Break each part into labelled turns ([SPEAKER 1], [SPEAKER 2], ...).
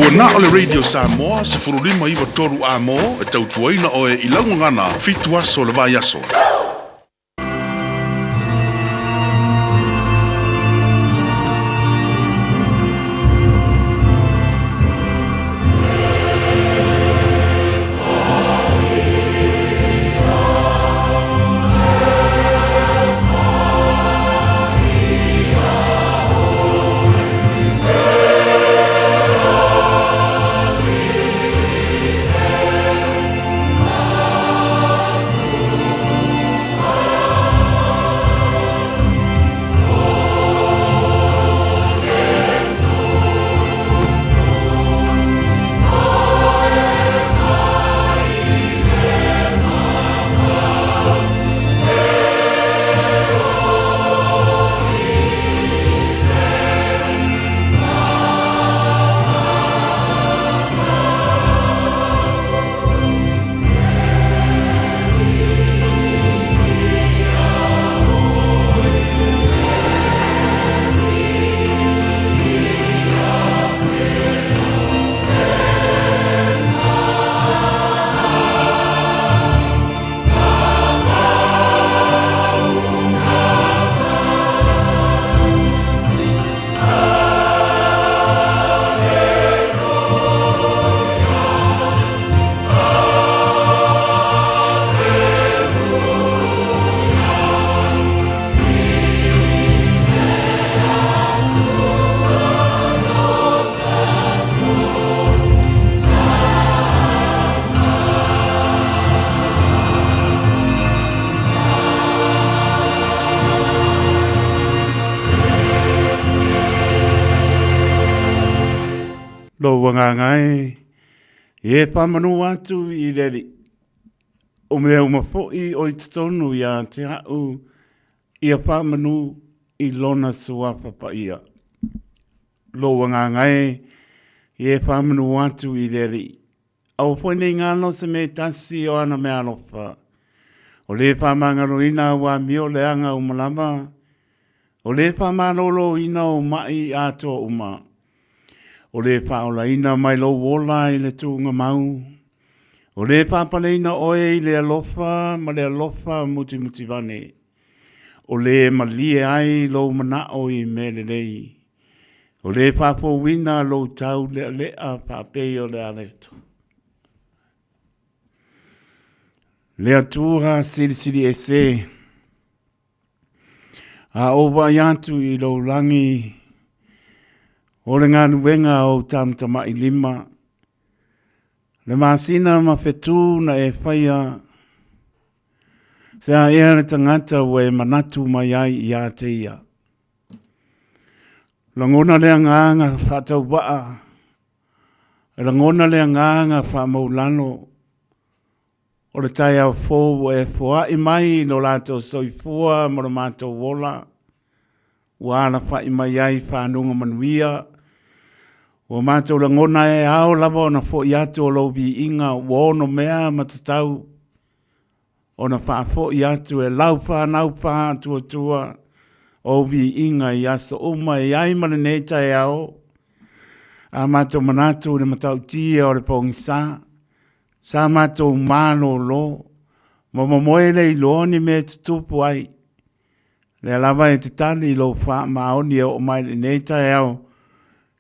[SPEAKER 1] Ua na o le Radio Samoa 15 93 A-mo e tautuaina oe i lau gagana fitu aso o le vaiaso.
[SPEAKER 2] Lou agaga e, e faamanu atu i le Alii, o mea uma foi o i totonu ia te a'u ia faamanu i Lona Suafa Paia. Lou agaga e, e faamanu atu i le Alii, Aua foi nei galo se mea e tasi o ana meaalofa. O lē faamagaloina au amio leaga uma lava, o lē faamaloloina ou maʻi atoa uma, o lē faaolaina mai lou ola i le tuugamau, o lē faapaleina oe i le alofa ma le alofa mutimutivane, o lē malie ai lou manaʻo i mea lelei, O le faafouina lou tau leʻaleʻa faapei o le aleto. Le Atua silisili ese, a ou vaai atu i lou lagi, o le galuega a ou tamatamaʻi lima, le masina ma fetu na e faia, se a ea le tagata ua e manatu mai ai ia te ia. Lagona le agaga faatauvaa, e lagona le agaga faamaulalo o le taeao fou ua e foai mai i lo latou soifua ma lo matou ola, ua alafai mai ai fanuga manuia, ua matou lagona e ao lava ona foi atu o lou viiga ua onomea ma tatau ona faafoi atu e lau fanau faatuatua ou viiga i aso uma e ai ma lenei taeao. A matou manatu i le matautia o le pogisa, sa matou malolo ma momoe le iloa ni mea e tutupu ai. Lea lava e te tali i lou faamaoni e oo mai lenei taeao,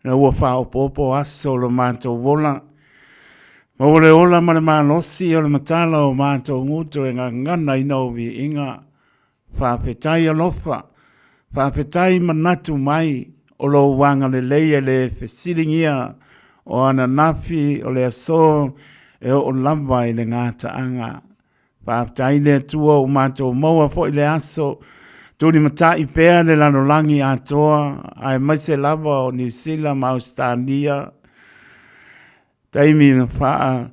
[SPEAKER 2] ina ua faaopoopo aso o lo matou ola. Maua le ola ma le malosi o le matala o matou gutu e gaganaina ou viiga. Faafetai alofa, faafetai manatu mai o lou agalelei e le fesiligia o ananafi o le aso e oo lava i le gataaga. Faafetai le Atua ua matou maua foi le aso tulimatai pea le lalolagi atoa aemaise lava o Niu Sila ma Ausetalia taimi na faa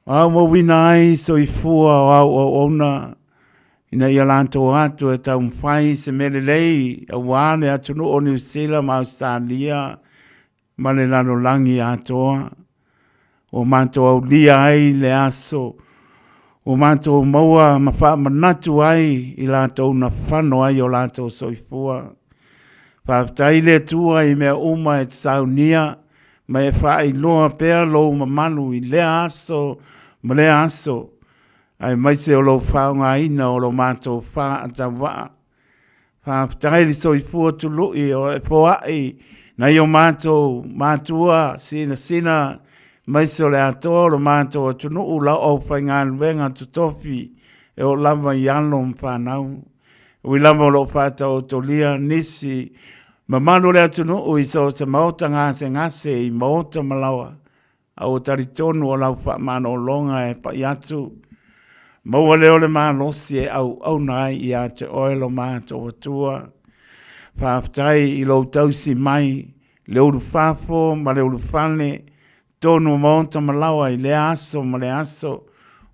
[SPEAKER 2] aumauina ai soifua o au auauna ina ia latou atu e taumafai se mea lelei aua le atunuu o Niu Sila ma Ausetalia ma le lalolagi atoa. Ua matou aulia ai le aso, ua matou maua ma faamanatu ai i latou na fano ai o latou soifua. Faafetai le Atua i mea uma e te saunia. ma e faailoa pea lou mamalu i lea aso ma lea aso, aemaise o lou faaaogaina o lo matou faatauvaa. Faafetai le soifua tului o e foai nai o matou matua sinasina aemaise o le atoa o lo matou atunuu lau aufaigaluega totofi e oo lava i alo ma fanau. Ui lava o lo o faataotolia nisi mamalu o le atunuu i so o se maota gasegase i maota ma laoa, a ua talitonu o lau faamalologa e pai atu, maua lea o le malosi e auauna ai ia te oe lo matou Atua. Faafetai i lou tausi mai, le ulufafo ma le ulufale, totonu o maota ma laoa i lea aso ma lea aso,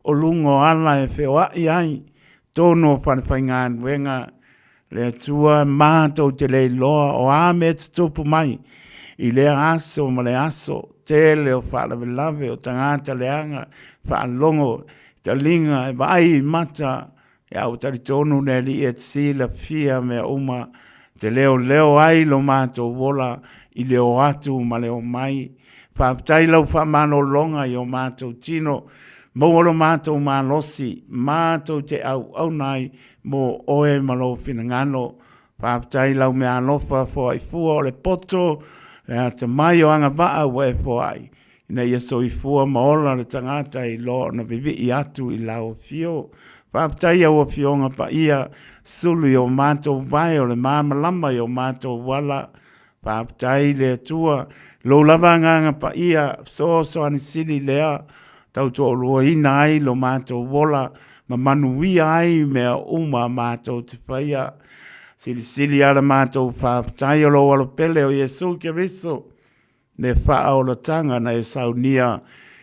[SPEAKER 2] o luga o ala e feoai ai, totonu o falefaigaluega, Le Atua matou te le iloa o a mea e tutupu mai i lea aso ma lea aso, tele o faalavelave o tagata leaga, faalogo i taliga, e vaai i mata, ae ua talitonu le Alii e te silafia mea uma, e te leoleo ai lo matou ola i le o atu ma le omai. Faafetai i lau faamalologa i o matou tino, maua lo matou malosi matou te auauna ai mo oe ma lou finagalo. Faafetai i lau meaalofa foai fua o le poto, le atamai o agavaa ua e foai, ina ia soifua ma ola le tagata i lo ona vivii atu i lau afio. Faafetai i au Afioga Paia, sulu i o matou vae o le malamalama i o matou ala. Faafetai i le Atua, lou lava Agaga Paia, fesoasoani sili lea, tautoaluaina ai lo matou ola ma manuia ai mea uma matou te faia. Silisili lava la matou faafetai o lou Alo pele o Iesu Keriso, le faaolataga na e saunia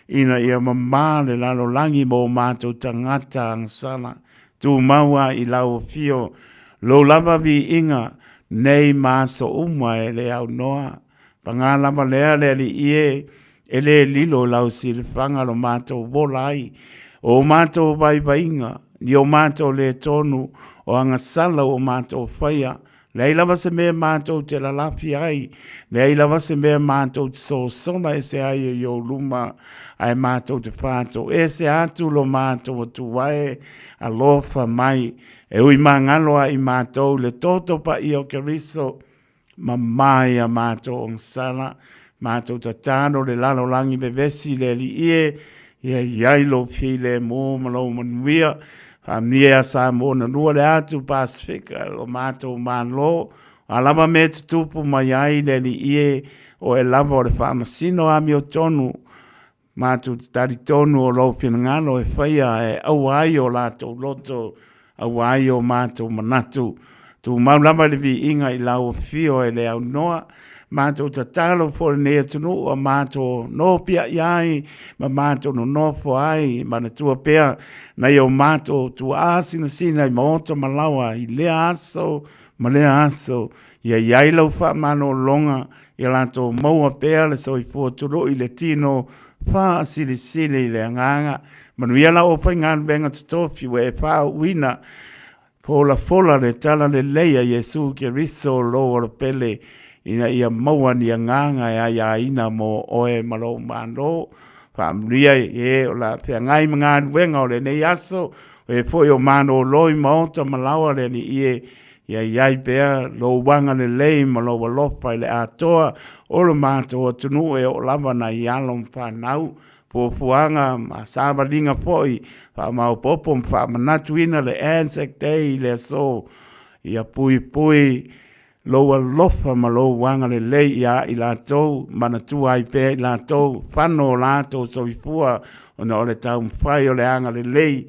[SPEAKER 2] ina ia mamā le lalolagi mo o matou tagata agasala. Tumau lava i lau afio lou lava viiga nei ma aso uma e le aunoa. Paga lava lea le Alii e, e le lilo i lau silafaga lo matou ola ai, o matou vaivaiga, ni o matou le tonu, o agasala ua matou faia, Leai lava se mea matou te lalafi ai, leai lava se mea matou te sosola ese ai i ou luma, ae matou te fatoese atu lo matou Atua e, alofa mai, e ui magalo a i matou i le toto paia o Keriso, mamā i a matou agasala, matou tatalo le lalolagi vevesi i le Alii e, ia i ai lou filemu ma lou manuia, Faamanuia ia Samoa na lua le atu Pasefika lo matou Malo, a lava mea e tutupu mai ai le Alii e, o oe lava o le faamasino amiotonu, matou te talitonu o lou finagalo e faia e aua ai o latou loto, aua ai o matou manatu. Tumau lava i le viiga i lau afio e le aunoa, matou tatalo foi lenei atunuu a matou nopiai ai ma matou nonofo ai, manatua pea nai o matou tuaa sinasina i maota ma laoa i lea aso ma lea aso, ia i ai lau faamalologa ia latou maua pea le soifua tului i le tino faasilisili i le agaga. Manuia lau aufaigaluega totofi ua e faauuina Folafola le tala lelei a Iesu Keriso lou alo pele ina ia maua ni agaga e aiaina mo oe ma lou Malo. Faamanuia i e o le a feagai ma galuega o lenei aso, o e foi o malolo i maota ma laoa le Alii e, ia i ai pea lou agalelei ma lou alofa i le atoa o lo matou atunuu e oo lava nai alo ma fanau fuafuaga ma savaliga foi faamaopoopo ma faamanatuina le Anzac Day i le aso ia puipui lou alofa ma lou agalelei ia i latou, manatua ai pea i latou fano o latou soifua ona o le taumafai o le agalelei,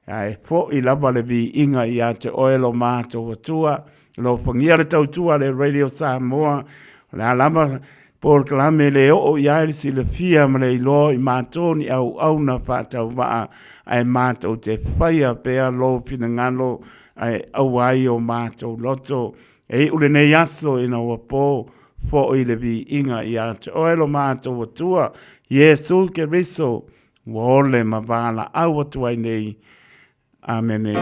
[SPEAKER 2] ae foi lava le viiga ia te oe lo matou Atua. Alofagia le tautua a le Radio Samoa, o le a lava polokalame le oo i ai le silafia ma le iloa i matou ni auauna faatauvaa, ae matou te faia pea lou finagalo ae aua ai o matou loto. E iu lenei aso ina ua po foi le viiga ia te oe lo matou Atua, Iesu Keriso, ua ole ma valaau atu ai nei. Amene.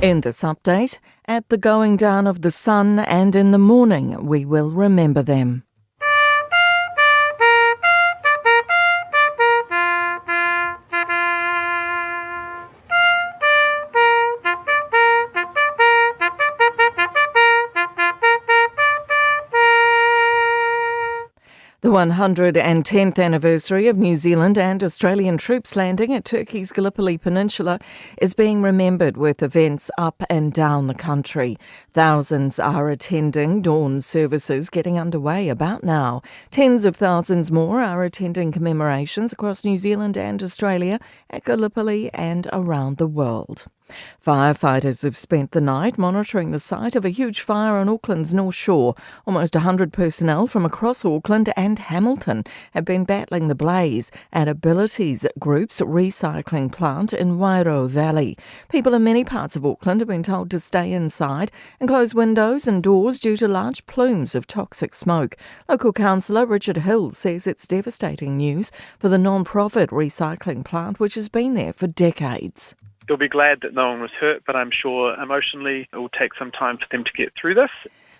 [SPEAKER 3] In this update, at the going down of the sun and in the morning, we will remember them. The 110th anniversary of New Zealand and Australian troops landing at Turkey's Gallipoli Peninsula is being remembered with events up and down the country. Thousands are attending dawn services getting underway about now. Tens of thousands more are attending commemorations across New Zealand and Australia at Gallipoli and around the world. Firefighters have spent the night monitoring the site of a huge fire on Auckland's North Shore. Almost 100 personnel from across Auckland and Hamilton have been battling the blaze at Abilities Group's recycling plant in Wairau Valley. People in many parts of Auckland have been told to stay inside and close windows and doors due to large plumes of toxic smoke. Local councillor Richard Hill says it's devastating news for the non-profit recycling plant, which has been there for decades.
[SPEAKER 4] They'll be glad that no one was hurt, but I'm sure emotionally it will take some time for them to get through this.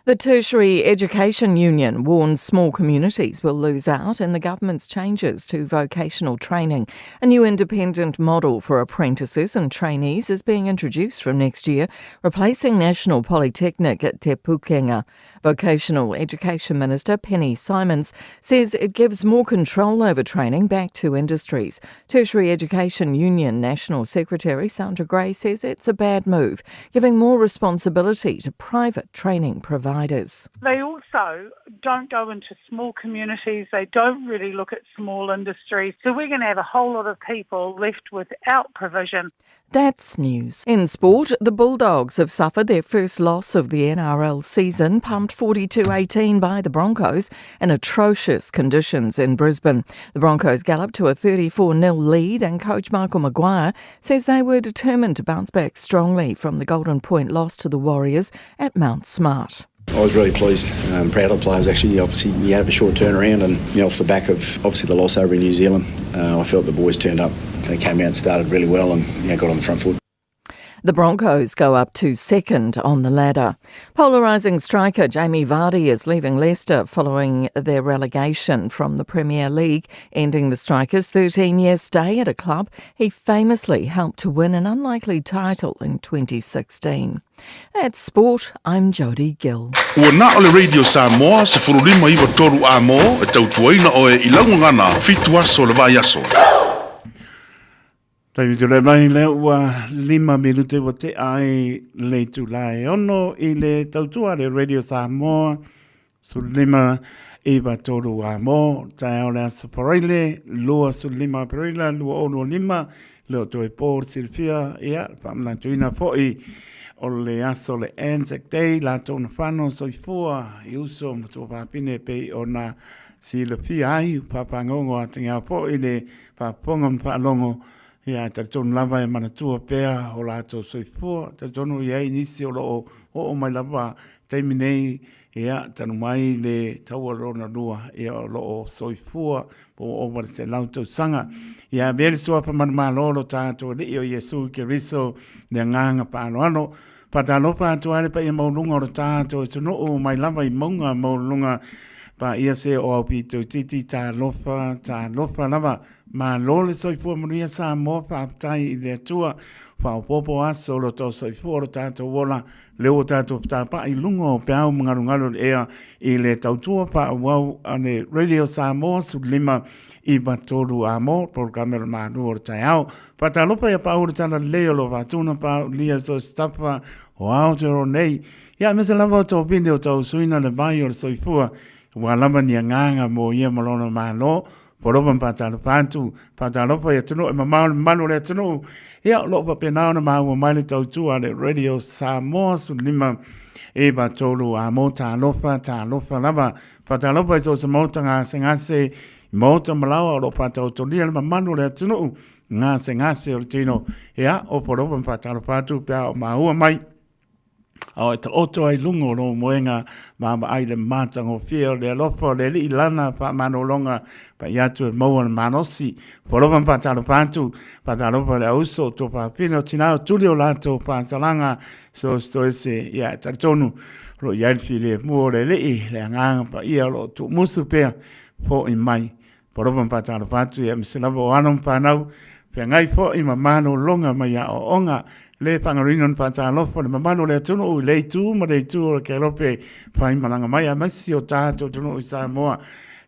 [SPEAKER 3] The Tertiary Education Union warns small communities will lose out in the government's changes to vocational training. A new independent model for apprentices and trainees is being introduced from next year, replacing National Polytechnic at Te Pūkenga. Vocational Education Minister Penny Simons says it gives more control over training back to industries. Tertiary Education Union National Secretary Sandra Gray says it's a bad move, giving more responsibility to private training providers.
[SPEAKER 5] They also don't go into small communities. They don't really look at small industries. So we're going to have a whole lot of people left without provision.
[SPEAKER 3] That's news. In sport, the Bulldogs have suffered their first loss of the NRL season, pumped 42-18 by the Broncos in atrocious conditions in Brisbane. The Broncos galloped to a 34-0 lead, and coach Michael Maguire says they were determined to bounce back strongly from the Golden Point loss to the Warriors at Mount Smart.
[SPEAKER 6] I was really pleased and proud of the players actually. Obviously, you have a short turnaround and off the back of obviously the loss over in New Zealand, I felt the boys turned up. They came out and started really well and got on the front foot.
[SPEAKER 3] The Broncos go up to second on the ladder. Polarising striker Jamie Vardy is leaving Leicester following their relegation from the Premier League, ending the striker's 13-year stay at a club he famously helped to win an unlikely title in 2016. That's sport. I'm Jodie Gill.
[SPEAKER 1] Ua na o le Radio Samoa 1593 Amo e tautuaina oe i Laugagana fitu aso o le vaiaso.
[SPEAKER 2] Taimi tū mai lea ua lima minute ua tea ai le itula e ono i le tautua le Radio Samoa 15 93 Amo taeao le aso Paraile 25 Aperila 2025 le o toe pō le silafia ia le faamanatuina foi o le aso le Anzac Day latou na whano soifua i uso ma tuafafine e pei ona silafia ai pāpāngongo a te ngao foi le faafofoga ma faalogo ia e talitonu lava e manatua pea o latou soifua talitonu i ai nisi o loo oo mai lava taimi nei ia talu mai le taua lona lua ia o loo soifua po ua ova le 100 tausaga. Ia avea le suafa manumalo o lo tatou Alii o Iesu Keriso le agaga faaaloalo. Faatalofa atu ai le paia maualuga o lo tatou atunuu mai lava i mauga maualuluga paia se o aupito itiiti talofa talofa lava. Malo le soifua manuia Samoa faafetai i le Atua faaopoopo aso o lo tou soifua o lo tatou ola Lea ua tatou fetapa'i i luga o peau ma galugalu o le ea i le tautua faaauau a le Radio Samoa 15 93 Amo, polokalame o le Malu o le taeao. Faatalofa ia Pauli Talalelei o lo faatuna Paulia so se tafa o Aotearoa nei. Ia aemaise lava o tofili o tausuina le vai o le soifua ua lava ni agaga mo ia ma lona Malo. Polopa ma faatalofa atu, faatalofa i atunuu e mamao le mamalu o le atunuu. Ia, o lo o faapena ona maua mai le tautua a le Radio Samoa 15 9 3 Amo, talofa, talofa lava. Faatalofa i so o se maota gasegase i maota ma laoa o lo o faataotolia le mamalu o le atunuu gasegase o le tino. Ia, opo alofa ma faatalofa atu pe a o maua mai. A o e taoto ai luga o lou moega vaavaai i le matagofie o le alofa o le Alii lana faamanologa pai atu e maua le malosi. Alofa ma faatalofa atu, faatalofa le auso o tuafafine o tina o tuli o latou faasalaga so se toese, ia e talitonu o lo o i ai le filemu o le Alii, le agaga paia o lo o tuumusu pea fo'i mai. Polopa ma faatalofa atu ia aemaise lava o alo ma fanau feagai foi ma malologa mai aoaoga. Le faagaloina ona faatalofa le mamalu o le atunuu i le itu ma le itu o le Kelope faimalaga mai aemaise o tatou atunuu i Samoa.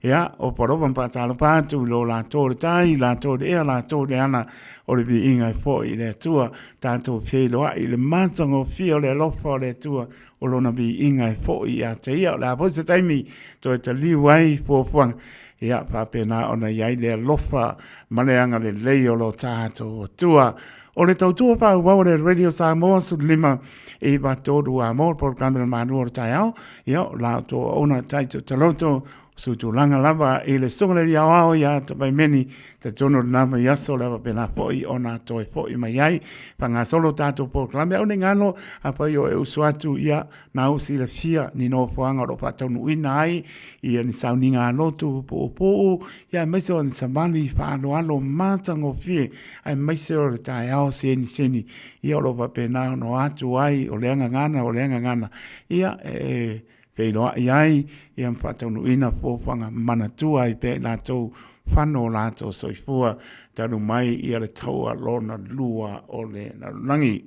[SPEAKER 2] Ia, o polopa ma faatalofa atu i lo latou le tai, latou le ea, latou le ala o le viiga e foi i le Atua. Tatou feiloai i le matagofie o le alofa o le Atua o lona viiga e foi ia te ia. O le a foi se taimi toe taliu ai fuafuaga, ia faapena ona i ai le alofa ma le agalelei o lo tatou Atua. O le tautua faaauau a le Radio Samoa 15 i 3 a mo le polokalame o le Malu o le Taeao, ia o la outou auauna Taito Taloto, sutulaga lava i le susuga i le Alii Aoao ia Tapaimeni, talitonu o lena vaiaso o le a faapena foi ona toe foi mai ai. Faagasolo tatou polokalame, aua ne i galo, afai o e usu atu, ia, na ua silafia ni nofoaga o lo o faataunuuina ai ia ni sauniga lotu puupuu, ia aemaise o ni savali faaaloalo matagofie, aemaise o le taeao seniseni, ia o lo o faapena ona o atu ai, o lea gagana, o lea gagana, ia e feiloai ai ia ma faataunuuina fuafuaga manatua ai pea i latou fano o latou soifua talu mai ia le taua lona lua o le lalolagi.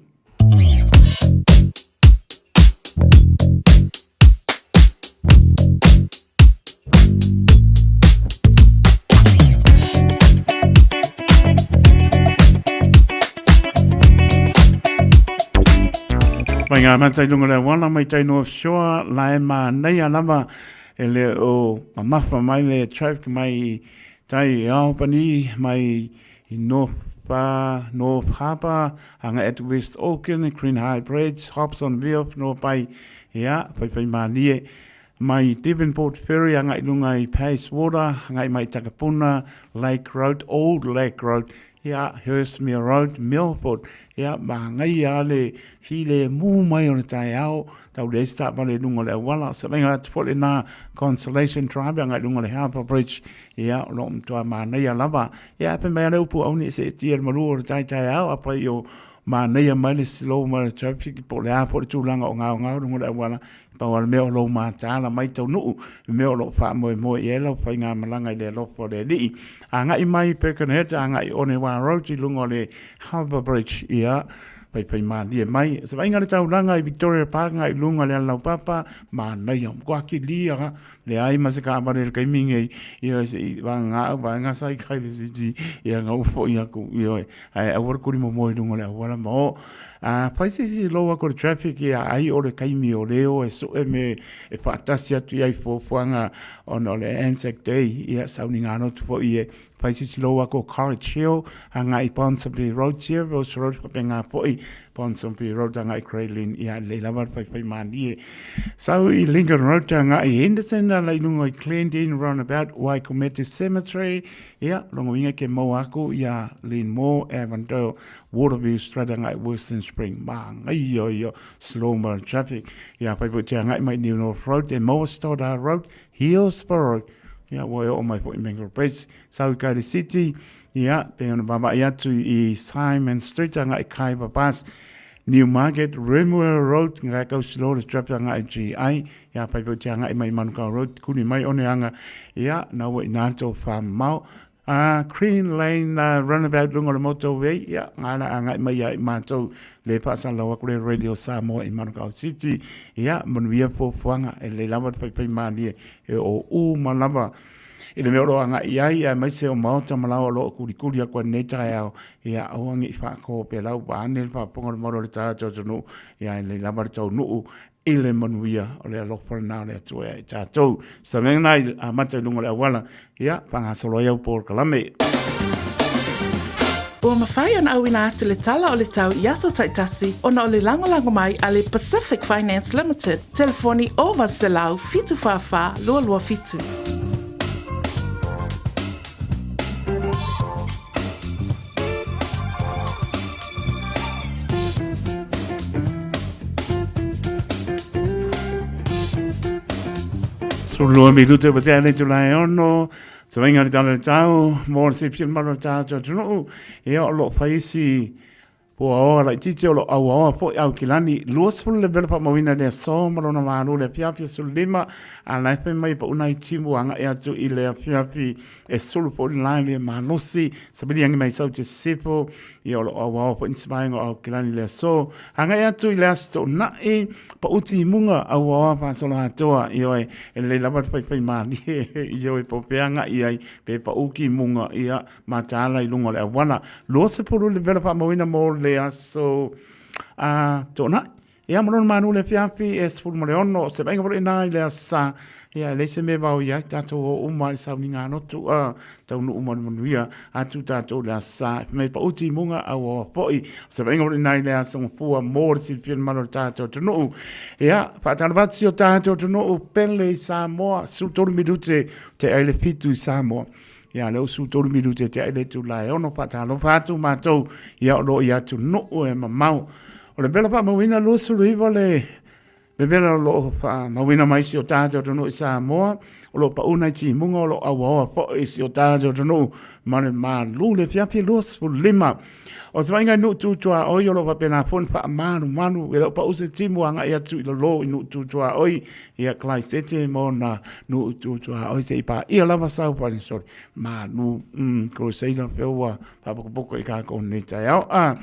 [SPEAKER 2] Mai ngā mata i lunga le auala mai tai North Shore, la e mānaia lava e le o mamafa mai le traffic mai tai i Albany, mai i North, North Harbour, agai atu West Auckland, Green High Bridge, Hobsonville, North Bay, ia, whaiwhai mālie. Mai Devonport Ferry agai i lunga i Pacewater, agai mai Takapuna, Lake Road, Old Lake Road, ia, Hurstmere Road, Milford, ia, māngaia le filemu mai o le taeao, tau leai se taavale i luga o le auala, se vaaiga atu foi lena Consolation Drive agai i luga o le Harbour Bridge, ia, o lo o matua manaia lava. Ia, ae fai mai lava le upu, aua ne i seetia le malu o le tai taeao, afai o manaia mai le slow mai le traffic po o le a foi le tulaga o gaogao i luga o le auala, Pau lava le mea o lou mataala mai taunuu, le mea o lo o faamoemoe i ai lau faigamalaga i le alofa o le Alii. Agai mai i Birkenhead, agai i Onewa Road i luga o le Harbour Bridge, ia, faifaimalie mai. Se vaaiga le taulaga i Victoria Park agai i luga o le Alalaupapa, manaia, matua kilia, leai ma se taavale i le taimi nei, ia se i vagana au vaega sa i tai le city, ia na ou foi aku, ioe, ae aua le kuli momoe i luga o le auala ma o. A fai se isi lou aku o le traffic ia ai o le taimi o leo e sue me e faatasi atu i ai fuafuaga ona o le Anzac Day, ia sauniga lotu foi e fai se isi lou aku o College Hill agai i Ponsonby Road, Cheevers Road faapena foi Ponsonby Road agai i Grey Lynn, ia lelei lava le faifai malie. Sau i Lincoln Road agai i Henderson ala i luga i Glendene Roundabout, Waikumete Cemetery, ia lona uiga ke maua aku ia Linmore, Avondale, Waterview Straight agai Western Spring, māngaia ia slow mo traffic. Ia fai foi te agai mai New North Road e maua Stoddard Road, Hillsborough, ia ua e oo mai foi Mango Bridge, sau i Kairi City, ia pei ona vaavaai atu i Simon Street agai Khyber Pass, Newmarket, Remuera Road, ngai kau slow le traffic agai GI, ia fai foi te agai mai Manukau Road, kuni mai Oneanga, ia na ua ina tō whamao, A Green Lane Runabout lunga o le motorway, ia, ngā rā agai mai ia i mātou le whaasalalau aku le Radio Samoa i Manukau City, ia, manuia fuafuaga e lelei lava le faifai mālie e o uma lava i le mea o lo o agai i ai, aemaise o maota ma laoa o lo o kulikuli aku ai lenei taeao, ia, aua ne i faakōpelau vaeane le faafofoga o le malu o le tatou atunuu, ia, e lelei lava le taunuu i le manuia o le alofa lena o le Atua ia i tatou. Se mea lena i amata i luga o le auala, ia, faagasolo ai au polokalame.
[SPEAKER 7] Ua mafai ona auina atu le tala o le tau i aso taitasi ona o le lagolago mai a le Pacific Finance Limited, telefoni 0800 744 227.
[SPEAKER 2] Sulua minute ua tea nei itula e ono, Tavainga le tala le tau, mo le silafia le mamalu o le tatou atunuu, ia o lo o fai isi puaoa laitiiti o lo o auaoa foi Aukilani, 20 levela faamauina i le aso ma lona malu i le afiafi 15, a la e fai mai e pau nai timu agai atu i le afiafi e sulu foi le la e le malosi, savili agi mai sau te sisifo, ia o lo o auaoa foi nisi vaega o Aukilani i le aso. Agai atu i le Aso Toonai, pau timuga auaoa faasoloatoa, ioe, e lelei lava le faifai malie, ioe, po o fea agai i ai, pe pau timuga, ia, mataala i luga o le auala. 20 levela faamauina mo le Aso a Toonai. Ia, ma lona manu le afiafi e 16, se vaaiga foi lena i le Aso Sa, ia, e leai se mea e vaoia ai, tatou o uma i le sauniga lotu, a, taunuu ma le manuia atu tatou i le Aso Sa. E fai mai pau timuga auaoa foi. O se vaaiga foi lena i le Aso Gafua mo le silafia le mamalu o le tatou atunuu. Ia, faatalofa atu si o tatou atunuu pele i Samoa, 13 minute te ai le 7 i Samoa. Ia, lea ua 13 minute te ai le itula e 6, faatalofa atu matou, ia o lo o i atunuu e mamao. O le vela faamauina 29 le Vevela o lo o faamauina mai si o tatou atunuu i Samoa, o lo o pau nai timuga o lo o auaoa foi i si o tatou atunuu ma le malu le afiafi 25. O se vaaiga i nuu tu tuaoi o lo o faapena foi ona faamalumalu, e le o pau se timu agai atu i lalo i nuu tu tuaoi, ia Christ ma ona nuu tu tuaoi se i paia lava sau sorry, malu, Crusader pea ua faapokopoko i kākou nei taeao. Ah,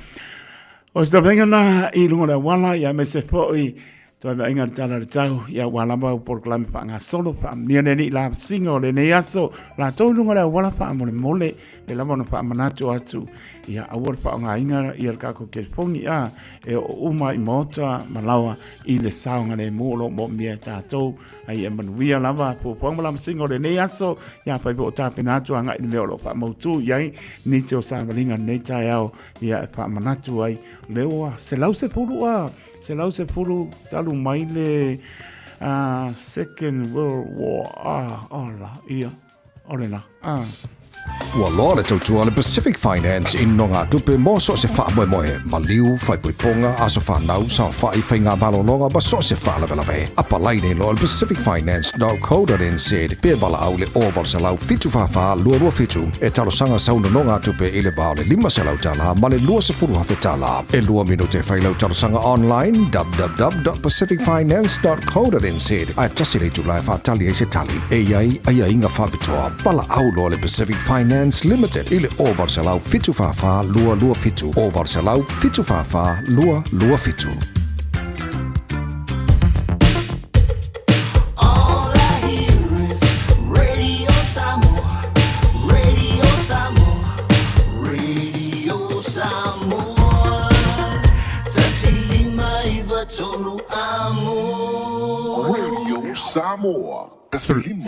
[SPEAKER 2] O se tauvaaiga na i luga o le auala, ia aemaise foi tauvaaiga le tala o le tau, ia ua lava au polokalame faagasolo faamanuia le Alii lavasiga o lenei aso, latou i luga o le auala faamolemole, le lava ona faamanatu atu, ia aua le faaaogaina ia le tatou telefoni, a e oo uma i maota ma laoa i le saogalemu o lo o moomia e tatou, a ia manuia lava fuafuaga ma lavasiga o lenei aso, ia fai foi o tapena atu agai i le mea o lo o faamautu i ai nisi o savaliga i lenei taeao. Ia e faamanatu ai, lea ua 110 a, 110 talu mai le Second World War, ah, ola, ia, o lena, ah.
[SPEAKER 8] Ua loa le tautua a le Pacific Finance i nogatupe mo so o se faamoemoe, maliu, faaipoipoga, aso fanau, saofai, faiga malologa ma so o se faalavelave. Apalai nei loa i le pacificfinance.co.nz pe valaau i le 0800 744 227 e talosaga sau nonogatupe i le va o le $500 ma le $20,000. E lua minute e fai lau talosaga online www.pacificfinance.co.nz ae tasi le itula e faatali ai se tali. E i ai aiaiga faapitoa. Valaau loa le Pacific Finance Limited i le 0800 744 227 0800 744 227.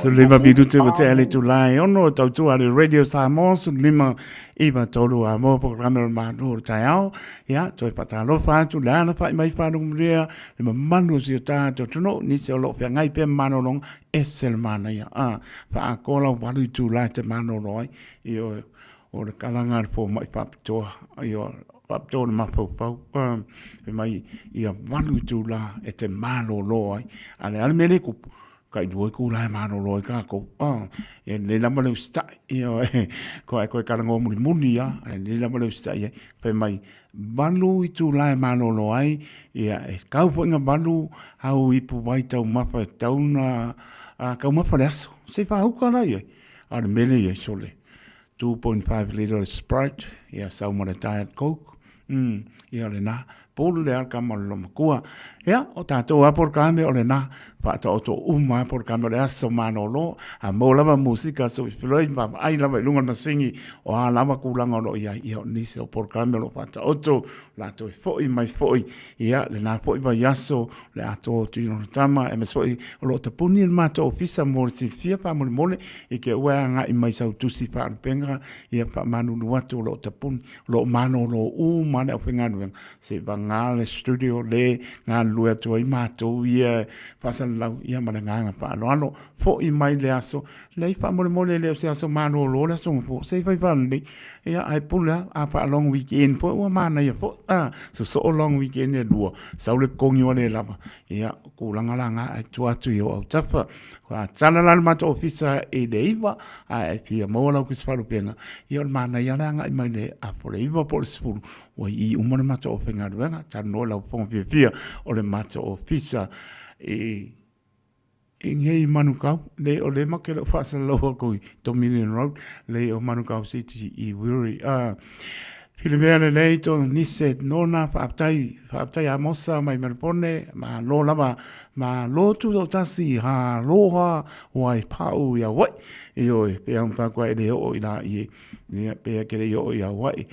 [SPEAKER 2] Sulima minute ua tea le itula e ono e tautua le Radio Samoa 15 9 3 a moa polokalame o le Malo o le taeao. Ia, toe faatalofa atu le alafai mai whanungurea le mamalu o si o tātou atunuu, nisi o lo o feagai pea ma malologa, ese le manaia. A, whaakoa lau walu itula e te malolo ai, i o, o le kalanga a le fōmai whapitoa, i o, whapitoa le mafaufau, a, fai mai, ia walu itula e te malolo ai. A le ale mea le kupu, Kai lua itula e malolo ai kākou. Ah, e lelei lava le usitai. Ia, ko ai koe karangoa mulimuli ia, e lelei lava le usitai ai. Fai mai, valu itula e malolo ai, ia, e kau foi nga valu au ipu vai taumafa e tau na taumafa le aso. Se i whahuka la ia. A o le mele ia, sole. 2.5 litre Sprite, ia sau ma le Diet Coke. Ia o lena. Pule lava le tama o le loomatua. Ia, o tatou lava polokalame o lena, faataoto uma lava polokalame o le aso malolo, a maua lava musika soifiloi ma vaavaai lava i luga o le masini, o a lava tulaga o lo o i ai, ia o nisi o polokalame o lo o faataoto, latou e foi mai foi, ia, lena foi vaiaso, le atoa o Tuilono Tama, aemaise foi o lo o tapuni le matou ofisa mo le silafia faamolemole, i te ua e agai mai sau tusi faalupega, ia faamalulu atu o lo o tapuni, o lo o malolo uma le aufaigaluega, seivagana le studio le galulue atu ai matou ia e faasalalau, ia ma le agaga faaaloalo. Foi mai le aso, leai faamolemole e le o se aso malolo le aso Gafua, se i fai faalelei, ia ae pule lava, a faa-long weekend foi ua manaia foi, a, sosoo long weekend e lua, sau le totogi ua le lava, ia, o tulaga la na ae tua atu i ou autafa. Ua tala la le matou ofisa i le 9, ae fia maua lau tusi faalupega, ia o le manaia lava le agai mai le apo le 9 po o le 10, ua i i uma le matou aufaigaluega, talanoa i lau fofoga fiafia o le matou ofisa i i nei Manukau, nei o lea matou te le o faasalalau atu i Dominion Road, lei o Manukau City i Wiri. Filimea lelei to nise nona, faafetai, faafetai Amosa mai Melbourne, malo lava, malo tutoatasi, aloha, wai pau i Hawaii. Ioe, pe au whakua e le oo i la i e. Ia, pe ke le i oo i Hawaii.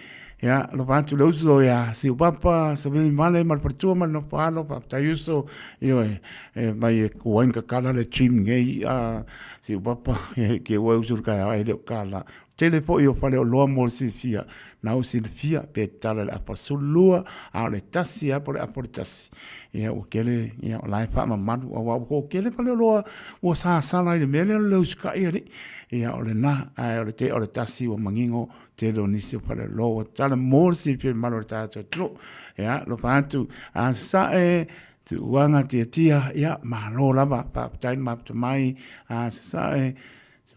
[SPEAKER 2] Ia, alofa atu le uso ia Siupapa, Savili Male ma le faletua ma le nofo alo, faafetai uso, ioe, e mai e kuai ka kala le gym nei a Siupapa, e ke ua uso le taeao ai le o kala. Tele foi o faleoloa mo le silafia, na u silafia pe tala le afa 12, a o le 1 lava po o le afa o le 1. Ia ua tele, ia o la e faamamalu, aua ua toatele faleoloa ua sasala i le mea lea o le usitai alii. Ia o lena, ae o le tea o le 1 ua manino tele o nisi o faleoloa ua tala mo le silafia mamalu o le tatou atunuu. Ia, alofa atu, a sasae, tuuaga tiatia, ia malo lava, faafetai le mafuta mai, a sasae,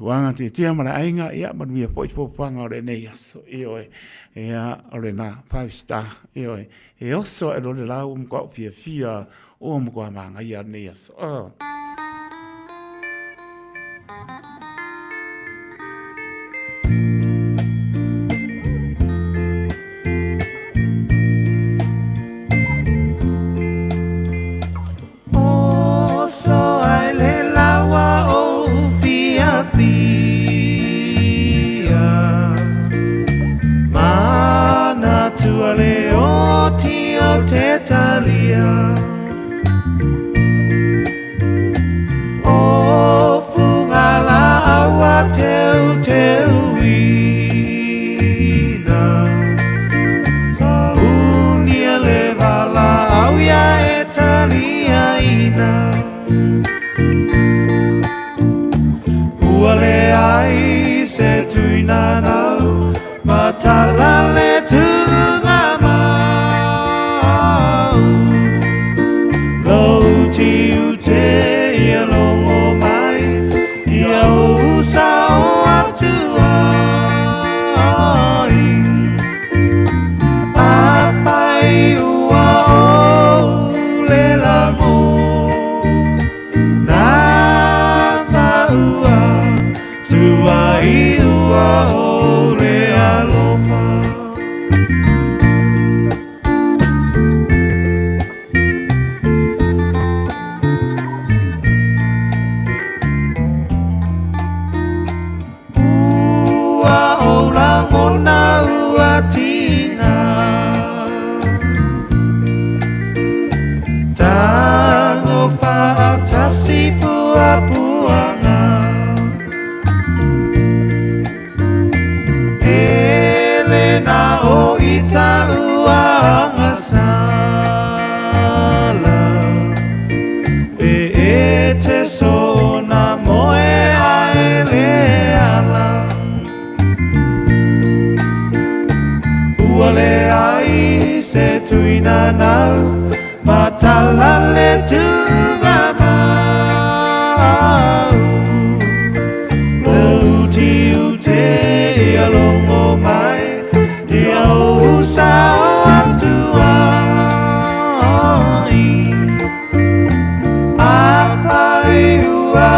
[SPEAKER 2] Tuaga tiatia ma le aiga, ia manuia foi fuafuaga o lenei aso. Ioe, ia o lena, five star, ioe, e oso ae loa le la ua matua ou fiafia, ua matua manaia lenei aso. Oh.
[SPEAKER 9] Oso ai le lawa o fiafia Manatua le oti o te talia O funga la aua teu teu ina Unia le vala au ia e taliaina Ua leai se tuina nau Matala le tunga mau Lou tiu te ia longo mai Ia ou sao atu ai Afai ua ou le lago Nā taua tuai ua ou le alofa. Ua ou lagona ua tinga Tango whaatasi puapuanga Ele na o ita uanga sala E e te sona moe ae le ala Ua leai se tuina nau Matala le tunga mau Lou tiu te ia longo mai Ia ou sao atu ai Afai ua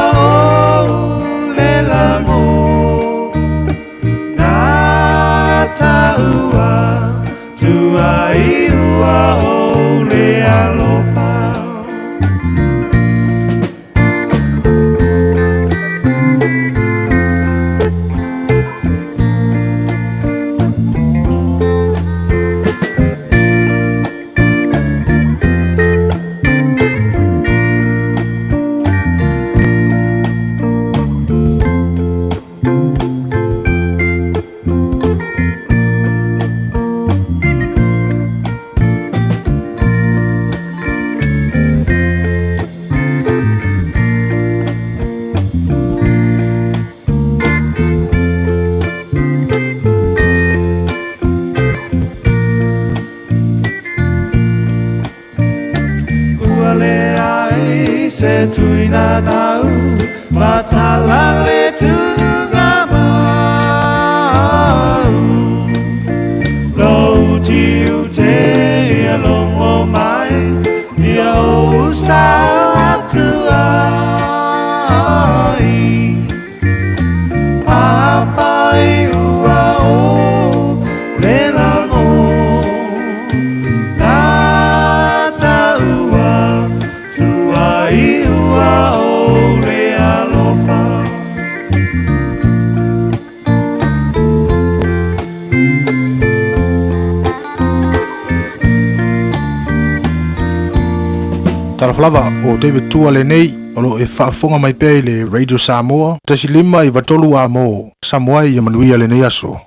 [SPEAKER 10] Talofa lava, o David Tua lenei, o lo o e faafofoga mai pea i le Radio Samoa, 1.5 93 A mo Samoa ia manuia lenei aso.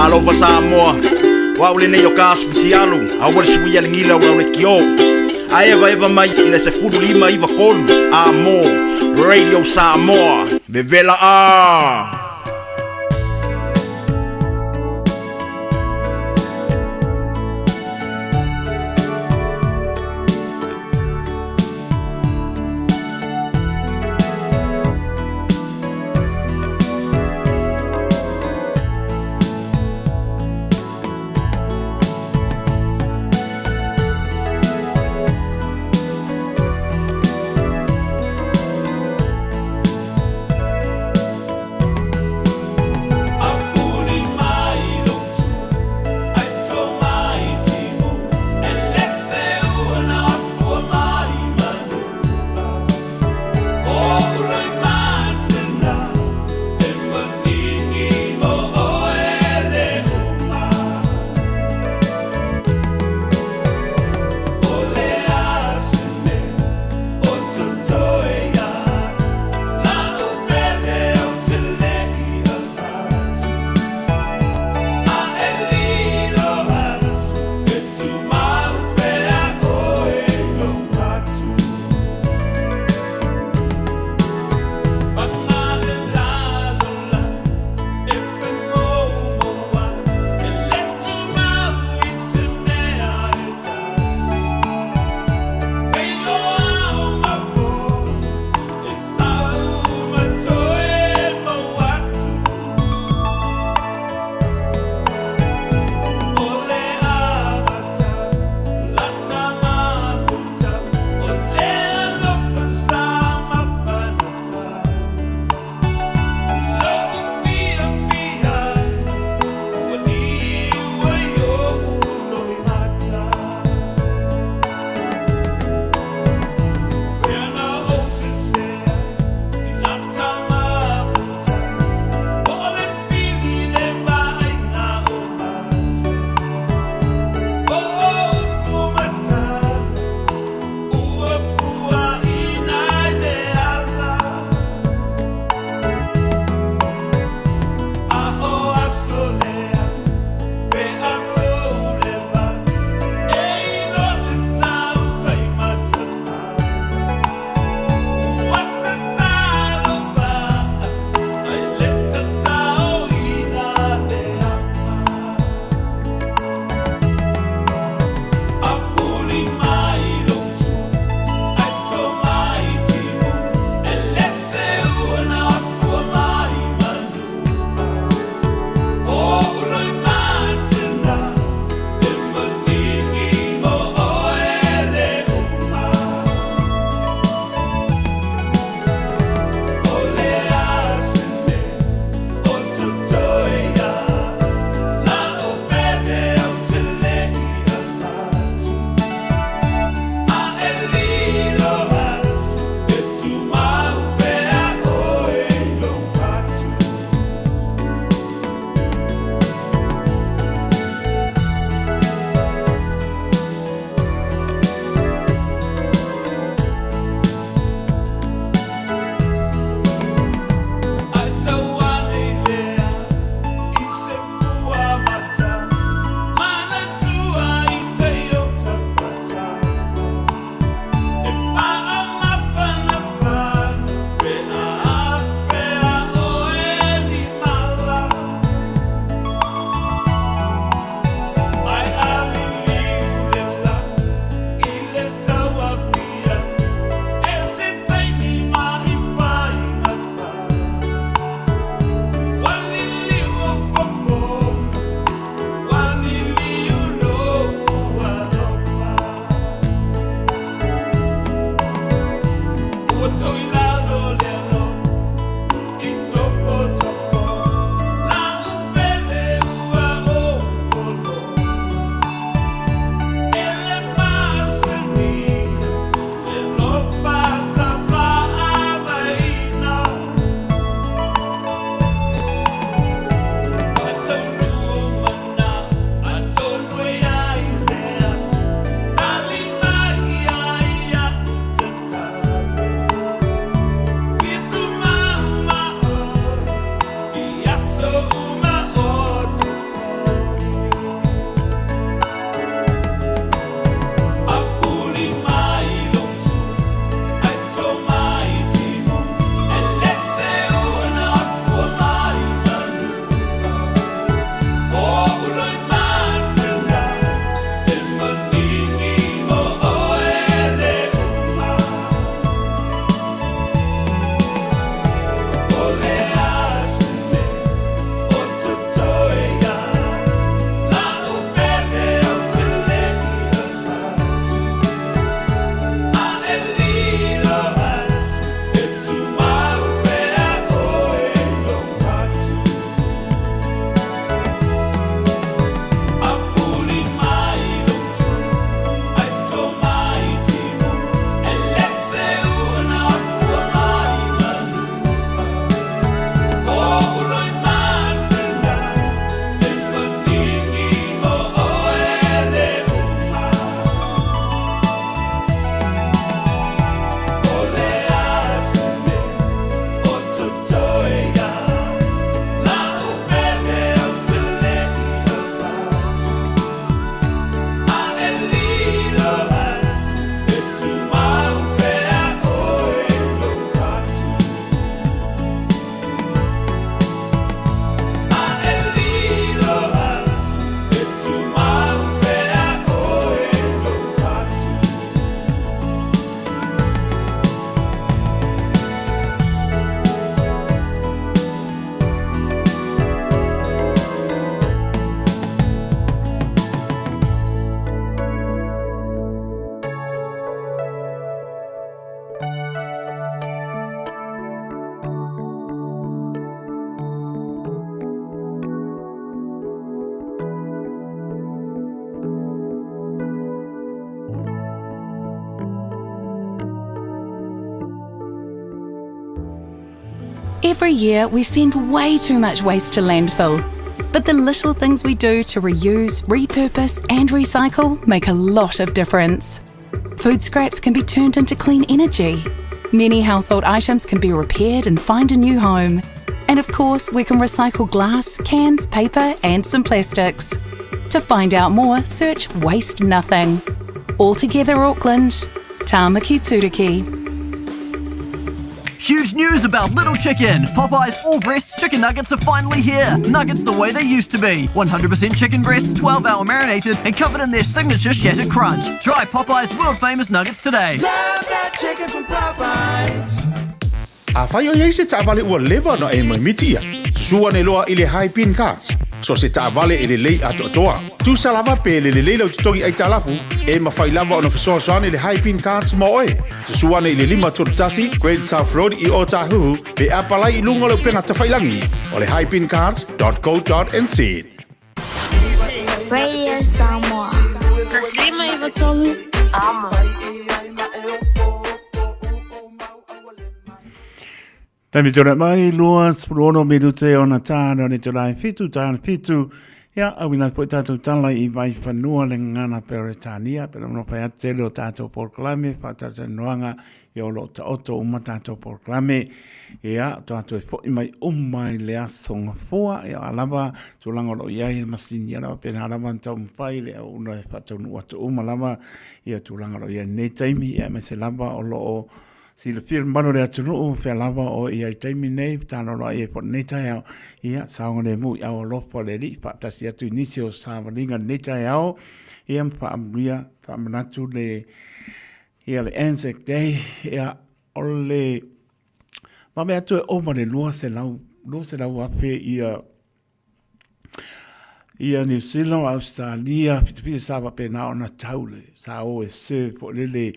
[SPEAKER 11] Talofa Samoa, o au lenei o Kas Futialu, aua le suia le gila o lau leitio. A evaeva mai i le 15 93 A mo Radio Samoa, vevela a!
[SPEAKER 12] Every year we send way too much waste to landfill. But the little things we do to reuse, repurpose, and recycle make a lot of difference. Food scraps can be turned into clean energy. Many household items can be repaired and find a new home. And of course, we can recycle glass, cans, paper, and some plastics. To find out more, search Waste Nothing. All together, Auckland. Tāmaki Turuki.
[SPEAKER 13] Huge news about Little Chicken! Popeye's all breast chicken nuggets are finally here! Nuggets the way they used to be. 100% chicken breast, 12 hour marinated, and covered in their signature shattered crunch. Try Popeye's world famous nuggets today.
[SPEAKER 9] Love that chicken from Popeyes.
[SPEAKER 1] Afai o i ai se taavale ua leva ona e maimiti ia, susu ane loa i le High Pin Cards. So se taavale e lelei atoatoa. Tusa lava pe le lelei lau totogi aitalafu, e mafai lava ona fesoasoani le High Pin Cards mo oe. Susu ane i le 531 Great South Road i Ōtāhuhu pe apalai i luga o le upega tafailangi o le highpincards.co.nz.
[SPEAKER 14] Radio Samoa. 153 Amo.
[SPEAKER 2] Taimi tōna mai, 26 minute ona tāna o ne te rā whitu, tāna whitu. Ia, au ina po tātou tala i vai whanua le ngana Peretania, pera mano pai atu tele o tātou porokalame, whātātou noanga, ia o lo taoto uma tātou porokalame. Ia, to atu e fo'i mai uma i le aso ngafoa, ia a lava, tūlanga o lo iai le masini, ia lava pena lava na tau mawhai le au una e whātaunu atu uma lava, ia tūlanga o lo iai nei taimi, ia mese lava o lo o Silafia le mamalu o le atunuu, fea lava o ia i taimi nei, tālolo ai e po nei taeao, ia, saogalemu i au alofa o le Alii, faatasi atu i nisi o savaliga lenei taeao, ia, ma faamanuia, faamanatu le, ia, le Anzac Day, ia, o le vave atu e ova le 200, 200 afe ia, Ia New Zealand, Australia, whitiwhiti sa wapena ona tau le, sa o e serve po lele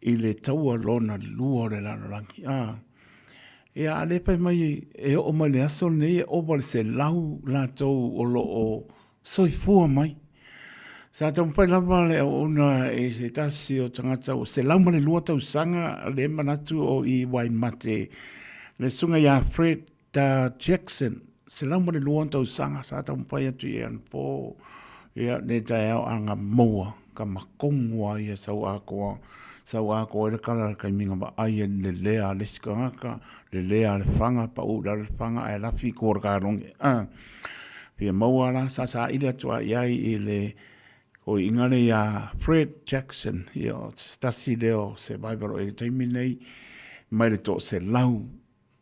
[SPEAKER 2] i le taua lona lua o le lalolagi. Ah. Ia, a le pai mai e oo mai le aso nei e ova le se lau latou o lo o soifua mai. Sa taumafai lava le auauna i se tasi o tagata ua 102 tausaga le manatu o i Waimate, le susuga ia Fred Tā Jackson, 102 tausaga sa taumafai atu i anapo, ia, nei taeao a nga moa, ka makongo a ia sau akoa, sau akoa i le kala le kaiminga wa ai e le lea le sikangaka, le lea le whanga, pa u le whanga ai lafi ko le kalonge. Ah. Fia maua la sa sa ile atu a iai i le ko ingare ia Fred Jackson, ia o tasi leo survivor o e taimi nei, mai le to se lau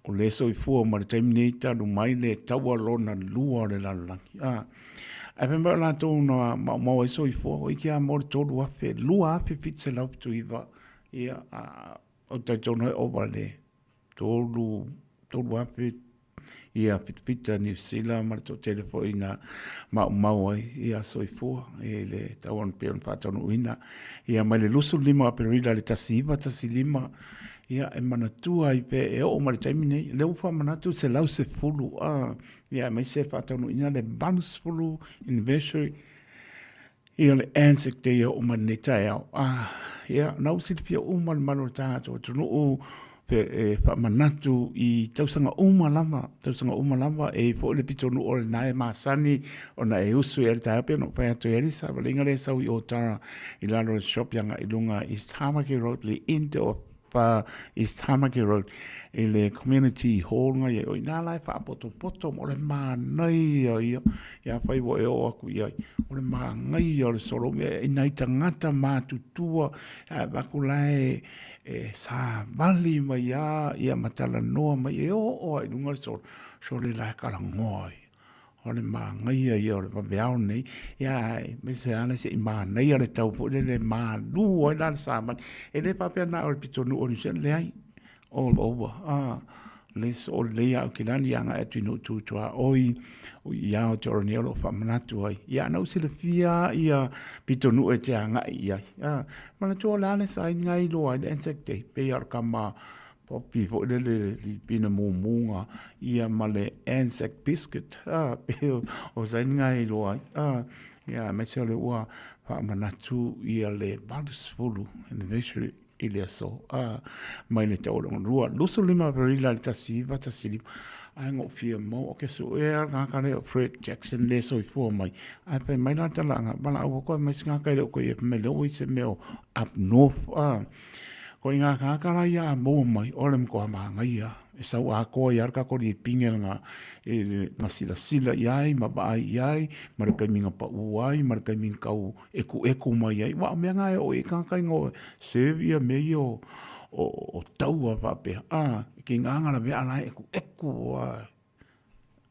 [SPEAKER 2] O le soifua ma le taimi nei talu mai le taua lona lua o le lalolagi. A, ae fai mai o latou na maumau ai soifua, oi ki a mo le 3,000, 2,779, ia, a, o talitonu ai ova le tolu, 3,000, ia pitapita Niu Sila ma le toatele foi na maumau ai ia soifua i le taua na pei ona faataunuuina. Ia mai le 25 o Aperila le 1915, Ia, e manatua ai pea e oo mai le taimi nei, lea ua faamanatu 110, a, ia, aemaise e faataunuuina le 80 anniversary, ia le Anzac Day e oo mai lenei taeao. A, ia, na ua silafia uma le malu o le tatou atunuu, pe e faamanatu i tausaga uma lava, tausaga uma lava, e i ai foi le pitonuu o lena e masani ona e usu i ai le taeao, pei ona ou fai atu ai le savaliga lea e sau i Otara i lalo o le shop i agai i luga East Tamaki Road, le end of East Tamaki Road i le community hall ngai ai. O ina la e faapotopoto ma o le manaia ia, ia fai ua e oo aku i ai. O le manaia o le solomi i nai tagata matutua, ae avatu la e, e savali mai a ia ma talanoa mai e oo lava i luga le solo, sole la e kalagoa ia. O le manaia ia o le vaveao nei, ia aemaise lava se i manaia le tau foi lele e malu ai la le savali. E le faapea na o le pitonuu o Niu Sila, leai, all over, a, le soo lelei lava o Kilani agai atu i nuu tu tuaoi, i Aotearoa nei o lo o faamanatu ai. Ia na ou silafia ia pitonuu e te agai i ai. A, manatua o le a le saina ai loa ai le Anzac Day, pei lava o le kama Poppy foi lele lipina mumunga ia ma le Anzac biscuit a pe o saina e iloa ai a ia aemaise o le ua faamanatu ia le 80 anniversary. i le aso a mai le taualogalua 25 Aperila le 1915 ae na ou fia maua ke suʻe a le tagata lea o Fred Jackson lea e soifua mai ae fai mai la tala valaau atu ai mai se tagata e le o toe ia fai mai lea ua i se mea o up north a ko i ngā tagata la ia a maua mai o le matua manaia e sau atoa ai lava le tatou lipine lena e na silasila i ai ma vaai i ai ma le taimi na pau ai ma le taimi na tau ekueku mai ai aua o mea na e oo i ai tagata ina ua serve ia mea ia o taua faapea a ke ngāngā lavea la e ekueku a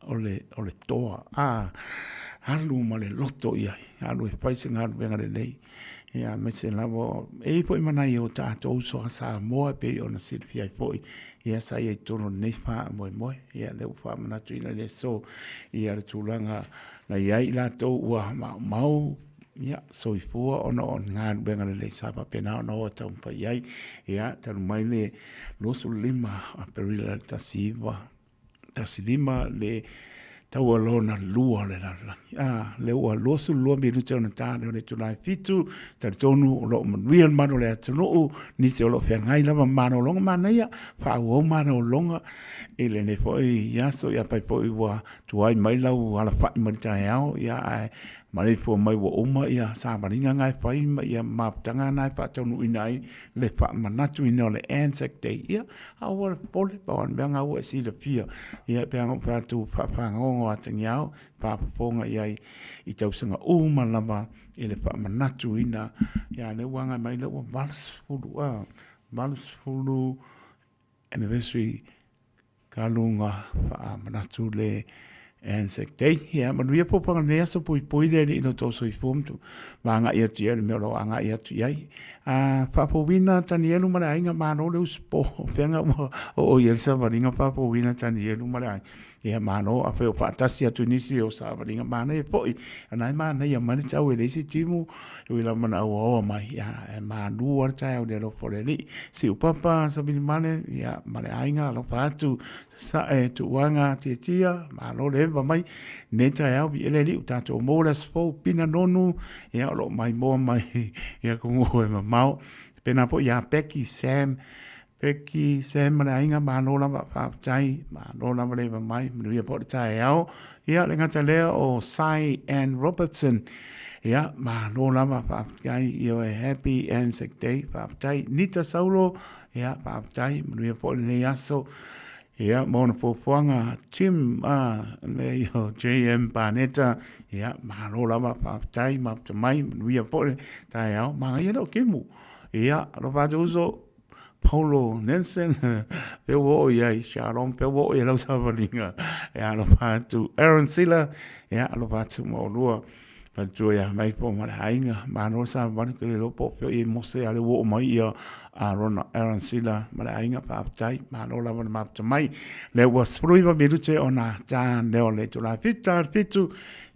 [SPEAKER 2] o le, o le toa a alu ma le loto i ai alu e fai se galuega lelei ia aemaise lava e i ai foi ma nai o tatou uso a Samoa e pei ona silafia ai foi ia sa i ai i totonu o lenei faamoemoe ia lea ua faamanatuina i le aso ia le tulaga na i ai i latou ua maumau ia soifua ona o ni galuega lelei sa faapena ona o e taumafai i ai ia talu mai le 25 Aperila 1915 le taua lona lua o le lalolagi. A, lea ua 22 minute ona ta lea o le itula e 7, talitonu o lo o manuia le malu o le atunuu, nisi o lo o feagai lava ma malologa manaia, faaauau malologa i lenei foi aso, ia afai foi ua tuai mai lau alafai mai le taeao, ia ae maleifua mai ua uma ia savaliga na e fai ma ia mafutaga na e faataunuuina ai le faamanatuina o le Anzac Day. Ia, aua le popole, pau lava le mea lena ua e silafia. Ia, pe ana ou fai atu faafagogo atagiao, faafofoga i ai i tausaga uma lava i le faamanatuina. Ia, lea ua agai mai lea ua 80, a, 80 anniversary Kaluga faamanatu le Anzac Day. Ia, manuia fofoga lenei aso puipui le alii i lo outou soifua ma ma agai atu i ai le mea o lo o agai atu i ai. A faafouina Tanielu ma le aiga, malo le usupo. O fea ua oo i ai le savaliga faafouina Tanielu ma le aiga. Ia, malo, afai o faatasi atu i nisi o savaliga, manaia foi. O na e manaia mai le tau e leai se timu, e ui lava ina oaoa mai, ia, e malu lava le taeao i le alofa o le Alii. Siupapa, Savilimale, ia, ma le aiga, alofa atu, Sasae, Tuuaga, Tiatia, malo le eva mai, nei taeao, viia le Alii, ua tatou maua le aso fou, Pina Nonu, ia, o lo o maimoa mai i atunuu e mamao. Pēnā foi ia Becky, Sam, Becky, Sam ma le aiga, malo lava, faafetai, malo lava le eva mai, manuia foi le taeao. Ia, le gata lea o Cy Ann Robertson, ia, malo lava, faafetai, ioe, Happy Anzac Day, faafetai. Nita Saulo, ia, faafetai, manuia foi lenei aso. Ia, ma ona fuafuaga, Jim, ah, le o JM Paneta, ia, malo lava, faafetai, mafuta mai, manuia foi le taeao, manaia le o Kimu. Ia, alofa atu uso, Paulo Nelson, pe ua oo i ai, Shalom, pe ua oo i ai lau savaliga, e alofa atu. Aaron Sila, ia, alofa atu ma oulua. Faletua ia Maipo ma le aiga, malo le savavali, ke le iloa po o fea o i ai Mose, a o lea ua oo mai ia Arona, Aaron Sila ma le aiga, faafetai, malo lava le mafuta mai. Lea ua 19 minute ona ta lea o le itula e 7, ta le 7,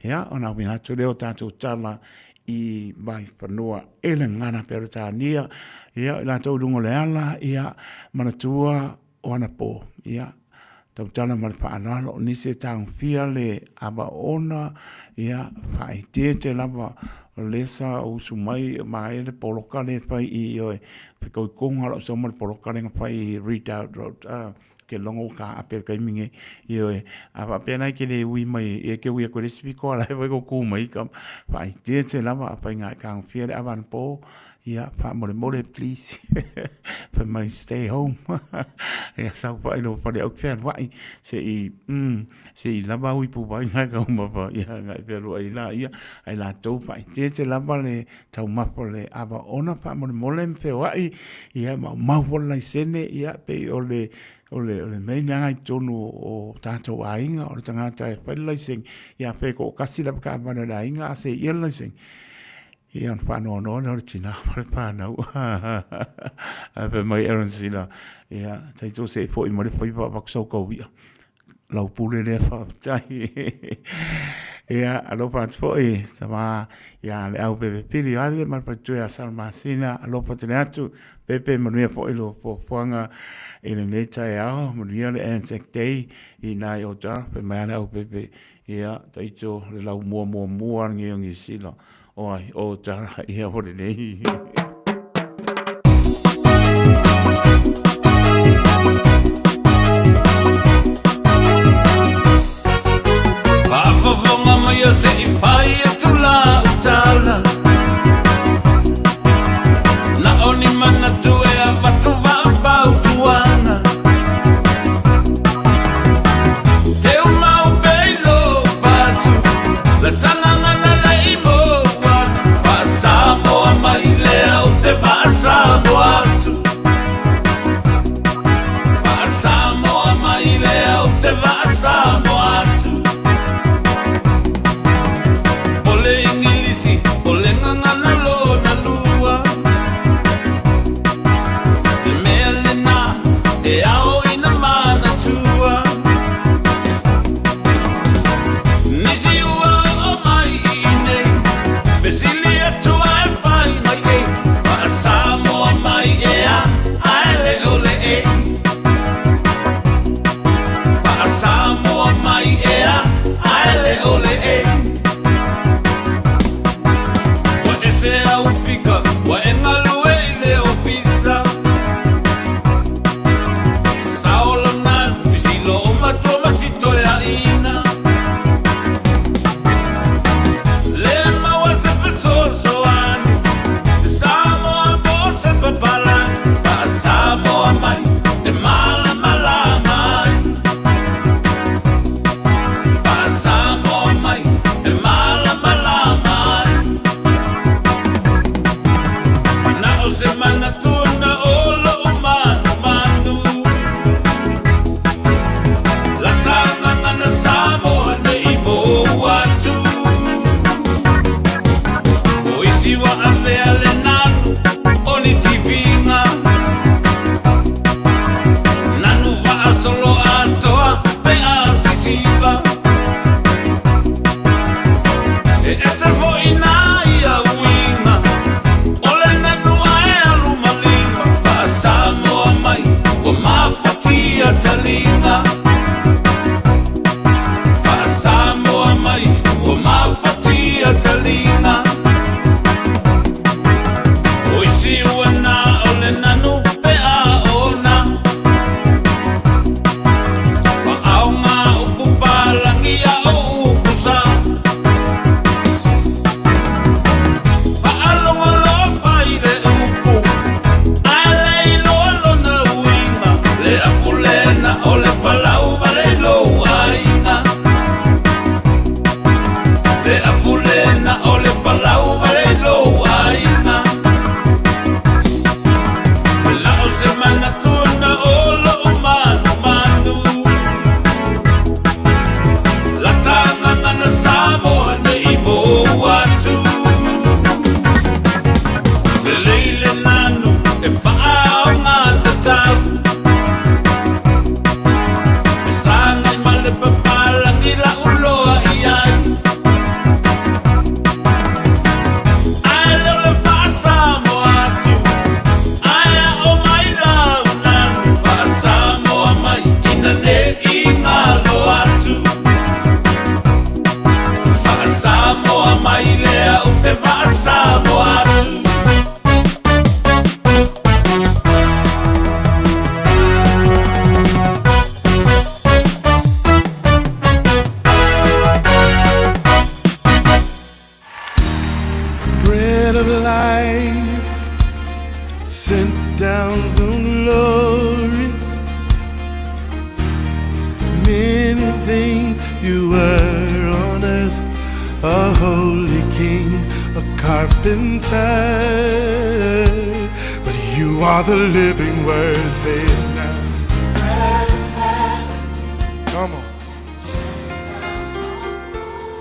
[SPEAKER 2] ia, ona auina atu lea o tatou tala i Vaifanua e le gagana Peretania, ia, i latou i luga o le ala, ia, manatua o anapo, ia, tautala ma le faaaloalo, o nisi e tagofia le ava oona, ia, faaeteete lava, o lea sa ou usu mai, manaia le poloka lea e fai i i, fekoikoga o lau sau ma le poloka lea na fai i Redoubt Road, Ke logo ua kaape i le taimi nei. Ioe, a faapea la e te le ui mai, e te ui atu i le isi pito a la e foi kou ku mai ka faaeteete lava afai na e tagofia le ava anapo, ia faamolemole please fai mai stay home ia saofai i lou fale aua e te fealuai se i se i lava au ipu vai na e taumafa ia na e fealuai ai laia ae latou faaeteete lava le taumafa o le ava ona faamolemole ma feoai ia maumau foi le laisene ia pei o le o le o le mea lea i totonu o tatou aiga o le tagata e fai le laisene ia afai e toatasi lava taavale a le aiga a seia le laisene ia ona faanoanoa lea o le tina ma le fanau ae fai mai Aaron Sila ia taito se i foi mai le faiva avatu sau tauia lau pule lea faafetai. Ia, alofa atu foi tama ia le au pepe pili ale ma le faletua ia Salamasina, alofa tele atu pepe manuia foi lo fuafuaga i lenei taeao, manuia le Anzac Day i nai o tara, fai mai le au pepe, ia taito le lau mua muamua lenei o Niu Sila, o ai, o tara, ia o lenei.
[SPEAKER 9] You were on earth a holy king, a carpenter. But you are the living word, say it now. Come on.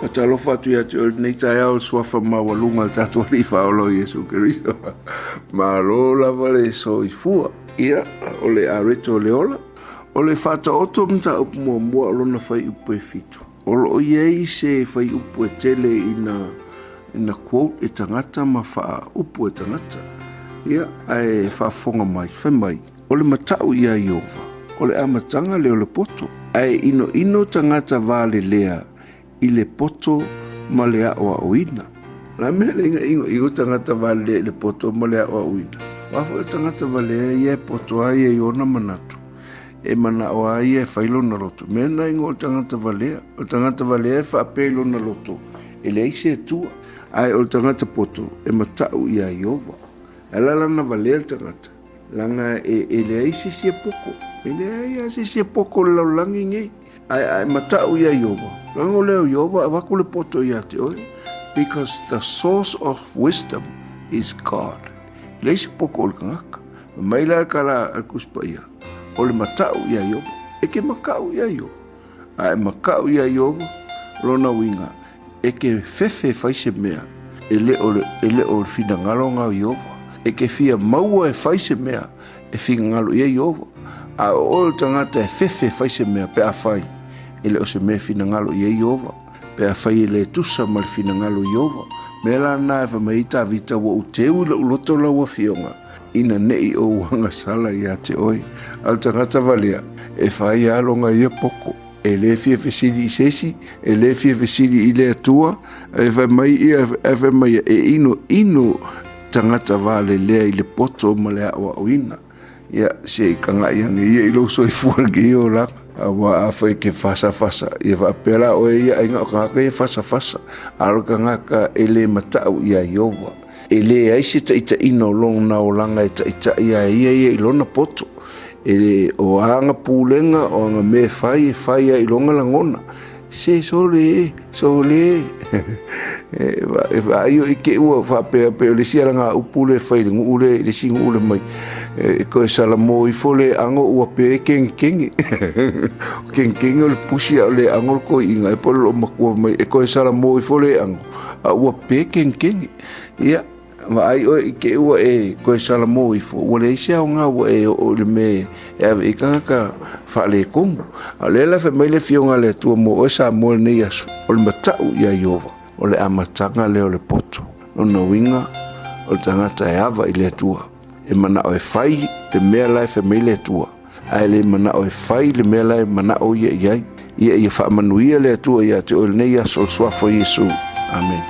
[SPEAKER 15] Faatalofa atu ia te oe i lenei taeao i le Suafa maualuga o le tatou Alii Faaola o Iesu Keriso. Malo lava le soifua. Ia, o le areto o le ola. O le faataoto mataupu muamua o lona fuaiupu e fitu. O lo o i ai se fuaiupu e tele ina ina quote e tagata ma faaupu e tagata. Ia, ae faafofoga mai, fai mai, o le matau iā Ieova, o le amataga lea o le poto, ae inoino tagata valelea i le poto ma le aʻoaʻoina. O le a mea lea ina inoino tagata valelea i le poto ma le aʻoaʻoina? Aua foi o le tagata valea ia e poto lava ia i ona manatu, e manaʻo lava ia e fai lona loto. Mea lena e igoa o le tagata valea. O le tagata valea e faapea i lona loto, e leai se Atua. Ae o le tagata poto e mataʻu iā Ieova. E ala lana valea le tagata, leaga e leai se isi e poko. E leai lava se isi e poko i le lalolagi nei. Ae a e mataʻu iā Ieova, leaga o lea o Ieova avatu le poto iā te oe, because the source of wisdom is God. E leai se poko o le tagata. Fai mai la le tala a le Tusi Paia, o le mataʻu iā Ieova. E ke makaʻu iā Ieova. A e makaʻu iā Ieova, lona uiga, e ke fefe e fai se mea, e le o le, e le o le finagalo na o Ieova. E ke fia maua e fai se mea, e finagalo i ai Ieova. A o oe o le tagata e fefe e fai se mea pe afai e le o se mea e finagalo i ai Ieova, pe afai e le tusa ma le finagalo o Ieova. Mea la na e fai mai ai Tavita, Ua ou teu i lou loto lau afioga, ina neʻi ou agasala iā te oe. A o le tagata valea, e fai lava lona ia poko. E le fia fesili i se isi, e le fia fesili i le Atua, e fai mai ia, e fai mai ia, e inoino tagata valelea i le poto ma le aʻoaʻoina. Ia, se i kagaʻi ane ia i lou soifua i kēia olaga. Aua afai e ke fasafasa, ia faapea la ʻoe ia aiga o tagata ia fasafasa, a o le tagata e le mataʻu iā Ieova. E leai se taʻitaʻina o lona olaga e taʻitaʻi ai ia ia i lona poto. E o ana pulega, o ana mea e fai, e fai ai i lona lagona. Se sole e, sole e. E vaai o i ke ua faapea pe o le isi alaga upu le fai le nuu le, le isi nuu le mai. E koe salamo ifo le ango ua pe kengekenge. Kengekenge o le pusi a o le ango le koiʻiga e po le loo makua mai. E koe salamo ifo le ango a ua pe kengekenge. Ia, Vaai ʻoe i ke ua e koe salamo ifo, ua leai se aoga ua e oo i le mea e ave i kānaka faaletonu. A o lea la e fai mai le Afioga a le Atua mo oe Samoa i lenei aso, o le mataʻu iā Ieova, o le amataga lea o le poto. Lona uiga, o le tagata e ava i le Atua, e manaʻo e fai le mea la e fai mai le Atua, a e le manaʻo e fai le mea la e manaʻo ia i ai. Ia ia faamanuia le Atua iā te oe i lenei aso o le Suafa o Iesu. Amene.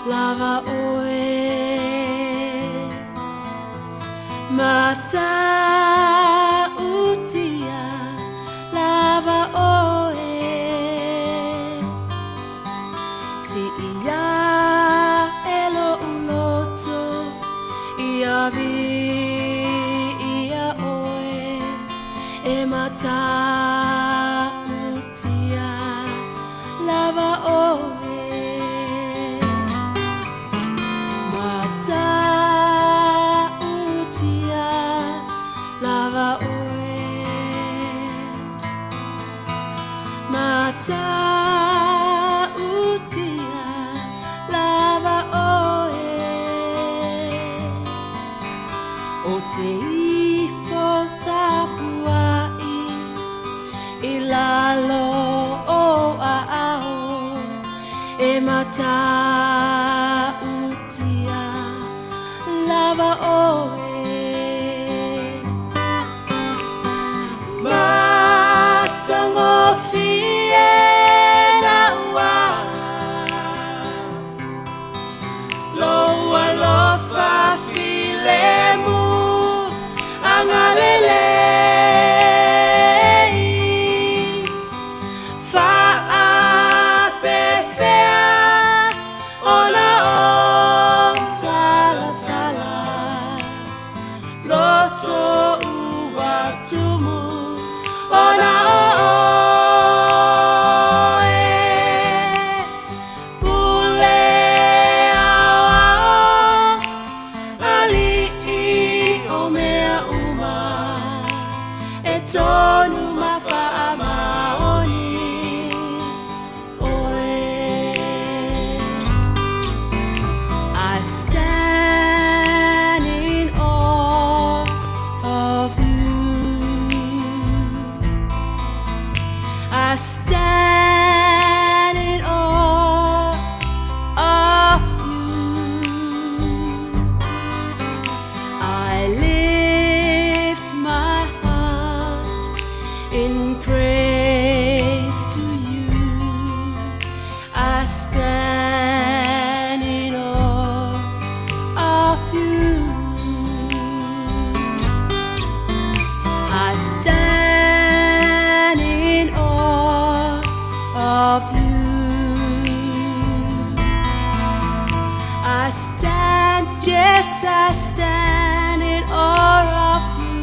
[SPEAKER 14] Lava oe Matautia lava oe Si ia e lo'u loto ia vi ia oe E matautia lava oe Matautia lava oe Matautia lava oe O te ifo tapuai I lalo o aao e matautia lava oe. Matagofie na ua lou alofa filemu. tumu ona o ʻoe. Pule aoao aliʻi o mea uma e tonu ma faamaoni ʻoe. I stand in awe of you. I stand in awe of you. I lift my heart in praise to you. I stand in awe of you. I stand in awe of you. I stand, yes, I stand in awe of you.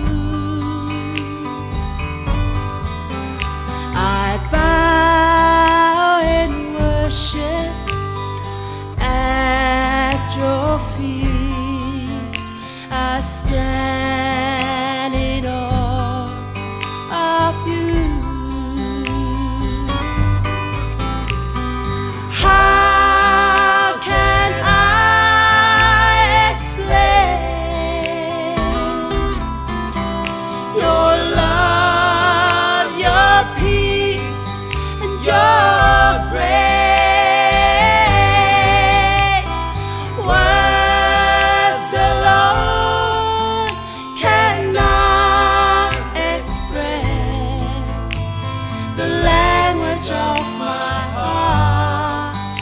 [SPEAKER 14] I bow in worship at your feet. I stand in awe of you. How can I explain your love, your peace, and your grace? Words alone cannot express the language of my heart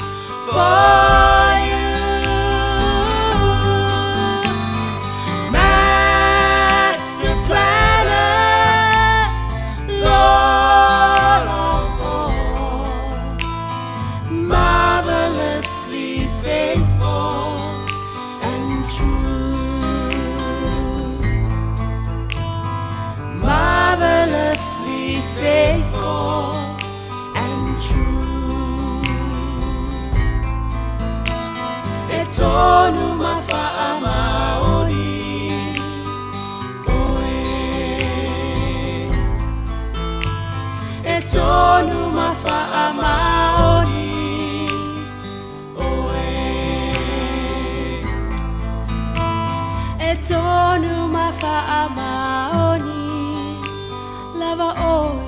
[SPEAKER 14] for you. Master planner, Lord of all, marvelously faithful and true. Marvelously faithful and true. E tonu ma faamaoni ʻoe. E tonu ma faamaoni ʻoe. E tonu ma faamaoni lava ʻoe.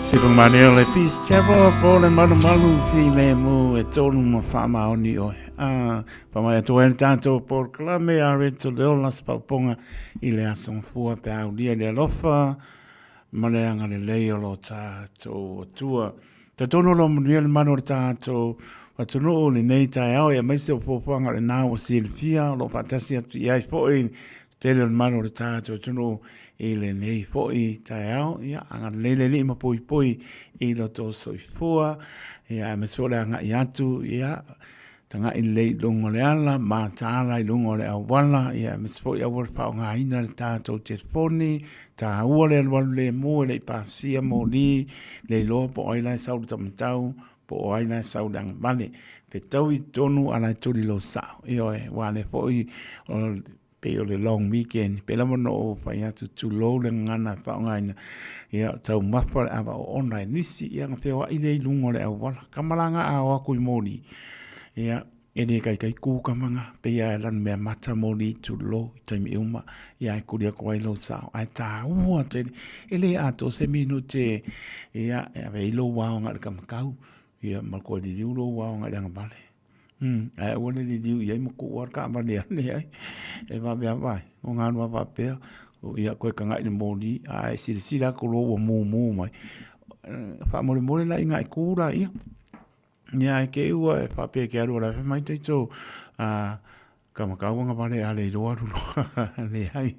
[SPEAKER 2] Sipang mani o le Peace Travel po le malumalu fi le mu e tonu ma faamaoni ʻoe. A faamai atu ai le tatou polokalame a Reto le Ola se paopaoga i le aso gafua pe a aulia i le alofa ma le agalelei o lo tatou Atua. Talitonu o lo o manuia le malu o le tatou atunuu i lenei taeao aemaise o fuafuaga o lena ua silafia o lo o faatasi atu i ai foi le tele o le malu o le tatou atunuu i lenei foi taeao. Ia, agalelei le Alii ma poipoi i lo outou soifua, ia, aemaise foi o le agai atu, ia, tagai lelei i luga o le ala, mataala i luga o le auala, ia, aemaise foi aua le faaaogaina le tatou telefoni, taua le alualu lemu e le i pasia moli, le iloa po o ai la e sau i le taumatau, po o ai la e sau i le agavale. Fetaui i totonu a o la e tuli lou sao. Ioe, aua o lea foi o pei o le long weekend, pei lava ona ou fai atu, tulou le gagana e faaaogaina, ia, taumafa le ava oona e nisi, ia ona feoai lea i luga o le auala. Kama la nga a o atu i moli, ia, e le kaikai ku kama nga, pei lava e lanumea mata moli, tulou, i taimi uma, ia, e kuli atu ai lou sao. Ae taua tele, e le atoa se minute, ia, e ave ai lou aoga i le kamakau, ia, ma koe liliu lou aoga i le agavale. Umm, ae aua le liliu i ai ma kuu lava le taavale e ane ai, e vave ava ai. O ngā noa faapea, ia koe taga'i i le moli, a e silasila atu loa ua mumu mai, faamolemole la ina e kū laia. Ia ae te i ua e faapea e te alu o la e fai mai tatou, Kamakau agavale a le iloa alu loa, leai,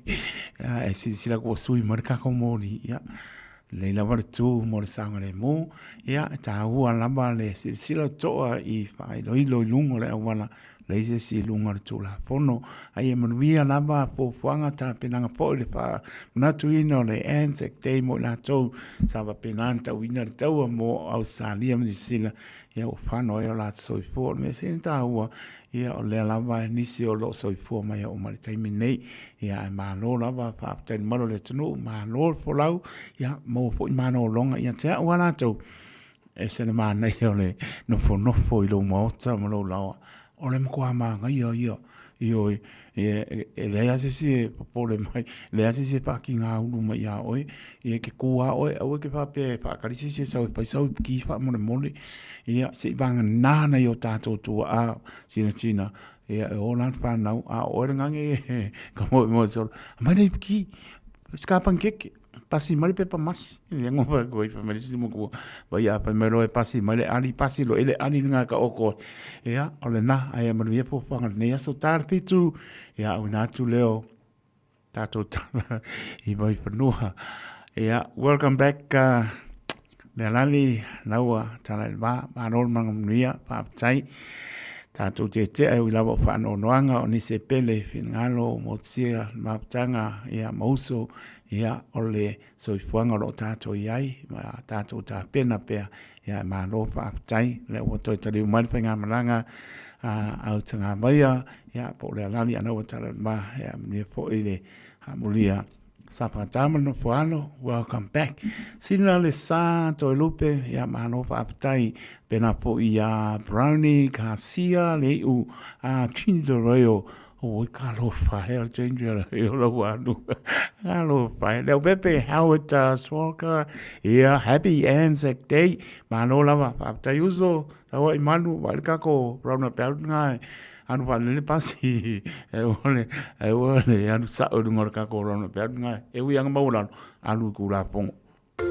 [SPEAKER 2] e silasila atu ua sui mai le tatou moli, ia, lelei lava le tu mo le saogalemu, ia, e taua lava le silasila totoa i faailoilo i luga o le auala. Leai se isi i luga o le Tulafono. A ia manuia lava fuafuaga tapenaga foi le faamanatuina o le Anzac Day mo i latou sa faapena ona tauina le taua mo Ausetalia ma Niu Sila, ia ua fano ai o latou soifua. O le mea sili ona taua, ia o lea lava nisi o lo o soifua mai e oo mai i le taimi lenei. Ia ae malo lava faafetai i le mamalu o le atunuu, malo le folau, ia maua foi malologa ia te au lava latou, e ese le manaia o le nofonofo i lou maota ma lou laoa. O le matua manaia ia, ioe, e leai lava se isi e popole mai, e leai lava se isi e faatigaulu mai ia oe, ia e te tu lava oe, aua e te faapea e faatali se isi e sau e fai sau ki faamolemole. Ia, se i vagana nai o tatou tuaa sinasina, ia e ola le fanau, a o oe le gage e ka moemoe solo, aumai le ki, se ka panikeke. Pasi mai le pepa masi. Le ngofa ko i mai le matua. Vai a fai mai loa e pasi mai le ali, pasi loa i le ali nga ka oko. Ia, o le na, ai a manuia fuafuaga lenei aso ta le fitu. Ia, auina atu leo tatou tala i Vaifanua. Ia, welcome back uh, Lealali, laua, tala i le va, malo le manuia, faafetai. Tatou tetea e ui lava o faanoanoaga o nisi e pele finagalo motusia le mafutaga ia ma uso ia o le soifuaga o lo o tatou i ai ma tatou tapena pea ia e malo faafetai lea ua toe taliu mai le faigamalaga a Autagavaia ia po o Lealali ana ua tala i le va ia manuia foi le hamulia Safata ma le Nofoalo, welcome back. Sina le sa Toelupe, ia malo faafetai. Pena foi ia Brownie, Garcia, le iu, a Ginger Ale. Oi, ka alofa e, o Ginger Ale o lau anu. Ka alofa e. Leo Pepe, Howard uh, Swalker, ia Happy Anzac Day. Malo lava, faafetai uso, tau ai manu, vai le kako roundabout nga e. Anu whaalele pasi, e ua e ua le alu sao i lunga o le kako roundabout nga e ui anga maulalo, alu i kulafongo.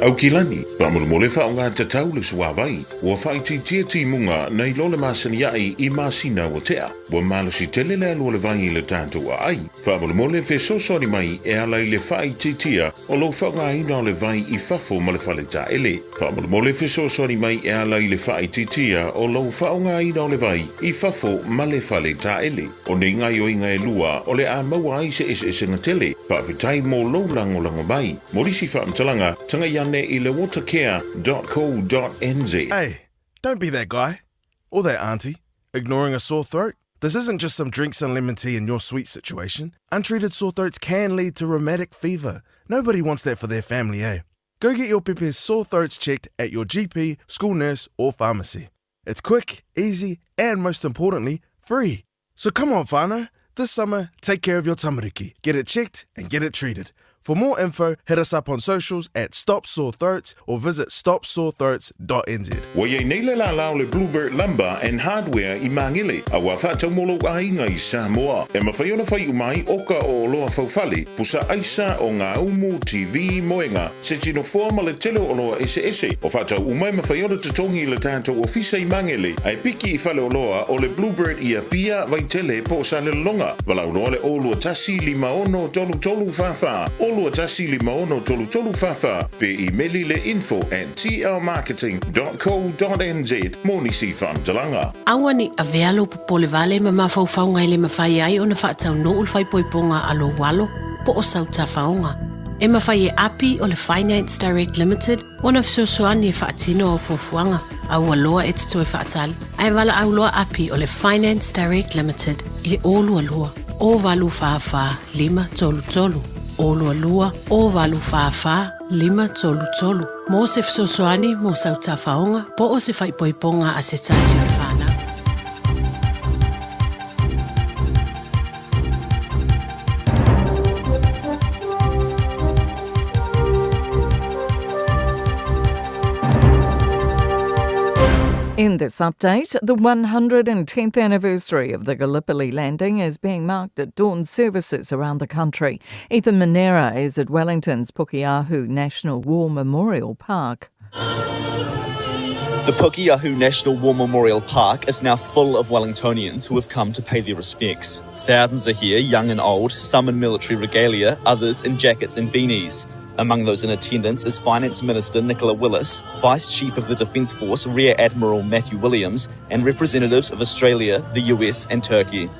[SPEAKER 1] Aukilani, faamolemole faaaoga tatau le suavai, ua faaitiitia timuga nai lo le masani aʻe i masina ua tea. Ua malosi tele le alu o le vai i le tatou aai. Faamolemole fesoasoani mai e ala i le faaitiitia o lou faaaogaina o le vai i fafo ma le fale taele. Faamolemole fesoasoani mai e ala i le faaitiitia o lou faaaogaina o le vai i fafo ma le fale taele. O nei gaoioiga e lua o le a maua ai se eseesega tele. Faafetai mo lou lagolago mai. Mo nisi faamatalaga, tagai ane i le watercare.co.nz.
[SPEAKER 16] Hey, don't be that guy. Or that auntie, ignoring a sore throat. This isn't just some drinks and lemon tea in your sweet situation. Untreated sore throats can lead to rheumatic fever. Nobody wants that for their family, eh? Go get your pepe's sore throats checked at your GP, school nurse, or pharmacy. It's quick, easy, and most importantly, free. So come on, whānau. This summer, take care of your tamariki. Get it checked and get it treated. For more info, hit us up on socials at Stop Sore Throats or visit stopsorethroats.nz.
[SPEAKER 1] Ua i ai nei le lālā o le Bluebird Lumber and Hardware i Māngere, a ua faatau mo lou aiga i Samoa. E mafai ona fai uma ai oka o oloa faufale, pusa aisa, o ngā umu, TV, moenga, se tino foa ma le tele o oloa eseese. O faatau uma e mafai ona totogi i le tatou ofisa i Māngere, a e piki i fale oloa o le Bluebird i Apia, Vaitele po o Salelologa. Valaau loa le 021 56 33 44, 021 56 33 44, pe imeli le info at tlmarketing.co.nz mo nisi faamatalaga.
[SPEAKER 17] Aua ne i avea lou popole vale ma mafaufauga e le mafai ai ona faataunuu le faaipoipoga a lou alo po o sau tafaoga. E mafai e Api o le Finance Direct Limited ona fesoasoani e faatino au fuafuaga, a ua loa e te toe faatali, ae valaau loa Api o le Finance Direct Limited i le 022 084 533, 022 084 533 mo se fesoasoani mo sau tafaoga po o se faaipoipoga a se tasi o le fanau.
[SPEAKER 3] In this update, the 110th anniversary of the Gallipoli landing is being marked at dawn services around the country. Ethan Manera is at Wellington's Pukeahu National War Memorial Park.
[SPEAKER 18] The Pukeahu National War Memorial Park is now full of Wellingtonians who have come to pay their respects. Thousands are here, young and old, some in military regalia, others in jackets and beanies. Among those in attendance is Finance Minister Nicola Willis, Vice Chief of the Defence Force Rear Admiral Matthew Williams, and representatives of Australia, the US, and Turkey.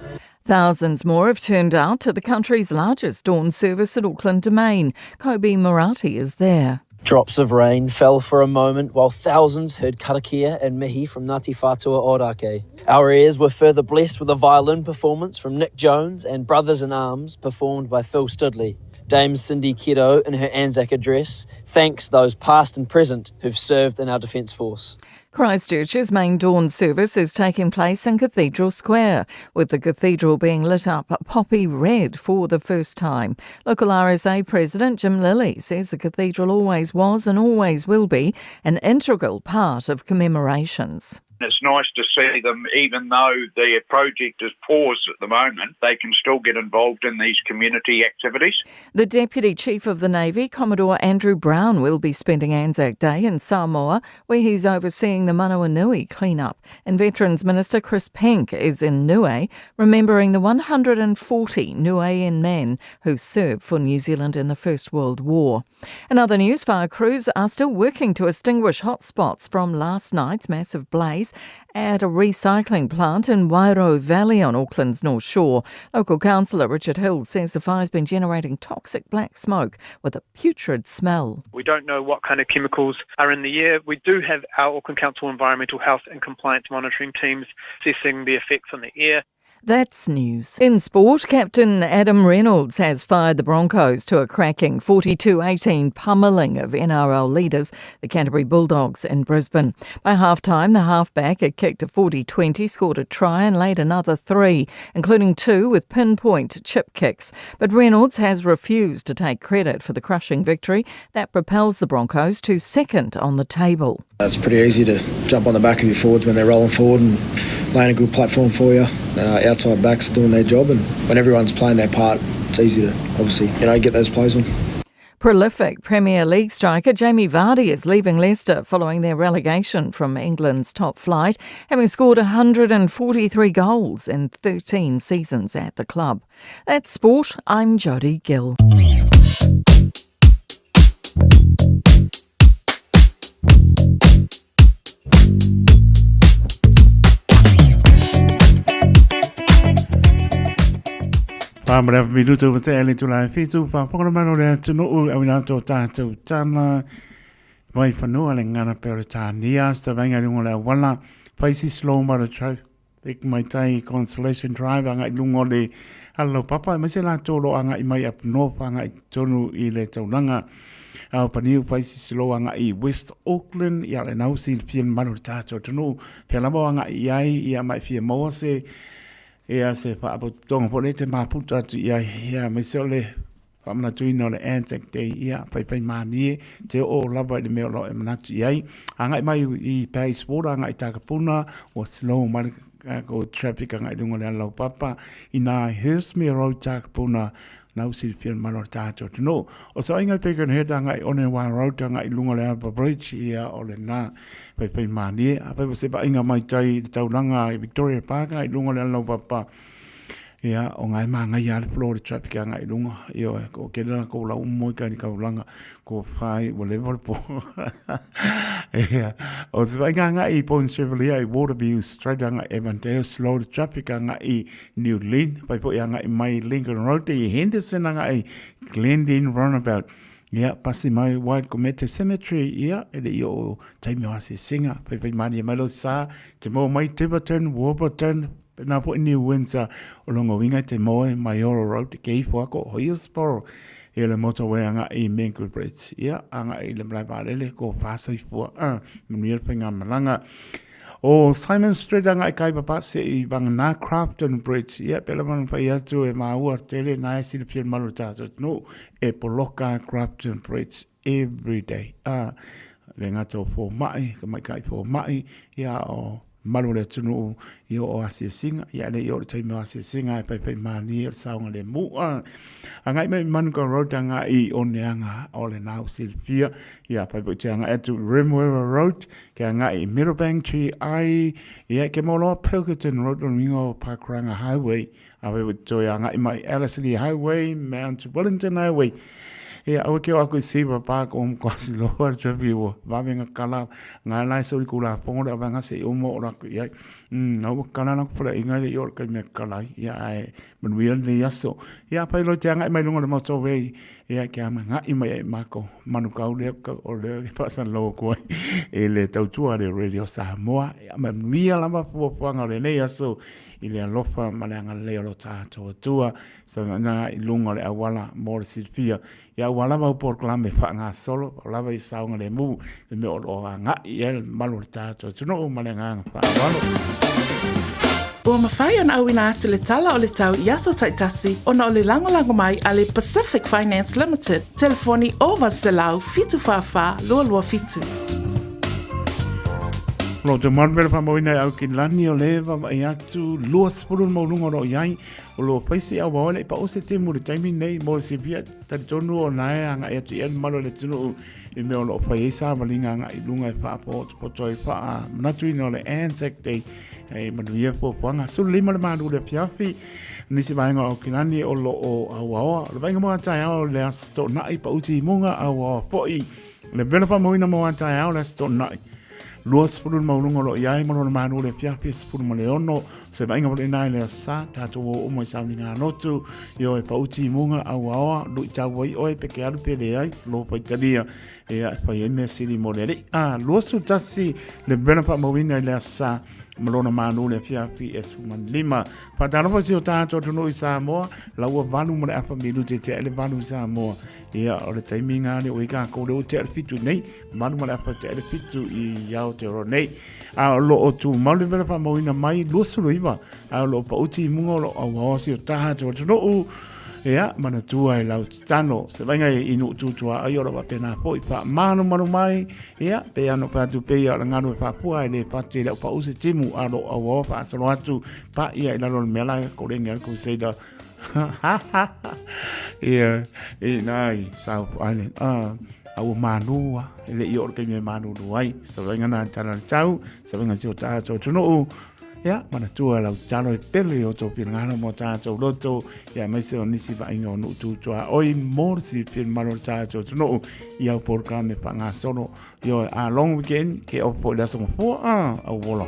[SPEAKER 3] Thousands more have turned out to the country's largest dawn service at Auckland Domain. Kobe Murati is there.
[SPEAKER 19] Drops of rain fell for a moment while thousands heard karakia and mihi from Ngāti Whātua Ōrākei. Our ears were further blessed with a violin performance from Nick Jones and Brothers in Arms performed by Phil Studley. Dame Cindy Kiddo, in her Anzac address, thanks those past and present who've served in our Defence Force.
[SPEAKER 3] Christchurch's main dawn service is taking place in Cathedral Square, with the cathedral being lit up poppy red for the first time. Local RSA President Jim Lilly says the cathedral always was and always will be an integral part of commemorations.
[SPEAKER 20] It's nice to see them, even though their project is paused at the moment, they can still get involved in these community activities.
[SPEAKER 3] The Deputy Chief of the Navy, Commodore Andrew Brown, will be spending Anzac Day in Samoa, where he's overseeing the Manawanui clean-up. And Veterans Minister Chris Penk is in Niue, remembering the 140 Niuean men who served for New Zealand in the First World War. In other news, fire crews are still working to extinguish hotspots from last night's massive blaze at a recycling plant in Wairau Valley on Auckland's North Shore. Local councillor Richard Hill says the fire's been generating toxic black smoke with a putrid smell.
[SPEAKER 4] We don't know what kind of chemicals are in the air. We do have our Auckland Council Environmental Health and Compliance Monitoring teams assessing the effects on the air.
[SPEAKER 3] That's news. In sport, Captain Adam Reynolds has fired the Broncos to a cracking 42-18 pummeling of NRL leaders, the Canterbury Bulldogs in Brisbane. By half-time, the halfback had kicked a 40-20, scored a try and laid another three, including two with pinpoint chip kicks. But Reynolds has refused to take credit for the crushing victory that propels the Broncos to second on the table.
[SPEAKER 6] It's pretty easy to jump on the back of your forwards when they're rolling forward and laying a good platform for you. Outside backs are doing their job, and when everyone's playing their part, it's easy to obviously, you know, get those plays on.
[SPEAKER 3] Prolific Premier League striker Jamie Vardy is leaving Leicester following their relegation from England's top flight, having scored 143 goals in 13 seasons at the club. That's sport. I'm Jodie Gill.
[SPEAKER 2] Wha ma le minuta ua tea le tula e whitu, wha whakaramano le atunuu au ina tō tātou tana, mai whanua le ngana pe o le tānia, sta vainga runga le awala, whaisi slow mara traffic mai tai Constellation Drive anga i lunga o le ala papa, mai se la tō anga i mai up north anga i tonu i le taulanga. Au paniu whaisi slow anga i West Auckland, ia le nausi le fia manu le tātou atunuu, pea lava anga i ai, ia mai fia maua se, ia se whaapotonga po le te maputa atu ia, ia mai se o le whaamanatuina o le Anzac Day, ia pai mānie, te o lava i le mea o lau e manatu i ai. Anga i mai i Paris Water, anga i Takapuna, o slow mai ko traffic anga i lunga le ala papa, i nā Hursmere Road Takapuna, nau si fia malo tātou tino. O sa inga peke he anga i Onewa Road anga i lunga le Harbour Bridge ia o le nā pai pai mānie. A pai se pa inga mai tai le taulanga i Victoria Park anga i lunga le ala papa. Ia o ngai mā ngai a le floor le traffic anga i lunga. Ia o ke rana ko la umo i ka ni kaulanga ko whai wa le po. Ia o te inga anga i Point Chevalier i Waterview Street anga Evandale slow the traffic anga i New Lynn, pai po anga i mai Lincoln Road i Henderson anga i Glendene Roundabout. Ia, pasi mai Waikumete Cemetery, ia, e le i o taimi o ase singa, pai pai mani mai lo sa, te mo mai Tiverton, Warburton, nā po i New Windsor, o longo winga te moe Maioro Road, te keifo ako, Hillsborough, ia le motorway anga i Mengo Bridge, ia, anga i le mlae vārele, ko whāsaifua, manuia le whainga malanga. O Simon Street anga i Kaipapa se i Whanganā Crafton Bridge. Ia, pela mana whai atu e māua tele nā e sila pia malu tātou tonu e poloka Crafton Bridge every day. Le ngata o fō mai, ka mai kai fō mai, ia o Malu o le atunuu i o asiasiga, ia le i o le taimi o asiasiga e paipai malie o le saogalemu. Agai mai Manukau Road agai i Oneaga o lena ua silafia, ia pai foi te agai atu i Remuera Road, ke agai i Meadowbank GI, ia ke maua loa Pilkerton Road lona uiga o Pakuranga Highway, a pai foi te toe agai mai Ellerslie Highway, Mount Wellington Highway, Ia, aua ke o aku i Zebra Park o Mkwasi loa le traffic ua vave nga kala nga la so i kula pongo le avanga se i uma o laku i ai. Ua kala la ku inga le i o le kaimea kala ai. Ia, ae manuia lenei aso. Ia, pai loa te agai mai luga o le motorway, ia, ke aga'i mai ai mākou. Manukau lea, o lea e faasalalaua atu ai i le tautua a le Radio Samoa. Ia, manuia lava fuafuaga o lenei aso i le alofa ma le agalelei o lo tatou Atua. Saga i luga o le auala mo le silafia. Ia ua lava au polokalame faagasolo, ua lava i saogalemu le mea o lo o agai i ai le mamalu o le tatou atunuu ma le agaga faaaloalo.
[SPEAKER 7] Ua mafai ona auina atu le tala o le tau i aso taitasi ona o le lagolago mai a le Pacific Finance Limited, telefoni 0800 744 227.
[SPEAKER 2] O lo o toe malu mea le faamauina e Aukilani o le vaavaai atu 20 le maualuga o lo o i ai O lo o fai se auaoa e le i pao se temu i le taimi lenei mo le silafia, talitonu o na e agai atu i ai le mamalu o le atunuu i mea o lo o fai ai savaliga agai i luga e faapotopoto ai faamanatuina o le Anzac Day e manuia fuafuaga. 15 le malu i le afiafi, nisi vaega o Aukilani o lo o auaoa. O le vaaiga mo a taeao o le Aso Toonai, pau timuga auaoa foi. Le vela faamauina mo a taeao le Aso Toonai. 20 le maualuga o lo o i ai ma lona malu i le afiafi e 16. Se vaaiga foi lena i le Aso Sa, tatou o uma i sauniga lotu, i oe pau timuga, auaoa, luitau ai oe pe ke alu pe leai, lo faitalia, ia e fai ai mea sili mo le Alii. A, 21 le vela faamauina i le Aso Sa ma lona malu i le afiafi e 15. Faatalofa si o tatou atunuu i Samoa, la ua 8 ma le afa minute tea i le 8 i Samoa. Ia, o le taimi ngā le oi kākou le o tea i le 7 nei, 8 ma le afa tea i le 7 i Aotearoa nei. A o lo o tumau le vela faamauina mai 29, a o lo o pauti i muga o lo o auaoa si o tatou atunuu, ia, manatua e lau tano, se vaaiga i nuu tutua ai o lo o faapena foi faamalumalu mai, ia, pe ano pe atu pei o le galu e faapua e le fati i le au pau se timu, a o lo o auaoa faasolo atu pa ia i lalo o le mea la e koleni ai le Crusader. Ia, i nā i South Island. Ah, a ua mālū a, e le i oo le taimi e malūlū ai. Sa vaaiga nā tala le tau, sa vaaiga si o tātou atunuu. Ia, manatua lau tatalo e pele i o tou finagalo mo tātou loto, ia aemaise o nisi vaaiga o nuu tutua oi mo le silafia le mamalu o le tātou atunuu i au polokalame faagasolo. Ioe, a long weekend, ke off foi le aso mafua, a, au ola.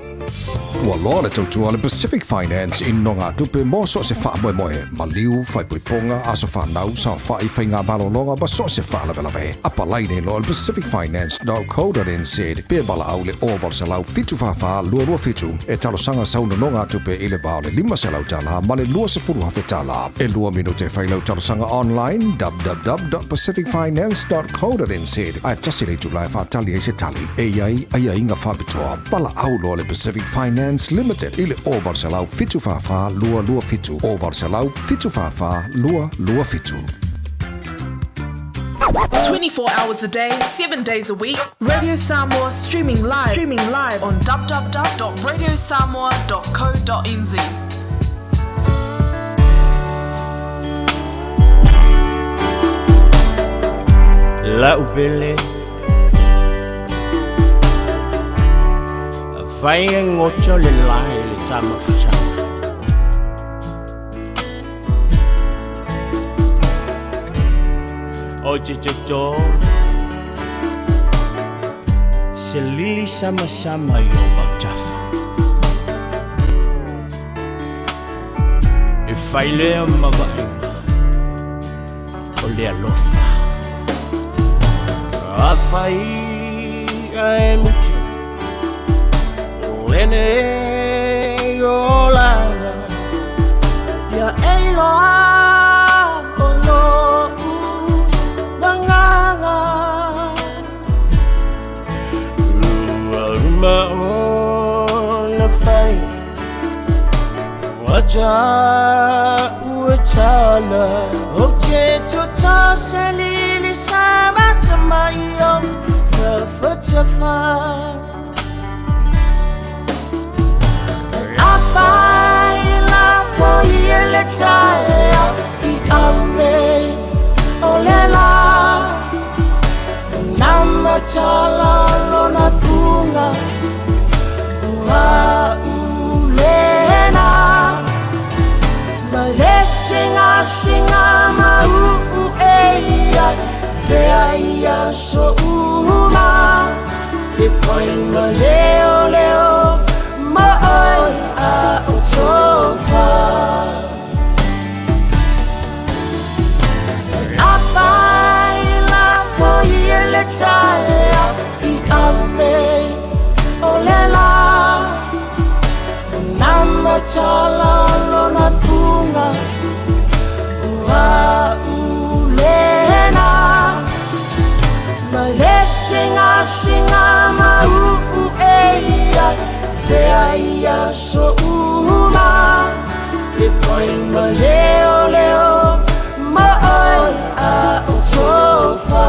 [SPEAKER 8] Ua loa le tautua a le Pacific Finance i nogatupe mo so o se faamoemoe, maliu, faaipoipoga, aso fanau, saofai, faigamalologa ma so o se faalavelave. Apalai nei loa le pacificfinance.co.nz pe valaau le 0800 744 227 e talosaga sau nonogatupe i le va o le $500 ma le $20,000. E lua minute e fai lau talosaga online www.pacificfinance.co.nz ae tasi le itula e faatali ai se tali e i ai aiaiga faapitoa. Valaau loa le Pacific Finance Limited i le 0800 744 227, 0800 744 227.
[SPEAKER 7] 24 hours a day, 7 days a week, Radio Samoa streaming live, streaming live on www.radiosamoa.co.nz.
[SPEAKER 21] La'u pele Fai e ngoto le lae le tama fusanga O te te tō Se lili sama sama i o mautafa E fai lea ma vaaiga o le alofa Afai e mutu o lenei olaga Ia e iloa o lo'u agaga Ua uma ona fai Ua tala O te toto se lili sama sama i o tafa tafa. Le fai ma leo leo ma oe a o tofa. Afai la foi e le taea i ave o le la. Nama tala lona funga ua ulena. Ma le singa singa ma uu e ia te ai so uma. Le fai ma leo leo ma oe a o tofa.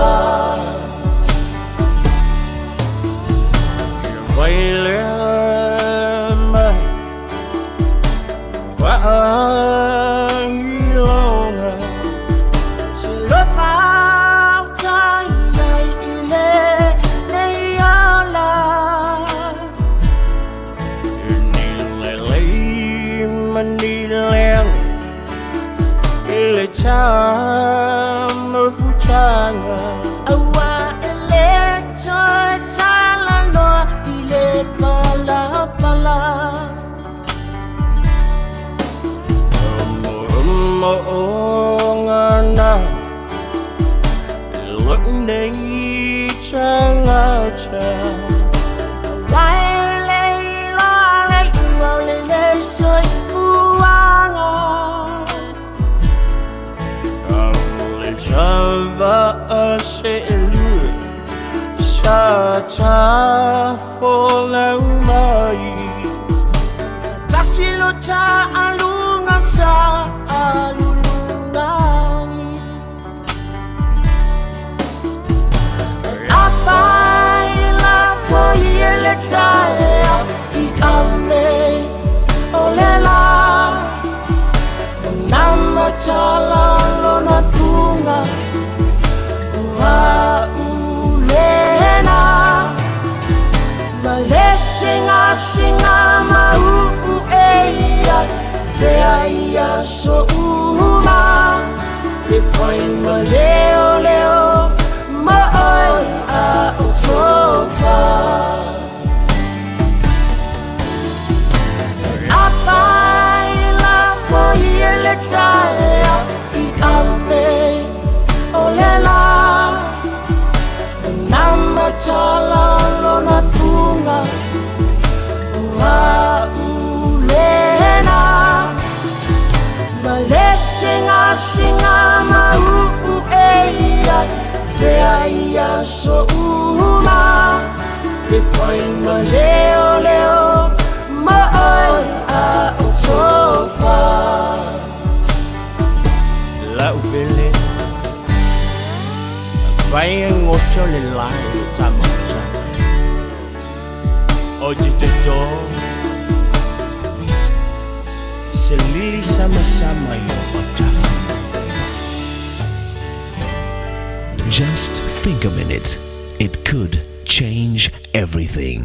[SPEAKER 5] Just think a minute. It could change everything.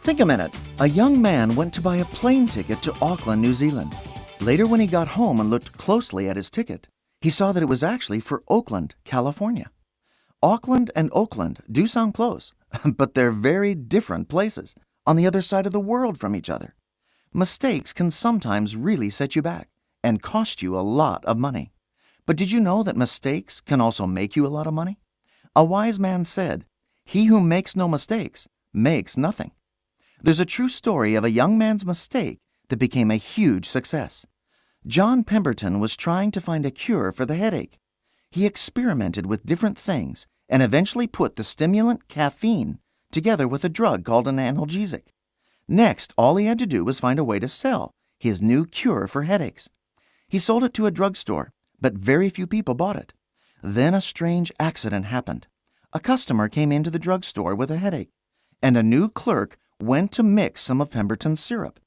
[SPEAKER 22] Think a minute. A young man went to buy a plane ticket to Auckland, New Zealand. Later, when he got home and looked closely at his ticket, he saw that it was actually for Oakland, California. Auckland and Oakland do sound close, but they're very different places on the other side of the world from each other. Mistakes can sometimes really set you back and cost you a lot of money. But did you know that mistakes can also make you a lot of money? A wise man said, He who makes no mistakes makes nothing. There's a true story of a young man's mistake that became a huge success. John Pemberton was trying to find a cure for the headache. He experimented with different things and eventually put the stimulant caffeine together with a drug called an analgesic. Next, all he had to do was find a way to sell his new cure for headaches. He sold it to a drugstore, but very few people bought it. Then a strange accident happened. A customer came into the drugstore with a headache, and a new clerk went to mix some of Pemberton's syrup.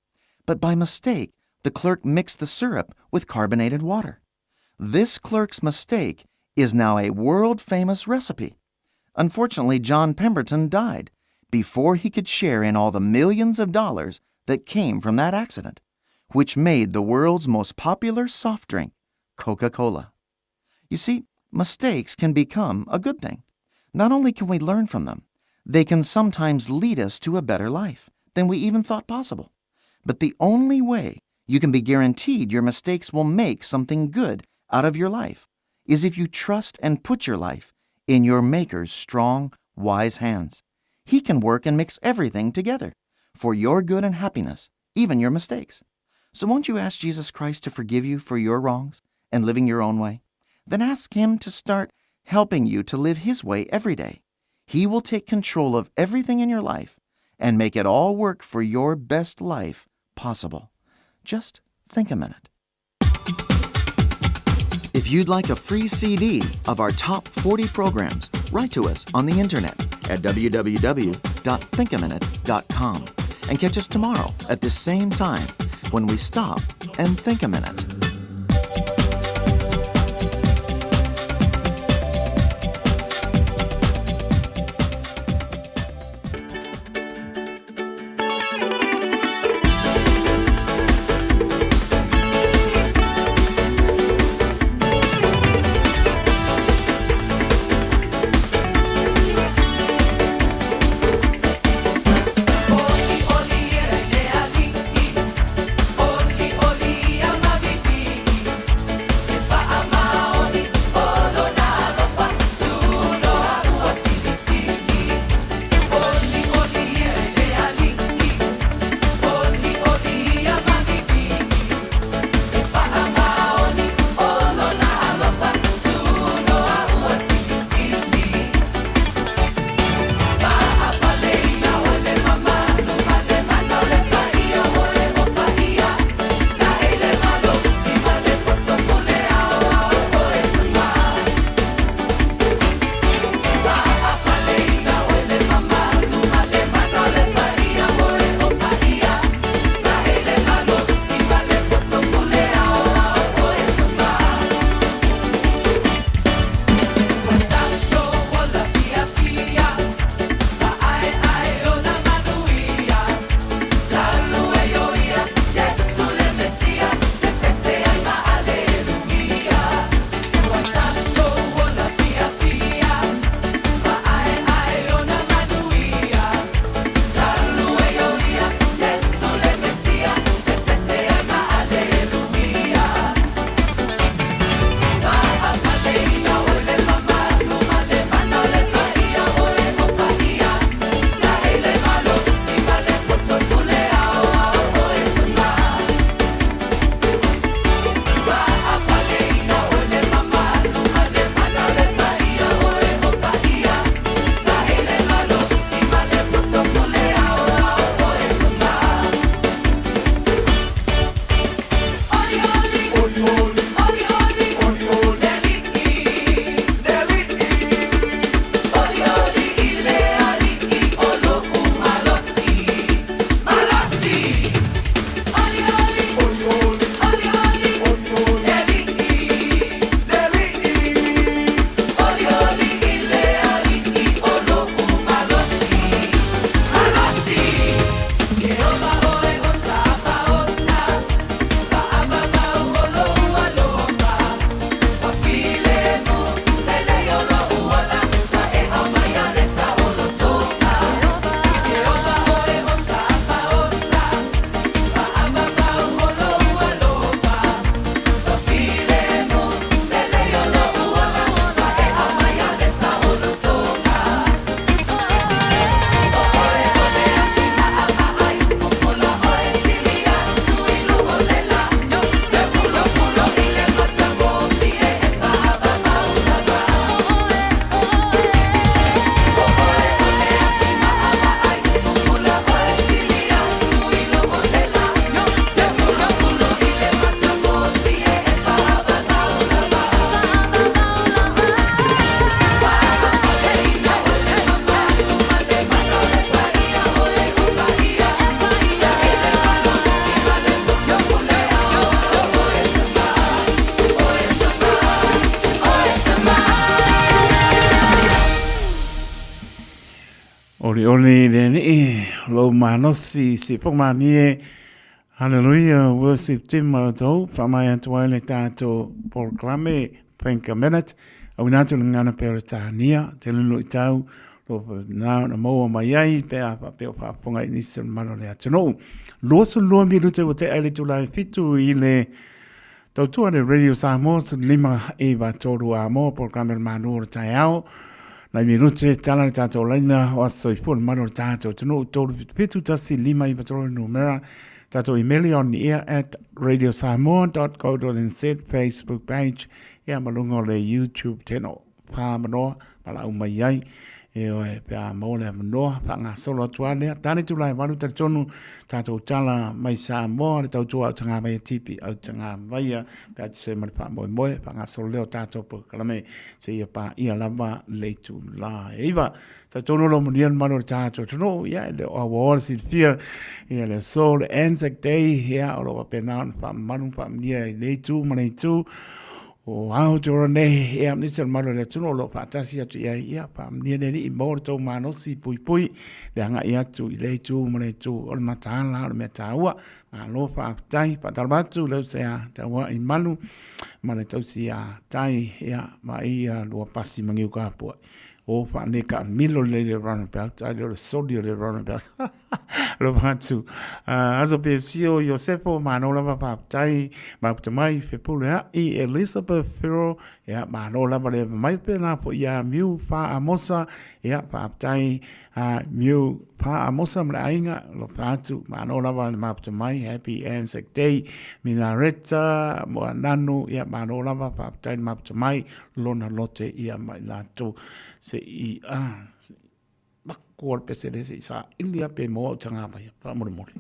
[SPEAKER 22] But by mistake, the clerk mixed the syrup with carbonated water. This clerk's mistake is now a world famous recipe. Unfortunately, John Pemberton died before he could share in all the millions of dollars that came from that accident, which made the world's most popular soft drink, Coca Cola. You see, mistakes can become a good thing. Not only can we learn from them, they can sometimes lead us to a better life than we even thought possible. But the only way you can be guaranteed your mistakes will make something good out of your life is if you trust and put your life in your Maker's strong, wise hands. He can work and mix everything together for your good and happiness, even your mistakes. So won't you ask Jesus Christ to forgive you for your wrongs and living your own way? Then ask Him to start helping you to live His way every day. He will take control of everything in your life and make it all work for your best life possible. Just think a minute. If you'd like a free CD of our top 40 programs, write to us on the internet at www.thinkaminute.com and catch us tomorrow at the same time when we stop and think a minute.
[SPEAKER 2] Olioli le alii, o lou malosi se paumālie, Hallelujah, worship team ma outou, faamaea atu ai le tatou polokalame Think a Minute. Auina atu le gagana Peretania, te lulu i tau, lo na ona maua mai ai pe a faapea o faafofoga i nisi o le mamalu o le atunuu. 22 minute ua tea i le itula e 7 i le tautua le Radio Samoa 15 9 3 a mo polokalame o le Manu o le taeao. Nai minute tala le tatou laina o aso soifua le mamalu o le tatou atunuu 377 1 5 9 3 numera tatou email on air at radiosamoa.co.nz Facebook page ia ma luga o le YouTube channel. Whamanoa, palau mai ai, e oe, pe a maua le avanoa, faagasolo atu lava lea. Tane tulae valu talitonu, tatou tala mai Samoa, le tautua au tagavaia tipi au tagavaia, pe a te se ma le faamoemoe, faagasolo lea o tatou polokalame, seia paia lava le itula e 9. Talitonu o lo o manuia le mamalu o le tatou atunuu, ia e le o auaoa le silafia, ia le aso, le Anzac Day, ia o lo o faapena ona faamamalu ma faamanuia i lenei itu ma lenei itu. O Aotearoa nei, ia, nisi o le mamalu o le atunuu o lo o faatasi atu i ai, ia, faamanuia le Alii, maua le tou malosi puipui, le agai atu i lea itu ma lea itu, o le mataala o le mea taua. Malo faafetai, faatalofa atu le uso ia Tauai Malu ma le tausi ia Tai, ia, ma ia lua pasi ma Niukapuai. O faanei taamilo lelei le runabout, ae le o le soli o le runabout. Alofa atu. Aso Pesio Iosefo, malo lava faafetai. Maputa mai, Fepule ai, Elizabeth Farrell, ia, malo lava le mai pena fo ia Miu Fa Amosa, ia, faafetai Miu Fa Amosa ma le aiga, alofa atu, malo lava le maputa mai, Happy Anzac Day, Minareta, Moananu, ia, malo lava, faafetai le maputa mai, lona lote ia mai latou se i a maku o le pese le se i sa ili a pe maua au tanga mai faamolemole.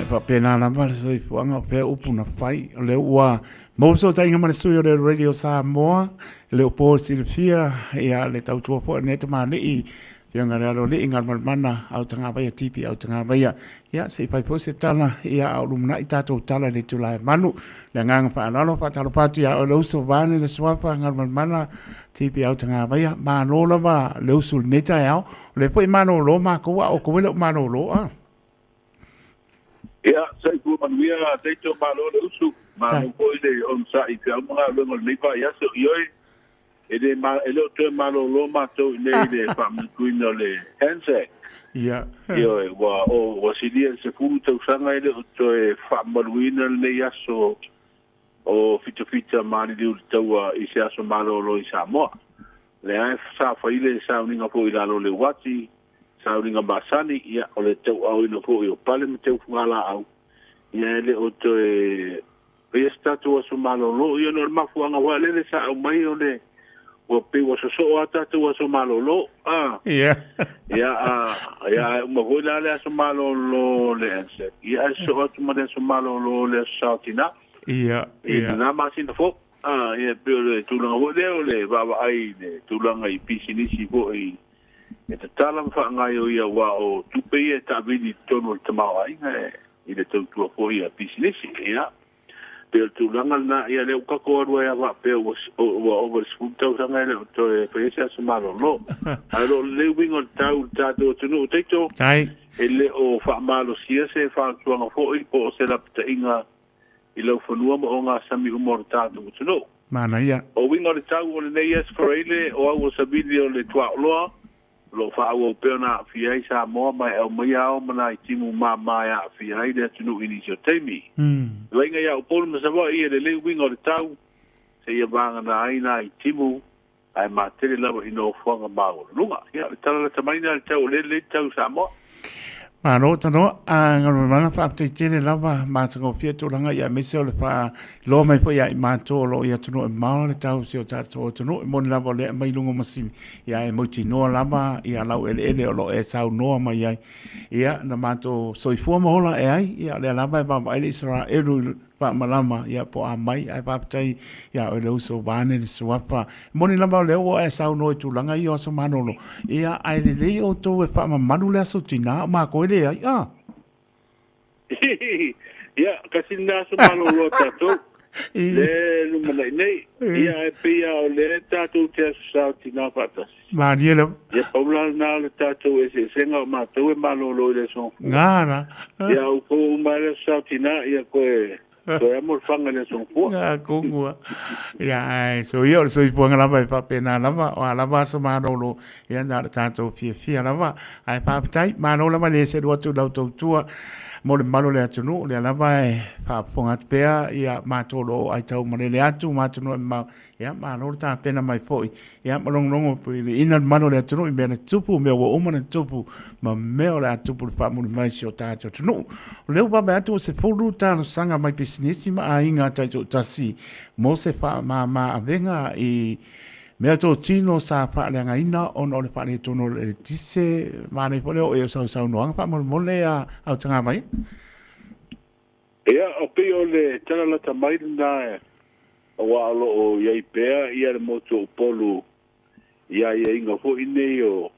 [SPEAKER 2] Faapena lava le soifuaga o fea upu na fai. O lea ua maua fesootaiga ma le sui o le Radio Samoa, e le o po silafia ia le tautua foi a lenei tamalii, Afioga i le Aloalii Galumalemana Autagavaia TP Autagavaia. Ia, se i fai foi se tala, ia, a o lumanai tatou tala i le itula e 8. Le agaga faaaloalo, faatalofa atu ia oe le uso vaeane le suafa Galumalemana TP Autagavaia. Malo lava le usu i lenei taeao. O lea foi e malolo makou, a o outou e le o malolo, a?
[SPEAKER 10] Ia, soifua manuia Taito, malo le usu, malo foi le onosai i feau ma galuega o lenei vaiaso. Ioe, e le, e le o toe malolo matou i nei i le faamanatuina o le Anzac.
[SPEAKER 2] Ia.
[SPEAKER 10] Ioe, ua, o, ua silia i le 10 tausaga e le o toe faamamaluina lenei aso o fitafita maliliu i le taua i se aso malolo i Samoa. Lea e sa fai le sauniga foi i lalo o le uati, sauniga masani, ia, o le tauaaoina foi o pale ma teufugalaau, ia e le o toe faia se tatou aso malolo. Ia ona o le mafuaaga foi lele sa aumai o le ua pei ua sosoo a tatou aso malolo. A.
[SPEAKER 2] Ia.
[SPEAKER 10] Ia, a, ia, ae uma foi la le aso malolo o le Anzac. Ia, ae sosoo atu ma le aso malolo o le aso Saotina.
[SPEAKER 2] Ia,
[SPEAKER 10] I
[SPEAKER 2] ia.
[SPEAKER 10] lena masina foi. A, ia, e pei o le tulaga foi lea o le vaavaai i le tulaga i pisinisi foi. E tatala ma faagaioia aua o tupe ia e taavili i totonu o le tamaoaiga e i le tautua foi a pisinisi. Ia, pei o le tulaga lena, ia lea ua tatou alu ai lava faapea ua ua ova i le 10 tausaga e le o toe faia se aso malolo. Ae o lo o lelei uiga o le tau i le tatou atunuu Taito, e le o faamalosia se fautuaga foi po o se lapataiga i laufanua ma ogasami uma o le tatou atunuu.
[SPEAKER 2] Manaia.
[SPEAKER 10] O uiga o le tau o lenei aso Faraile, o au o Savili o le Tuaoloa, o lo o faaauau pea ona aafia ai Samoa ma e aumaia ao ma nai timu mama e aafia ai le atunuu i nisi o taimi. E vaiga ia Upolu ma Savaii e lelei uiga o le tau, seia vagana ai nai timu ae matele lava i nofoaga maualuluga. Ia, o le tala lata mai lena i le tau o lea lelei le tau i Samoa.
[SPEAKER 2] Malo tanoa, a galuemana faafetai tele lava matagofie tulaga ia aemaise o le faailoa mai foi ia i matou o lo o i atunuu e mamao le tau o si o tatou atunuu. E moni lava o lea e aumai i luga o masini, ia ae mautinoa lava ia laueleele o lo o e saunoa mai ai. Ia na matou soifua ma ola ae ai, ia o lea lava e vaavaai le Isaraelu i faamalama, ia po o a mai, ae faafetai ia oe le uso vaeane le suafa. E moni lava o lea ua e saunoa i tulaga ia o aso malolo, ia ae lelei outou e faamamalu le aso tinā, o matou e leai, a?
[SPEAKER 10] Ia, kasi lena aso malolo a tatou, lea e lumanai nei. Ia, ae pei lava o lea tatou te aso sa o tinā faatasi.
[SPEAKER 2] Malie lava.
[SPEAKER 10] Ia, pau la lena o le tatou eseesega o matou e malolo i le aso Gafua.
[SPEAKER 2] Gala.
[SPEAKER 10] Ia, outou uma lava le aso sa o tinā, ia toe, toe amo le faga i le aso Gafua.
[SPEAKER 2] Nga kongua. Ia, ae, so ia o le soifuaga lava e faapena lava, o a lava aso malolo, ia na o le tatou fiafia lava. Ae faafetai, malo lava le selu atu i lau tautua mo le mamalu o le atunuu, o lea lava e faafofoga atu pea ia matou o lo o aitaumalele atu ma atunuu e mamao, Ia, malo le tapena mai foi. Ia, ma logologo i le ina le mamalu o le atunuu i mea na tutupu, mea ua uma ona tutupu, ma mea o le a tupu i le faamuli mai o si o tatou atunuu. O lea ua vaavaai atu ua 10 talosaga mai pisinisi ma aiga taitoatasi mo se faamama avega i meatotino sa faaleagaina ona o le faaletonu o le eletise. Manaia foi le oo i ai o sau saunoaga faamolemole a Autagavaia.
[SPEAKER 10] Ia, o pei o le tala lata mai lena aua o lo o i ai pea ia le motu o Upolu i aiaiga foi nei o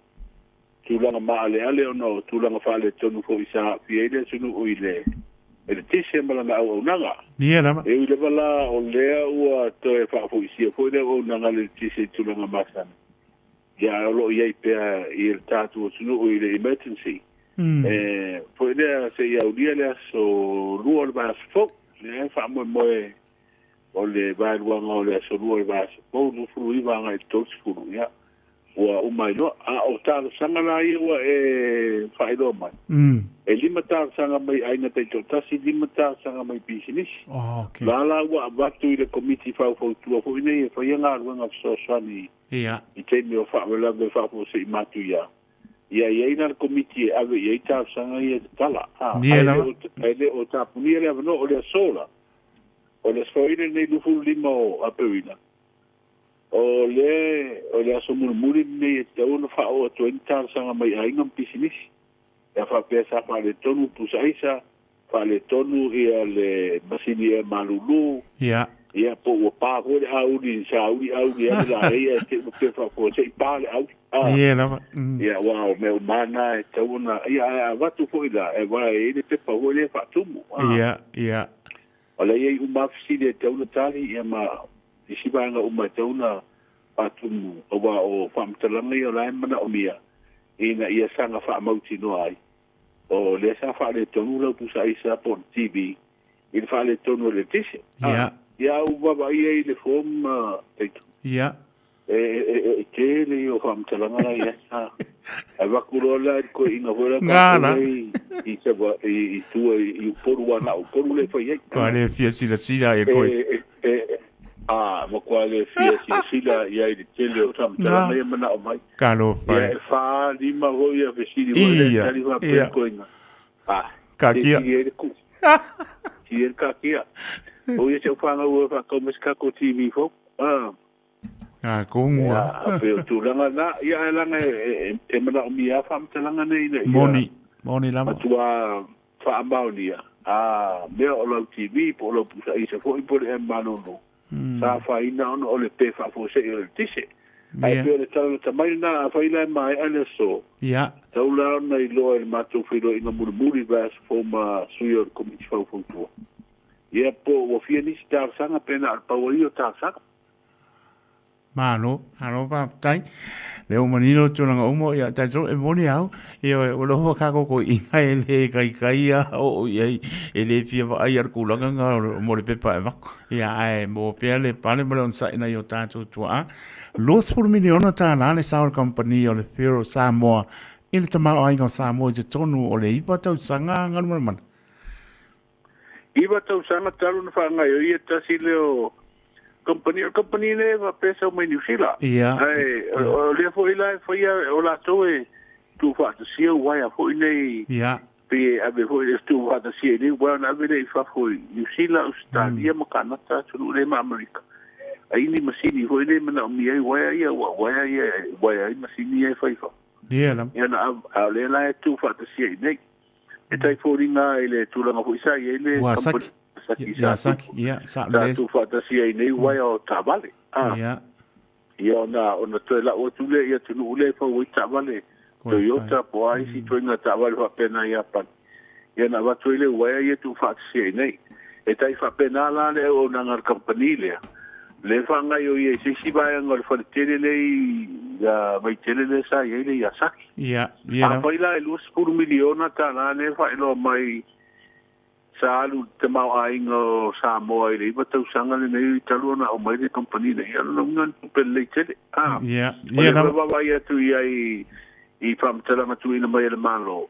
[SPEAKER 10] tulaga maaleale ona o tulaga faaletonu foi sa aafia ai le atunuu i le eletise ma lana auaunaga.
[SPEAKER 2] Ia lava.
[SPEAKER 10] E ui lava la o lea ua toe faafoisia foi le auaunaga a le eletise i tulaga masani, ia ae o lo o i ai pea i le tatou atunuu i le emergency. E foi lea seia aulia le aso 2 o le vaiaso fou. Lea e faamoemoe o le vaeluaga o le aso 2 o le vaiaso fou, 29 agai i le 30, ia, ua uma ai loa. A o talosaga la ia ua e faailoa mai, e 5 talosaga mai aiga taitoatasi, 5 talosaga mai pisinisi.
[SPEAKER 2] Oh, okay.
[SPEAKER 10] La la ua avatu i le Komiti Faufautua foi nei e faia galuega fesoasoani i taimi o faalavelave faafuasei matuia. Ia i ai la le Komiti e ave i ai talosaga ia e tatala. Ae le o tapunia le avanoa, o le aso la, O le aso Faraile lenei 25 o Aperila, o le, o le aso mulimuli lenei e tatau ona faaoo atu ai ni talosaga mai aiga ma pisinisi. Pe a faapea sa faaletonu pusa aisa, faaletonu ia le masini ea malulu, ia po ua pa foi le auli, sa auli auli ai le laei ae te i ua toe faafofoga se i pa le auli.
[SPEAKER 2] Ia lava.
[SPEAKER 10] Ia aua o mea uma lava na e tatau ona, ia ae a avatu foi la, aua e i ai le pepa foi lea e faatumu.
[SPEAKER 2] Ia, ia.
[SPEAKER 10] O la e i ai uma lava fesili e tatau ona tali, ia ma isi vaega uma e tatau ona faatumu, aua o faamatalaga ia o la e manaomia ina ia saga faamautinoa ai, o lea sa faaletonu lau pusa aisa po o le TV i le faaletonu o le eletise.
[SPEAKER 2] Ia.
[SPEAKER 10] Ia, a ou vaavaai ai i le form, Taito.
[SPEAKER 2] Ia.
[SPEAKER 10] E tele ia o faamatalaga la i ai. Ae avatu loa la i le toeaina foi la tatou i i Sava i tua i Upolu aua na o Upolu lea e fai ai.
[SPEAKER 2] Kua le fia silasila i koe.
[SPEAKER 10] A matua le fia silasila i ai i le tele o faamatalaga ia manao mai.
[SPEAKER 2] Talofa e.
[SPEAKER 10] Ia e fa lima foi ia fesili foi lea e tali faapea le toeaina. A,
[SPEAKER 2] Kakia.
[SPEAKER 10] Sili ai le ku. Sili ai le kakia. O ia si au fanau e faatau mai se tatou TV fou.
[SPEAKER 2] A. Ngā kongua.
[SPEAKER 10] Ia, pei o tulaga na, ia ae laga e manaomia lava faamatalaga nei ina ia.
[SPEAKER 2] Moni, moni lava.
[SPEAKER 10] Matua faamaonia, a mea o lau TV po o lau pusa aisa foi po o le ea malolo, sa afaina ona o le pe faafuasei o le eletise. Ae pei o le tala lata mai lena, afai la e maea le aso, tatau la ona iloa i le matou feiloaiga mulimuli i le vaiaso fou ma sui o le Komiti Faufautua. Ia, po ua fia nisi talosaga pe na o le pau ai ia o talosaga.
[SPEAKER 2] Malo, malo faafetai. Lea ua manino le tulaga uma, ia talitonu e moni au, ioe, ua nofo tatou toeaiina e le taitai lava oo i ai, e le fia vaai lava i le tulaga lena mo le pepa e avatu. Ia ae maua pea le pale ma le onosai i nai o tatou tuaa. $20 miliona tala le sao o le kamupani o le Fero Samoa i le tamaoaiga o Samoa i totonu o le 9 tausaga Galumalemana.
[SPEAKER 10] 9 tausaga talu ona faagaoioi e tasi lea o kamupani. O le kamupani lea e faapea e sau mai Niu Sila. Ae o lea foi la e faia o latou e tuufaatasia uaea foi nei. Pei e ave foi e tuufaatasia i nei uaea ona ave lea i fafo i Niu Sila, Ausetalia ma Kanata, atunuu lea ma Amerika. Ai ni masini foi nei e manaomia ai uaea ia, aua o uaea ia e uaea ai masini ia e fai i fafo. Ia na a o lea la e tuufaatasia i nei. E tai foliga i le tulaga foi sa i ai le
[SPEAKER 2] Saki,
[SPEAKER 10] sa tuufaatasia i nei uaea o taavale. Ia ona toe lau atu lea i atunuu lea e fau ai taavale Toyota po o a isi ituaiga taavale faapena i Iapani. Ia ona avatu ai lea uaea ia tuufaatasia i nei. E tai faapena la le auaunaga a le kamupani lea, lea e faagaoioi ai se isi vaega o le faletele lea i Vaitele lea sa i ai le Yasaki. Afai la e $20 miliona tala lea e faailoa mai sa alu i le tamaoaiga o Samoa i le 9 tausaga lenei talu ona aumai le kamupani nei, o lona uiga o ni tupe lelei tele. O lea foi e vaavaai atu i ai i faamatalaga tuuina mai e le Malo,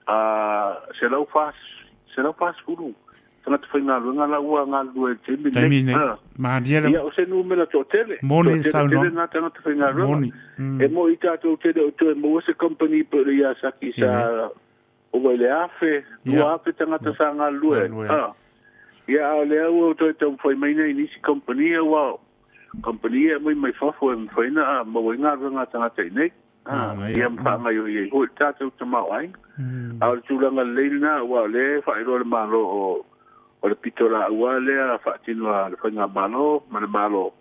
[SPEAKER 10] 140 tagata faigaluega la ua galulue i le taimi
[SPEAKER 2] lenei.
[SPEAKER 10] Ia, o se numera toatele, toatele tele na tagata faigaluega. E moni tatou te le o toe maua se company pei o le Yasaki sa ova i le 1,000, 2,000 tagata sa galulue ai. Ia, a o lea ua toe taumafai mai nei nisi company, aua o company ia e aumai mai fafo e mafai ona maua ai galuega a tagata i inei. Ia ma faagaoioi ai foi le tatou tamaoaiga. A o le tulaga lelei lena, aua o lea e faailoa le Malo o le pitolaau lava lea faatino a le Faigamalo ma le Malo.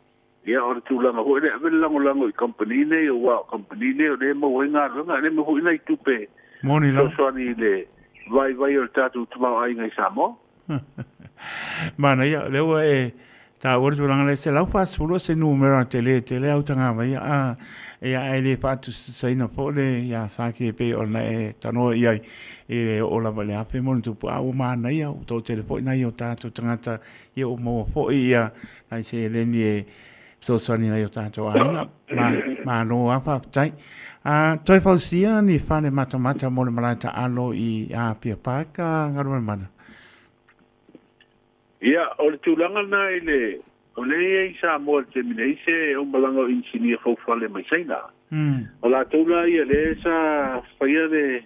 [SPEAKER 10] Ia o le tulaga foi lea e ave le lagolago i kamupani nei, aua o kamupani nei o lea e maua ai galuega, e le maua foi nai tupe fesoasoani i le vaivai o le tatou tamaoaiga i Samoa.
[SPEAKER 2] Manaia, lea ua e taua le tulaga lea, 140 o se numera tele tele au tagavaia, a ia ae le faatusatusaina foi le ia Saki e pei ona e tanoa i ai i le oo lava i le 1,000 ma ona tupu, a ua manaia, ua toatele foi nai o tatou tagata ia ua maua foi ia nai seleni e fesoasoani i nai o tatou aiga. Ma, malo lava faafetai. A, toe fausia ni fale matamata mo le malae taalo i Apia Park, Galumalemana.
[SPEAKER 10] Ia, o le tulaga lena i le, o lea e i ai i Samoa i le taimi nei se aumalaga o inisinia faufale mai Saina. O latou la ia lea sa faia le,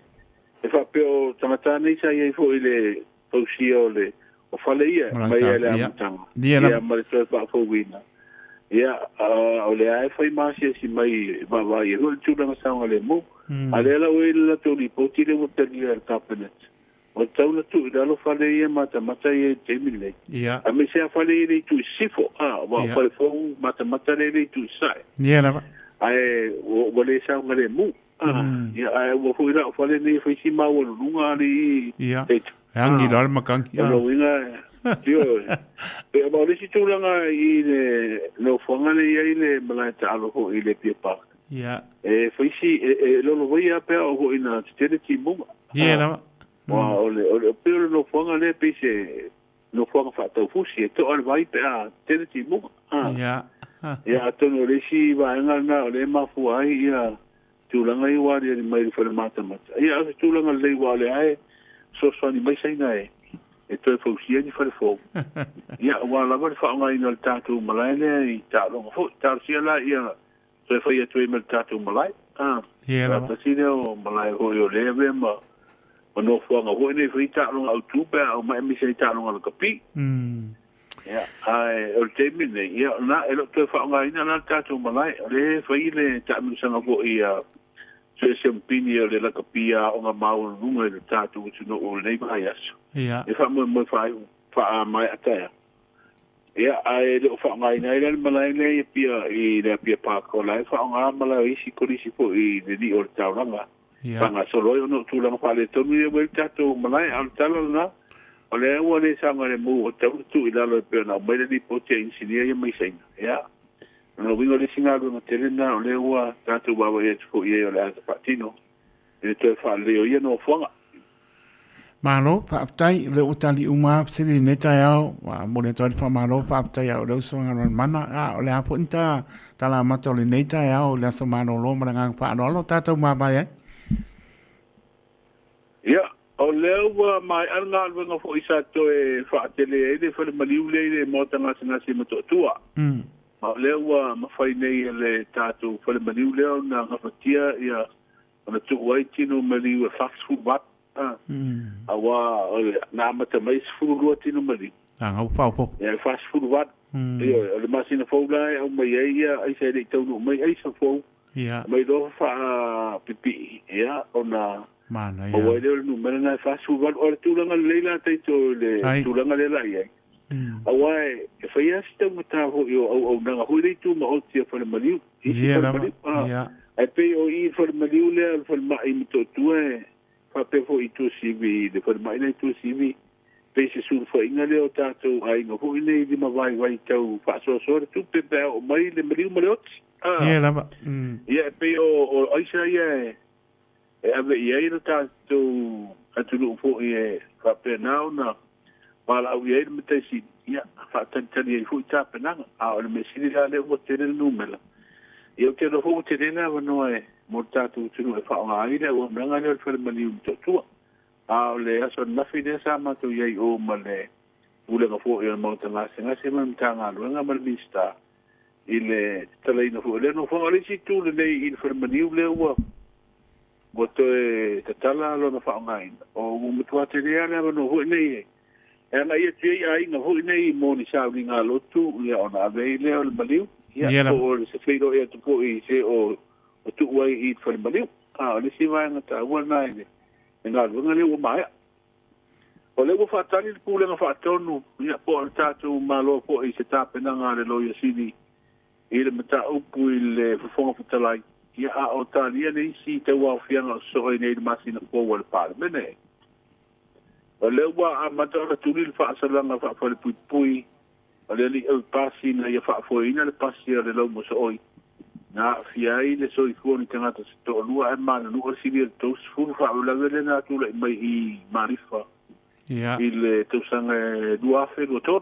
[SPEAKER 10] e faapea o tagata nei sa i ai foi i le fausia o le o fale ia mai lava i le amataga, ia ma le toe faafouina. Ia, o lea e fai ma asiasi mai e vaavaai ai foi le tulaga saogalemu. A o lea la ua i ai le latou lipoti lea ua talia e le Kapeneta, ua tatau ona tuu i lalo fale ia matamata ia i le taimi lenei. Aemaise lava fale ia i le itu i sisifo, aua o fale fou matamata lea i le itu i sasae. Ae ua le saogalemu. Ia, ae ua foi la o fale nei e fai si maualuluga alii.
[SPEAKER 2] Ia, e agi la le matagi.
[SPEAKER 10] O lona uiga, ioe. E ma o le isi tulaga i le nofoaga lea e i ai le malae taalo foi i le Apia Park.
[SPEAKER 2] Ia.
[SPEAKER 10] E fai si, e lolovaia lava pe a oo foi ina tetele timuga.
[SPEAKER 2] Ia lava.
[SPEAKER 10] Aua o le, o le, pei o le nofoaga lea pei se nofoaga faataufusi, e toa le vai pe a tetele timuga.
[SPEAKER 2] Ia.
[SPEAKER 10] Ia, atonu o le isi vaega lena o lea e mafua ai ia tulaga ia ua aliali mai i le fale matamata. Ia, o se tulaga lelei aua o lea e fesoasoani mai Saina e toe fausia ni fale fou. Ia, aua lava le faaaogaina o le tatou malae lea i taaloga foi. Talosia la ia toe fai atu ai ma le tatou malae.
[SPEAKER 2] Ia lava.
[SPEAKER 10] Tasi lea o malae foi o lea avea ma nofoaga foi nei fai taaloga autu pe a aumai aemaise ai taaloga lakapi. Ia, ae o le taimi lenei, ia, na, e le o toe faaaogaina la le tatou malae. O lea e fai le taamilosaga foi a Suesempini o le lakapi aoga maualuluga i le tatou atunuu i lenei vaiaso.
[SPEAKER 2] Ia.
[SPEAKER 10] E faamoemoe faaiu faamaea taeao. Ia, ae le o faaaogaina ai la le malae lea i Apia, i le Apia Park, o la e faaaoga malae o isi kolisi foi i le lio o le taulaga. Faagasolo ai ona o tulaga faaletonu ia ua i ai le tatou malae, a o le tala lena, o lea ua le saogalemu ua tatau ona tuu i lalo e pei ona aumai le lipoti a inisinia ia mai Saina. Ia, o lona uiga o le isi galuega tele lena o lea ua tatou vaavaai atu foi i ai o le a faatino i le toe faalelei o ia nofoaga.
[SPEAKER 2] Malo, faafetai, o lea ua tali uma lava fesili i lenei taeao. Ua momoli atu ai le faamalo, faafetai ia le uso Galumalemana. A o le a foi ni ta tala amata o lenei taeao i le aso malolo ma le agaga faaaloalo o tatou mavae ai.
[SPEAKER 10] Ia, o lea ua maea le galuega foi sa toe faatele ai le fale maliu lea i le Maota Gasegase i Motootua. Ma o lea ua mafai nei e le tatou fale maliu lea ona gafatia ia ona tuu ai tino maliu e 48 aua o le na amata mai 12 tino maliu.
[SPEAKER 2] A ngau faaopoopo.
[SPEAKER 10] Ia e 48. Ioe, o le masina fou la e aumai ai ia aisa e le i taunuu mai aisa fou.
[SPEAKER 2] Ia.
[SPEAKER 10] Mai loa faapipii, ia, ona
[SPEAKER 2] Manaia.
[SPEAKER 10] maua ai lea o le numera lena e 48. O le tulaga lelei la Taito i le tulaga lea la i ai, aua e fai lava si taugata foi o auaunaga foi lea i tumaoti a Falemaliu, isi
[SPEAKER 2] Ia lava,
[SPEAKER 10] Falemaliu, a,
[SPEAKER 2] ia.
[SPEAKER 10] ae pei o i i Falemaliu lea o le falemai i Motootua e faapea foi i Tuasivi, i le falemai lea i Tuasivi, pei se sulufaiga lea o tatou aiga foi nei limavaivai tau faasoasoa le tupe pe a oo mai le maliu ma le oti. A,
[SPEAKER 2] Ia lava.
[SPEAKER 10] Ia, e pei o, o aisa ia e, e ave i ai lo tatou atunuu foi e faapena ona valaau i ai le Matai Sili, ia, faatalitali ai foi tapenaga. A o le mea sili la lea ua tele le numera, ia ou te iloa foi ua tele le avanoa e mo le tatou atunuu e faaaoga ai le auaunaga lea o le fale maliu i Motootua. A o le aso ananafi lea sa matou i ai i o ma le Pulega foi o le Maota Gasegase ma le Matagaluega ma le Minisita i le tatalaina foi o lea nofoaga. O le isi itu lelei i le falemaliu lea ua ua toe tatala lona faaaogaina, o ua matua tele lava le avanoa foi nei e e agai atu i ai aiga foi nei mo ni sauniga lotu, ia ona ave ai lea o le maliu, ia po o se feiloai atu foi i se o o tuu ai i le falemaliu. A o le isi vaega taua lena i le galuega lea ua maea. O lea ua faatali le Pulega Faatonu, ia, po o le tatou Malo foi i se tapenaga a le Loia Sili i le mataupu i le Fofoga Fetalai, ia, a o talia le isi tauaofiaga o sosoo ai nei i le masina fou a le Palemene. O lea ua amata ona tuli le faasalaga faafalepuipui a le alii aupasi ina ia faafoeina le pasi a le laumosooi na aafia ai le soifua o ni tagata se toalua ae mananua le silia i le 30 faalavelave lea na tulai mai i Malifa i le tausaga e 2023.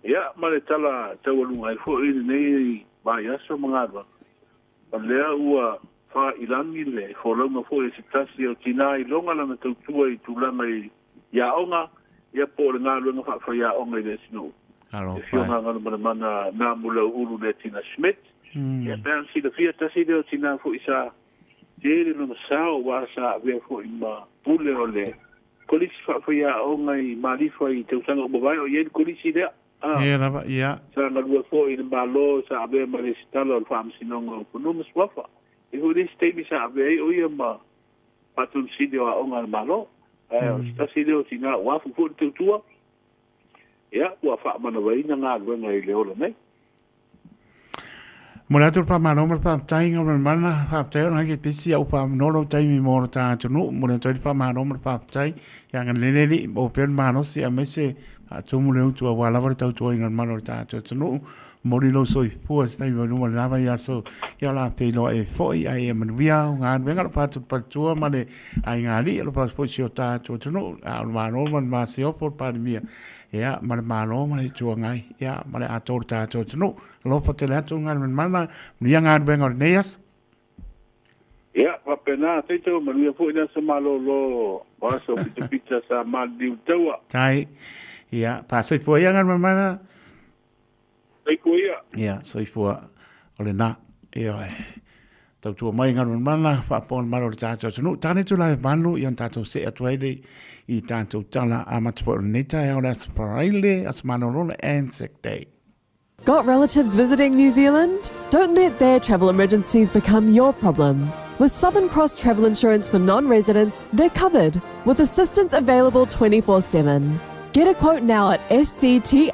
[SPEAKER 10] Ia, ma le tala taualuga ai foi i lenei vaiaso ma galuega, o lea ua faailagi le folauga foi a se tasi o tina i loga lana tautua i tulaga i aoga, ia po o le galuega faafaiaoga i le atunuu. Le Afioga Galumalemana Namulauulu Leatina Schmidt, ia pe ana silafia, tasi lea o tina foi sa tele lona sao aua sa avea foi ma pule o le Kolisi Faafaiaoga i Malifa i tausaga ua mavae o i ai le Kolisi lea.
[SPEAKER 2] Ia lava, ia.
[SPEAKER 10] Sa galue foi i le Malo, sa avea ma Resitala o le Faamasinoga o Fanua ma Suafa. E i ai foi le isi taimi sa avea ai o ia ma Faatonu Sili o Aoga a le Malo. Ae o se tasi lea o tina ua afu foi le tautua, ia, ua faamanavaina galuega i le ola nei.
[SPEAKER 2] Momoli atu le faamalo ma le faafetai Galumalemana, faafetai ona ke pisi au faamanolo lou taimi mo lo ta atunuu. Momoli atu ai le faamalo ma le faafetai ia agalelei le Alii maua pea le malosi aemaise faatumu le utu aua lava le tautuaina o le malu o le tatou atunuu. Momoli lou soifua se taimi mai luma i le la vaiaso ia o le a feiloai ai foi ae ia manuia au galuega o lo o faatupaletua ma le aiga alii o lo o foi si o tatou atunuu a o le Malo ma le Masiofo le Palemia ia ma le Malo ma le Itu Agai ia ma le atoa o le tatou atunuu. Alofa tele atu Galumalemana, manuia galuega o lenei aso.
[SPEAKER 10] Ia, faapena, Taito, manuia foi le aso malolo o aso pitapita sa maliliu taua.
[SPEAKER 2] Tai. Ia, faasoifua ia Galumalemana.
[SPEAKER 10] Soifua ia.
[SPEAKER 2] Ia, soifua o lena. Ioe. Tautua mai Galumalemana, faafofoga le malo o le tatou atunuu. Tane tu lai valu, ia ona tatou see atu ai le i tatou tala amata foi o lenei taeao le Aso Faraile, Aso Malolo le Anzac Day.
[SPEAKER 11] Got relatives visiting New Zealand? Don't let their travel emergencies become your problem. With Southern Cross Travel Insurance for non residents, they're covered, with assistance available 24 7. Get a quote now at scti.co.nz.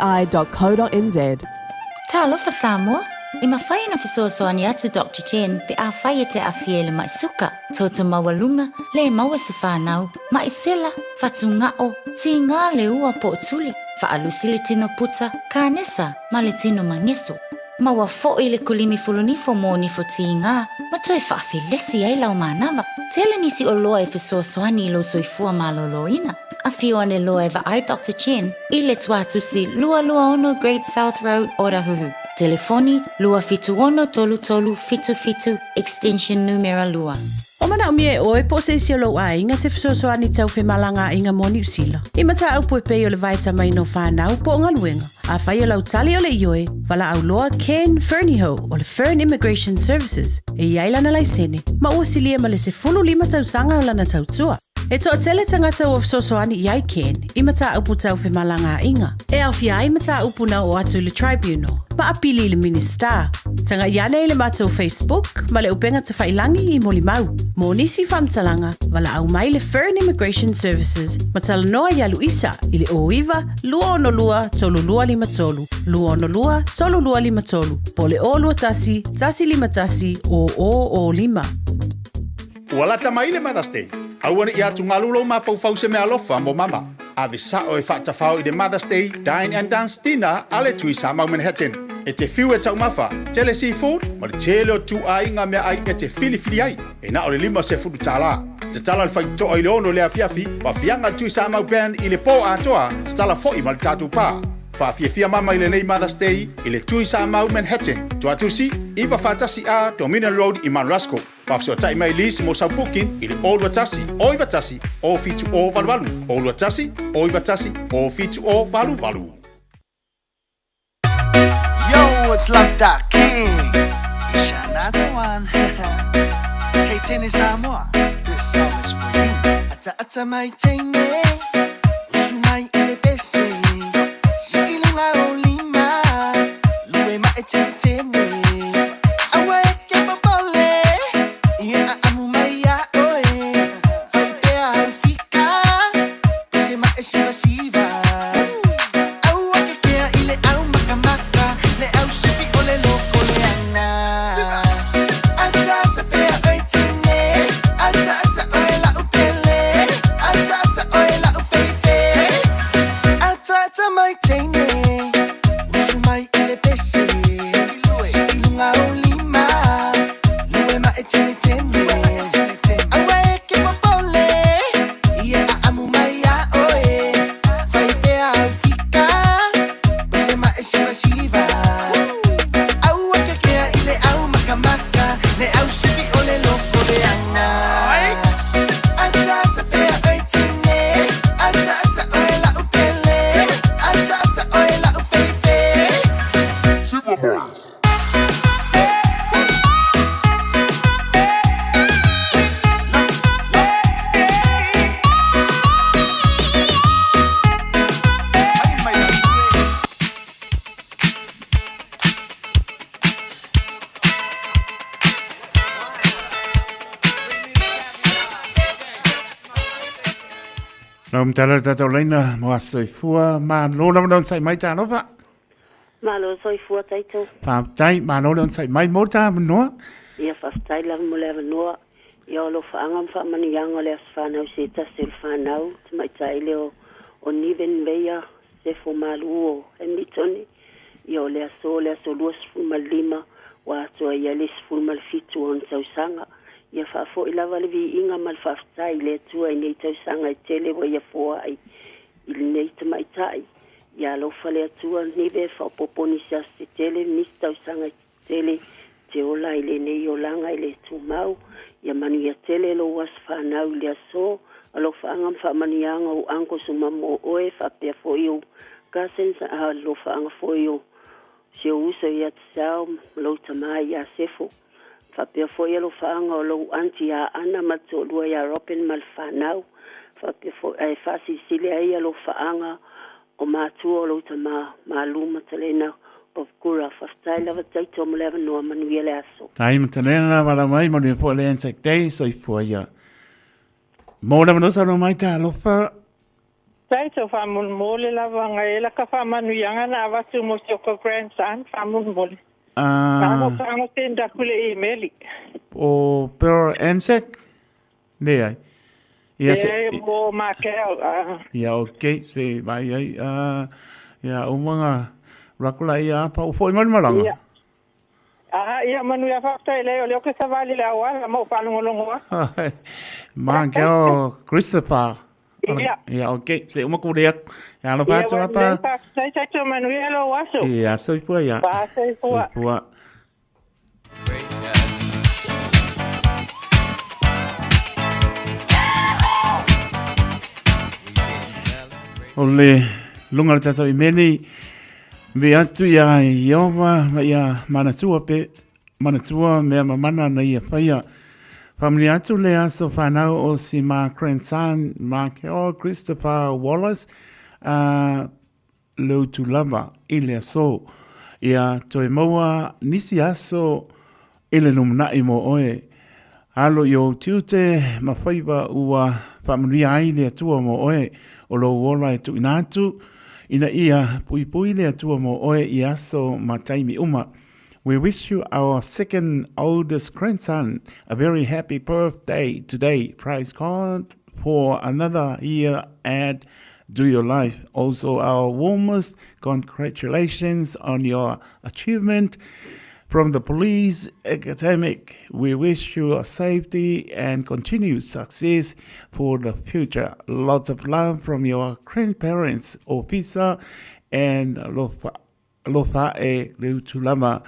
[SPEAKER 12] Talofa Samoa! E mafai ona fesoasoani atu Doctor Chen pe afai e te aafia i le ma'i suka, toto maualuga, le maua se fanau, ma'i sela, fatuga'o, tigā le ua po o tuli, faalusi le tino puta, kanesa, ma le tino mageso. Maua fo'i le kulimi fulunifo mō nifo tīgā ma toe faafelesi ai lau manava. Tele nisi oloa e fesoasoani i lou soifua malōlōina. Afio ane loa e vaai Doctor Chen i le tuatusi 226 Great South Road, Otahuhu. Telefoni, 276 33 77, extension numera 2.
[SPEAKER 7] O manaomia e oe po o se isi o lou aiga se fesoasoani tau femalagaaiga mo Niu Sila. I mataupu e pei o le vaetamaina o fanau po o galuega. Afai o lau tali o le ioe, valaau loa Ken Fernihough o le Fern Immigration Services e i ai lana laisene ma ua silia ma le 15 tausaga o lana tautua. E toatele tagata ua fesoasoani i ai Ken i mataupu tau femalagaaiga, e aofia ai mataupu na oo atu i le Tribunal ma apili i le Minisita. Tagai ane i le matou Facebook ma le upega tafailangi i molimau. Mo nisi faamatalaga, valaau mai le Fern Immigration Services ma talanoa ia Luisa i le 09 262 3253, 262 3253, po o le 021 151 0005.
[SPEAKER 1] Ua lata mai le Mother's Day. Aua ne i atugalu lou mafaufau se meaalofa mo mama. Ave sao e faatafao i le Mother's Day Dine and Dance Dinner a le Tui Samau Manhattan. E te fiu e taumafa, tele seafood ma le tele o ituaiga meaai e te filifili ai. E na o le $50. Tatala le faitotoa i le 6 i le afiafi, faafiaga le Tui Samau Band i le po atoa, tatala foi ma le tatou pa. Faafiafia mama i lenei Mother's Day i le Tui Samau Manhattan, Tuatusi, 941A Dominion Road i Mount Ruskell. Faafesootai mai Liz mo sau booking i le 021 091 07088, 021 091 07088.
[SPEAKER 13] Yo, it's Love Dot King. It's another one. hey, Tennis Samoa, this song is for you. Ata ata mai teine, usu mai i le pese. Si ilunga o lima, lue ma e tene tene. Aua e ke popole, ia a amu mai ia oe. Fai pea au fika, pese ma e siva siva. Aua ke kea i le au makamaka, le au sipi o le loko leaga. Ata ata pea oe tine, ata ata oe la'u pele, ata ata oe la'u baby. Ata ata mai teine, usu mai i le pese. Si i luga o lima, lue ma e tene tene. Aua e ke popole, ia a amu mai ia oe. Fai pea au fika, pese ma e siva siva. Aua ke kea i le au makamaka, le au sipi o le loko leaga. Ata ata pea oe tine, ata ata oe la'u pele, ata ata oe la'u baby.
[SPEAKER 2] Lau matala le tātou laina mo aso soifua, malo lava le onosai mai talofa.
[SPEAKER 23] Malo soifua tatou.
[SPEAKER 2] Faafetai, malo le onosai mai mo le avanoa.
[SPEAKER 23] Ia faafetai lava mo le avanoa. Ia o alofaaga ma faamanuiaga o le aso fanau se tasi o le fanau, tamaitai lea o, o Niven Meyer Sefo Malu o Hamilton. Ia o le aso, le aso 25 ua atoa i ai le 17 o ona tausaga. Ia faafoi lava le viiga ma le faafetai i le Atua i nei tausaga e tele ua ia foai i lenei tamaitai. Ia alofa le Atua, Nive, faaopoopo nisi aso se tele, nisi tausaga e tele te ola i lenei olaga e le tumau. Ia manuia tele lou aso fanau i le aso. Alofaaga ma faamanuiaga ou uncles uma mo oe, faapea foi ou cousins, a alofaaga foi o si ou uso ia Tisao ma lou tama ia Sefo. Faapea foi alofaaga o lou aunty ia Ana ma le toalua ia Robin ma le fanau. Faapea foi, ae faasilisili ai alofaaga o matua o lou tama Malu Matalena Papakura. Faafetai lava Taito mo le avanoa, manuia le aso.
[SPEAKER 2] Tai Matalena, wala mai, manuia foi le Anzac Day, soifua ia. Mo le avanoa saunoa mai, talofa.
[SPEAKER 9] Taito faamolemole lava ga e laka faamanuiaga na avatu mo si o kou grandson faamolemole. Ah. Tago send aku le email.
[SPEAKER 2] O Pearl Amsec? Leai.
[SPEAKER 9] Ia se mo Markel. Ah.
[SPEAKER 2] Ia okay, se vai ai. Ah, ia uma nga rakula ia pa o foi mai malanga.
[SPEAKER 9] Ia. Ah, ia manuia faafetai lea o lea ou te savali i le auala ma ou faalogologo
[SPEAKER 2] atu. Markel Christopher.
[SPEAKER 9] Ia.
[SPEAKER 2] Ia okay, se uma ku lea. Ia alofa atu apa.
[SPEAKER 9] Ia faafetai tatou manuia lou aso.
[SPEAKER 2] Ia soifua ia.
[SPEAKER 9] Soifua.
[SPEAKER 2] Soifua. O le lunga o le tatou imeli, me atu ia Ieova ma ia manatua pe, manatua mea mamana na ia whaia. Whamani atu le aso whanau o si ma grandson, Markel Christopher Wallace, a Leutu lava i le aso. Ia toe maua nisi aso i le lumanai mo oe. Alo i ou tiute ma faiva ua faamanuia ai le Atua mo oe, o lou ola e tuuina atu, ina ia puipui le Atua mo oe i aso ma taimi uma. We wish you our second oldest grandson a very happy birthday today. Praise God for another year add do your life. Also our warmest congratulations on your achievement from the police academic. We wish you a safety and continued success for the future. Lots of love from your grandparents, Ofisa and Lofa Alofa e Leutulama.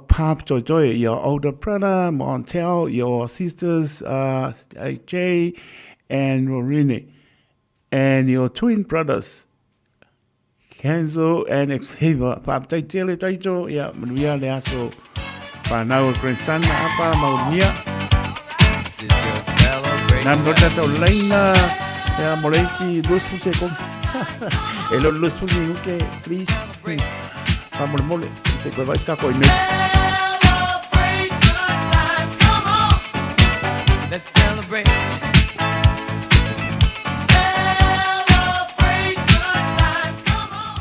[SPEAKER 2] Pap Toi Toi, your older brother, Montel, your sisters, AJ and Rorine, and your twin brothers, Kenzo and Xavier. Whaaptai tele taito, ia manuia le aso whanau o grandson apa maunia. Nā mno tātou leina, ia moleiti luspu te kong. E lo luspu ni uke, please. Whamole mole, te koe vais ka koe nei.
[SPEAKER 14] Let's celebrate. Celebrate good times, come on.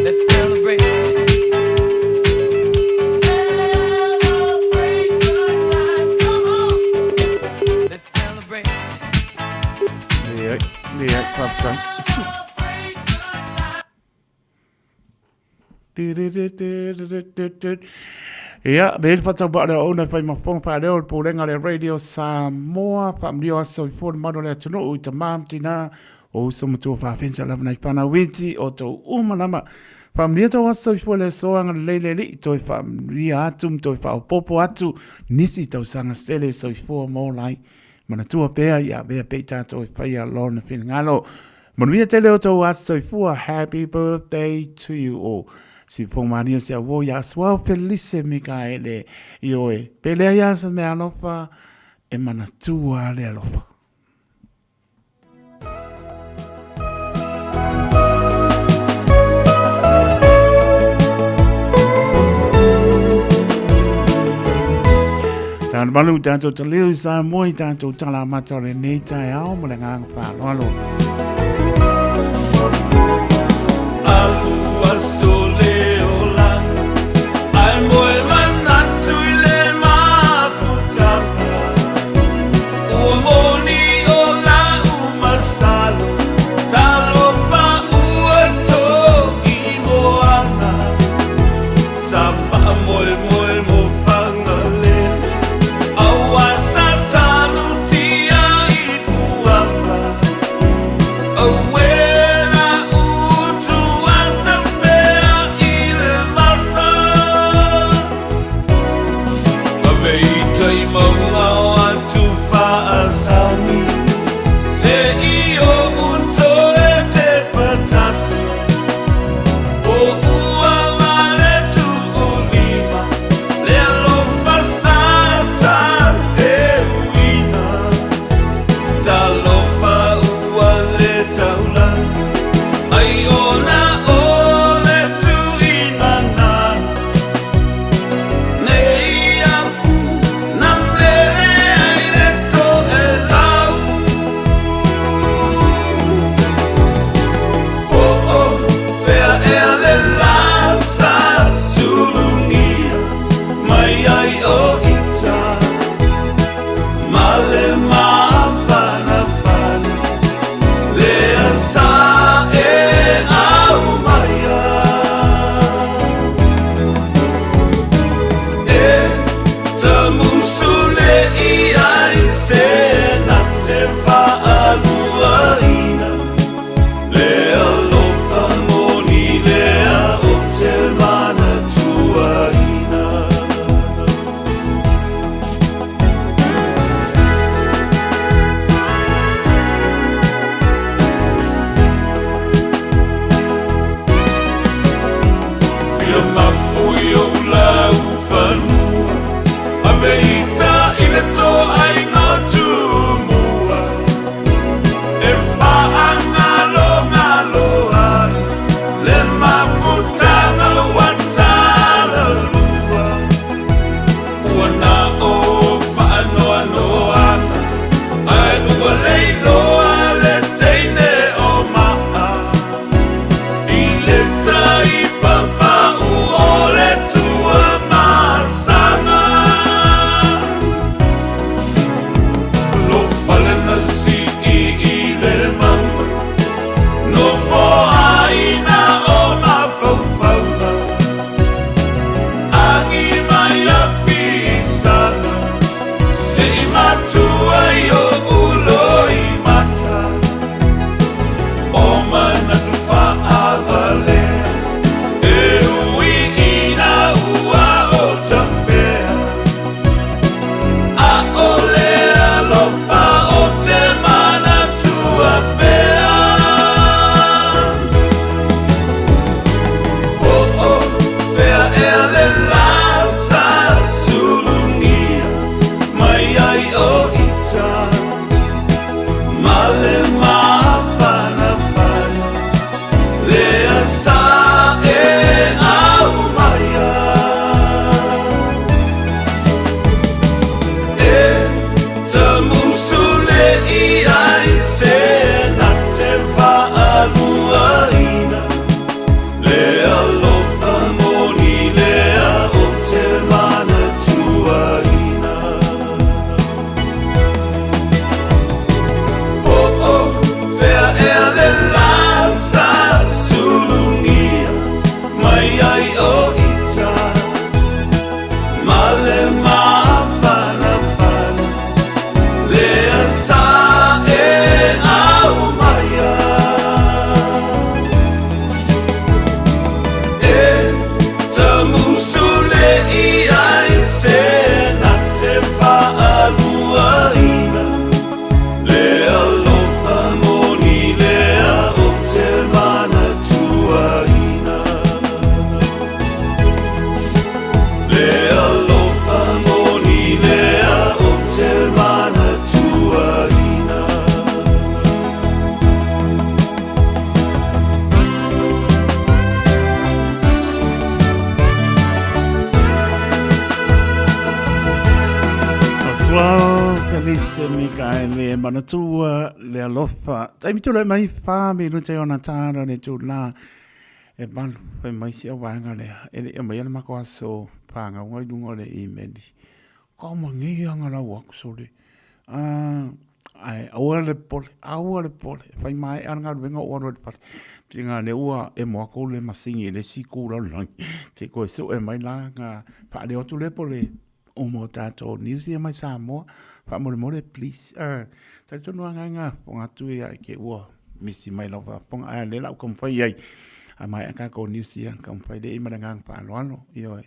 [SPEAKER 14] Let's celebrate. Celebrate good times, come on. Let's celebrate.
[SPEAKER 2] Leai, leai, faafetai. Ia, me le whataua lea ona whai mafonga whaaleo le pōlenga le Radio Samoa, whaamlio aso i fōna mano le atunuu i ta mam tina o uso matua whawhensa lava nei whanau iti o tō uma lama. Whaamlia tō aso i fō le soanga le leile li toi whaamlia atu toi whaopopo atu nisi tau sanga stele so i fō mō lai. Manatua pea ia mea pei tātou e whaia lona whingalo. Manuia tele o tou aso soifua, happy birthday to you all. Si Pongmania se awo ia suau Felice Mikaele i oe. Pelea ia sa me alofa e manatua le alofa. Tāna malu tātou ta leo i Samoa i tātou tala mata o lenei taeao mo le ngānga whāloalo. Dennis Mikaele e manatua le alofa. Taimi tulai mai wha minute ona tāra le tūlā e malu fai mai si au vaega lea. E le i aumaia le mako aso whāngauga i lunga o le imeli. Ka uma ngei anga lau aku sole. Ah, ae aua le pole, aua le pole. Whai mai ana galuega o alu i le fale. Te ngā le ua e moa kou le masingi le si kou lalolagi. Te koe sue mai la ngā whaaleo atu le pole o mo tātou news ia mai Samoa. Faamolemole please. Talitonu lava ngā fonga atu ia i ke ua misi mai lau faafofoga ae lea la ou taumafai ai. A maea tātou news ia, taumafai lea i ma le agaga faaaloalo. Ioe.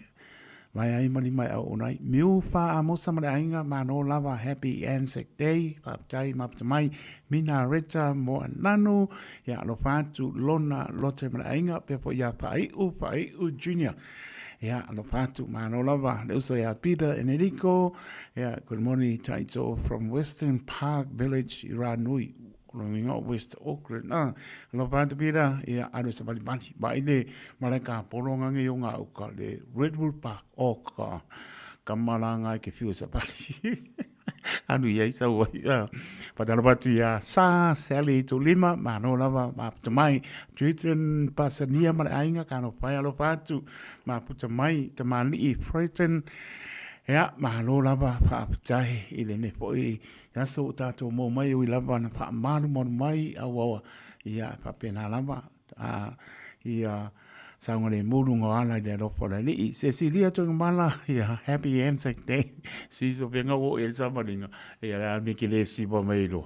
[SPEAKER 2] Vae ai ma lima e auauna ai. Miu wha Amosa ma le aiga, mano lava Happy Anzac Day, faafetai mafuta mai Mina Reta Moananu, ia alofa atu Lona Lote ma le aiga, pea foi ia Faai'u Faai'u Junior. Ia alofa atu mano lava le uso ia Peter Enerico, ia good morning Taito from Western Park Village i Ranui. O lona uiga o West Auckland. Ah, alofa atu Peter, ia alu e savalivali. Vaai le malae kapolo nga ngei o ngā uka, le Redwood Park. O ka, ka malanga e ke whiu e savali. Alu i ai sau ai. Ah, whatalapa atu ia Sa, Sally Tulima, mano lava, maputa mai. Tritton Pasania ma le aiga, ka no whai alofa atu. Maputa mai, tamali'i Freton. Ia, malo lava, whaaputahi i lenei foi I aso ua tātou mau mai ui lava na whaamalumalu mai auaua ia e faapena lava a ia saogalemu luga o ala i le alofa o le Alii. Cecilia Tuigamala ia Happy Anzac Day siso fenga ua oo i ai le savaliga ia le a me ke le siva mai loa.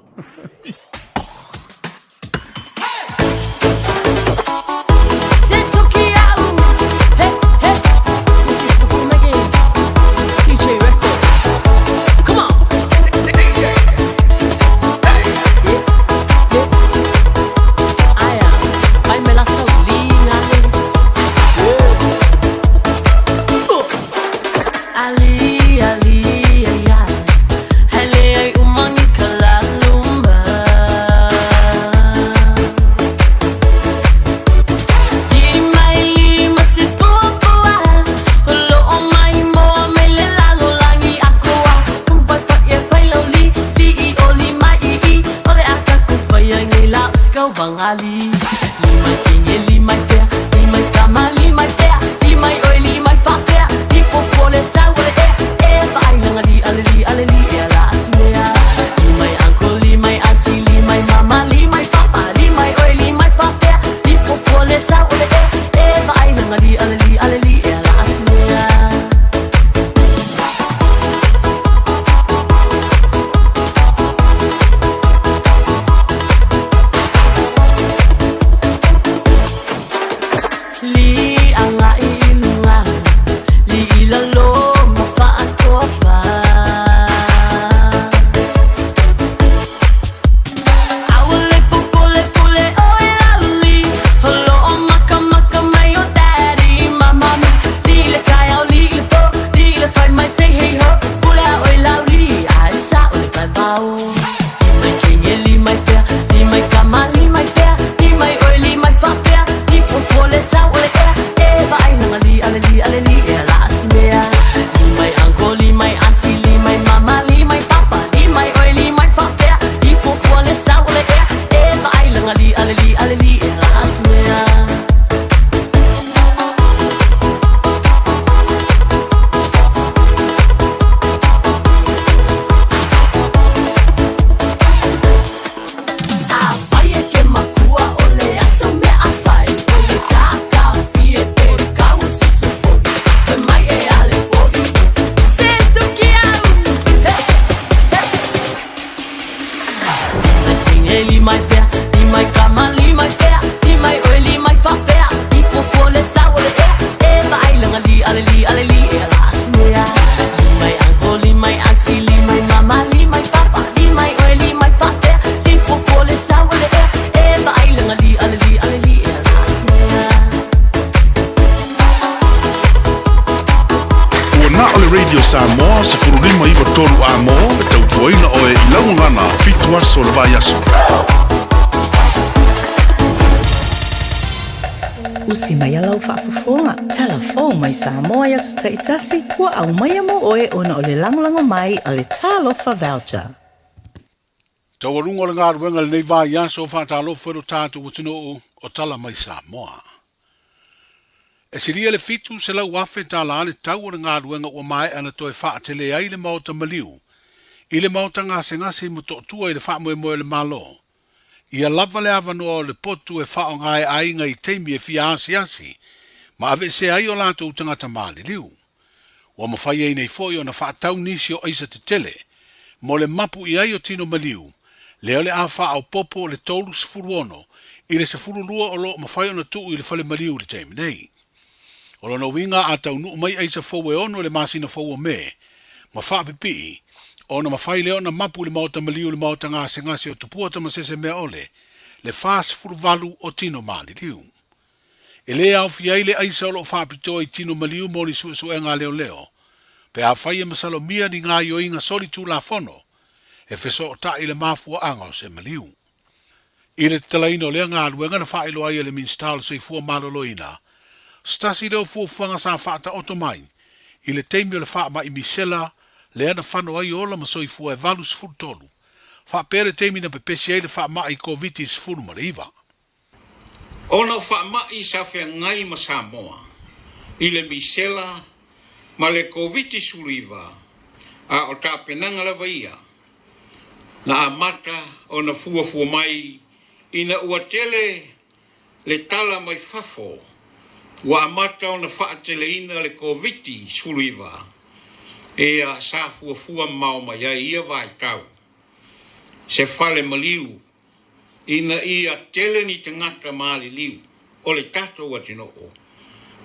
[SPEAKER 1] Ua na o le Radio Samoa 15 93 A-mo e tautuaina oe i lau gagana fitu aso o le vaiaso.
[SPEAKER 15] Usi mai a lau faafofoga, talafou mai Samoa i aso taitasi, ua aumaia mo oe ona o le lagolago mai a le Talofa Voucher.
[SPEAKER 16] Taualuga o le galuega i lenei vaiaso, faatalofa i lo tatou atunuu o tala mai Samoa. E silia le $700,000 tala le tau o le galuega ua maea na toe faatele ai le Maota Maliu i le Maota Gasegase i Motootua i le faamoemoe o le Malo, ia lava le avanoa o le potu e faaaoga e aiga i taimi e fia asiasi ma aveesea ai o latou tagata maliliu. Ua mafai ai nei foi ona faatau nisi o aisa tetele mo le mapu i ai o tino maliu, lea o le a faaopoopo le 36 i le 12 o lo o mafai ona tuu i le fale maliu i le taimi nei. O lona uiga a taunuu mai aisa fou e ono i le masina fou o Me, ma faapipii, ona mafai lea ona mapu i le maota maliu i le maota gasegase o Tupua Tamasese Meaole le 48 o tino maliliu. E le aofia ai le aisa o lo o faapitoa i tino maliu mo ni suesuega a leoleo, pe afai e masalomia ni gaoioiga solitulafono e fesootai i le mafuaaga o se maliu. I le tatalaina o lea galuega na faailoa ai e le Minisita o le Soifua Maloloina, se tasi lea o fuafuaga sa faataoto mai i le taimi o le faamai misela lea na fano ai ola ma soifua e 83, faapea le taimi na pepesi ai le faamai Koviti-19.
[SPEAKER 17] Ona o faamai sa feagai ma Samoa i le misela ma le Koviti-19, a o tapenaga lava ia na amata ona fuafua mai ina ua tele le tala mai fafo ua amata ona faateleina le Koviti-19, ia sa fuafua mamao mai ai ia vaitau se fale maliu ina ia tele ni tagata maliliu o le tatou atunuu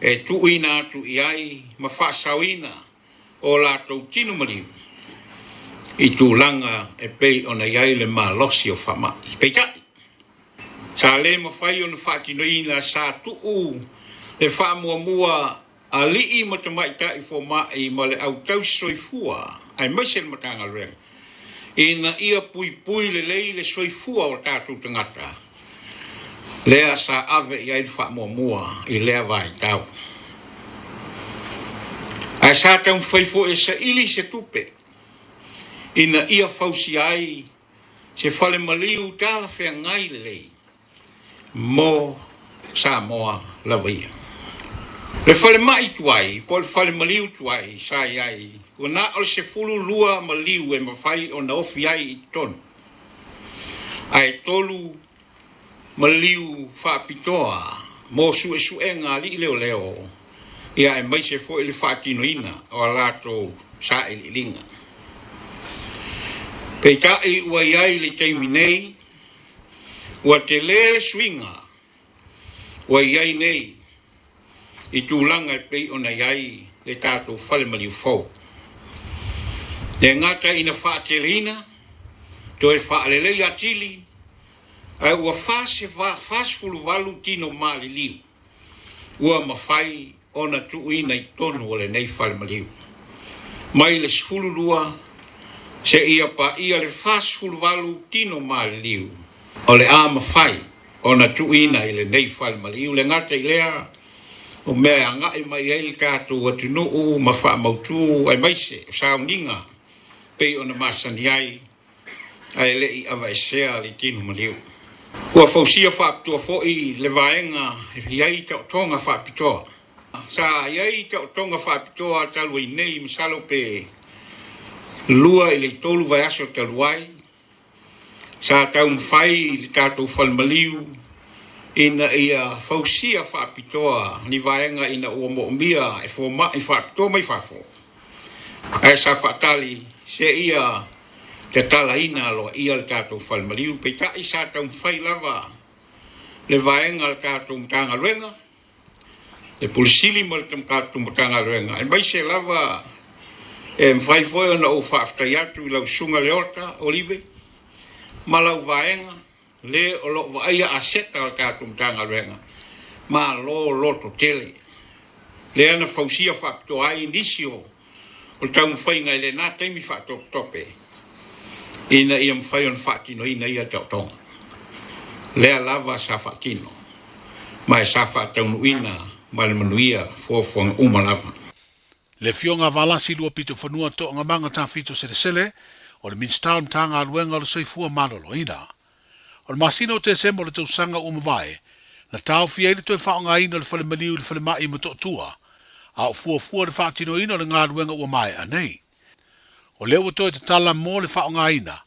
[SPEAKER 17] e tuuina atu i ai ma faasaoina o latou tino maliu i tulaga e pei ona i ai le malosi o faamai. Peitai, sa le mafai ona faatinoina sa tuu le faamuamua Alii ma tamaitai fomai ma le au tausi soifua aemaise le Matagaluega ina ia puipui lelei le soifua o tatou tagata lea sa ave i ai le faamuamua i lea vaitau. Ae sa taumafai foi e saili se tupe ina ia fausia ai se fale maliu talafeagai lelei mo Samoa lava ia. Le falemai tuai po o le fale maliu tuai sa i ai, ua na o le 12 maliu e mafai ona ofi ai i totonu, ae tolu maliu faapitoa mo suesuega alii leoleo, ia aemaise foi le faatinoina o a latou sailiiliga. Peitai ua i ai le taimi nei, Ua tele le suiga ua i ai nei i tulaga e pei ona i ai le tatou fale maliu fou. E gata ina faateleina, toe faalelei atili, ae ua 48 tino maliliu ua mafai ona tuuina i totonu o lenei fale maliu. Mai le 12 seia paia le 48 tino maliliu o le a mafai ona tuuina i lenei fale maliu. Le gata i lea, o mea e agai mai ai le tatou atunuu ma faamautu aemaise o sauniga pei ona masani ai ae le i aveesea le tino maliu. Ua fausia faapitoa foi le vaega e i ai taotoga faapitoa. Sa i ai taotoga faapitoa talu ai nei masalo pe 2 i le 3 vaiaso talu ai, sa taumafai le tatou fale maliu ina ia fausia faapitoa ni vaega ina ua moomia e fomai faapitoa mai fafo. Ae sa faatali seia tatalaina aloaia le tatou fale maliu, peitai sa taumafai lava le vaega a le tatou Matagaluega, le Pule Sili ma le tatou Matagaluega, aemaise lava e mafai foi ona ou faafetai atu i lau Susuga Leota Olive ma lau vaega le o lo o vaaia aseta a le tatou Matagaluega, malo loto tele. Lea na fausia faapitoa ai nisi o le taumafaiga i lena taimi faatopetope ina ia mafai ona faatinoina ia taotoga. Lea lava sa faatino ma e sa faataunuuina ma le manuia fuafuaga uma lava.
[SPEAKER 16] Le Afioga Valasi Luapitofanua Toogamaga Tafito Selesele, O le Minisita o le Matagaluega o le Soifua Maloloina. O le masina o Tesema o le tausaga ua mavae, na taofia ai le toe faaaogaina o le fale maliu i le falemai i Motootua, a o fuafua le faatinoina o le galuega ua maea nei. O lea ua toe tatala mo le faaaogaina,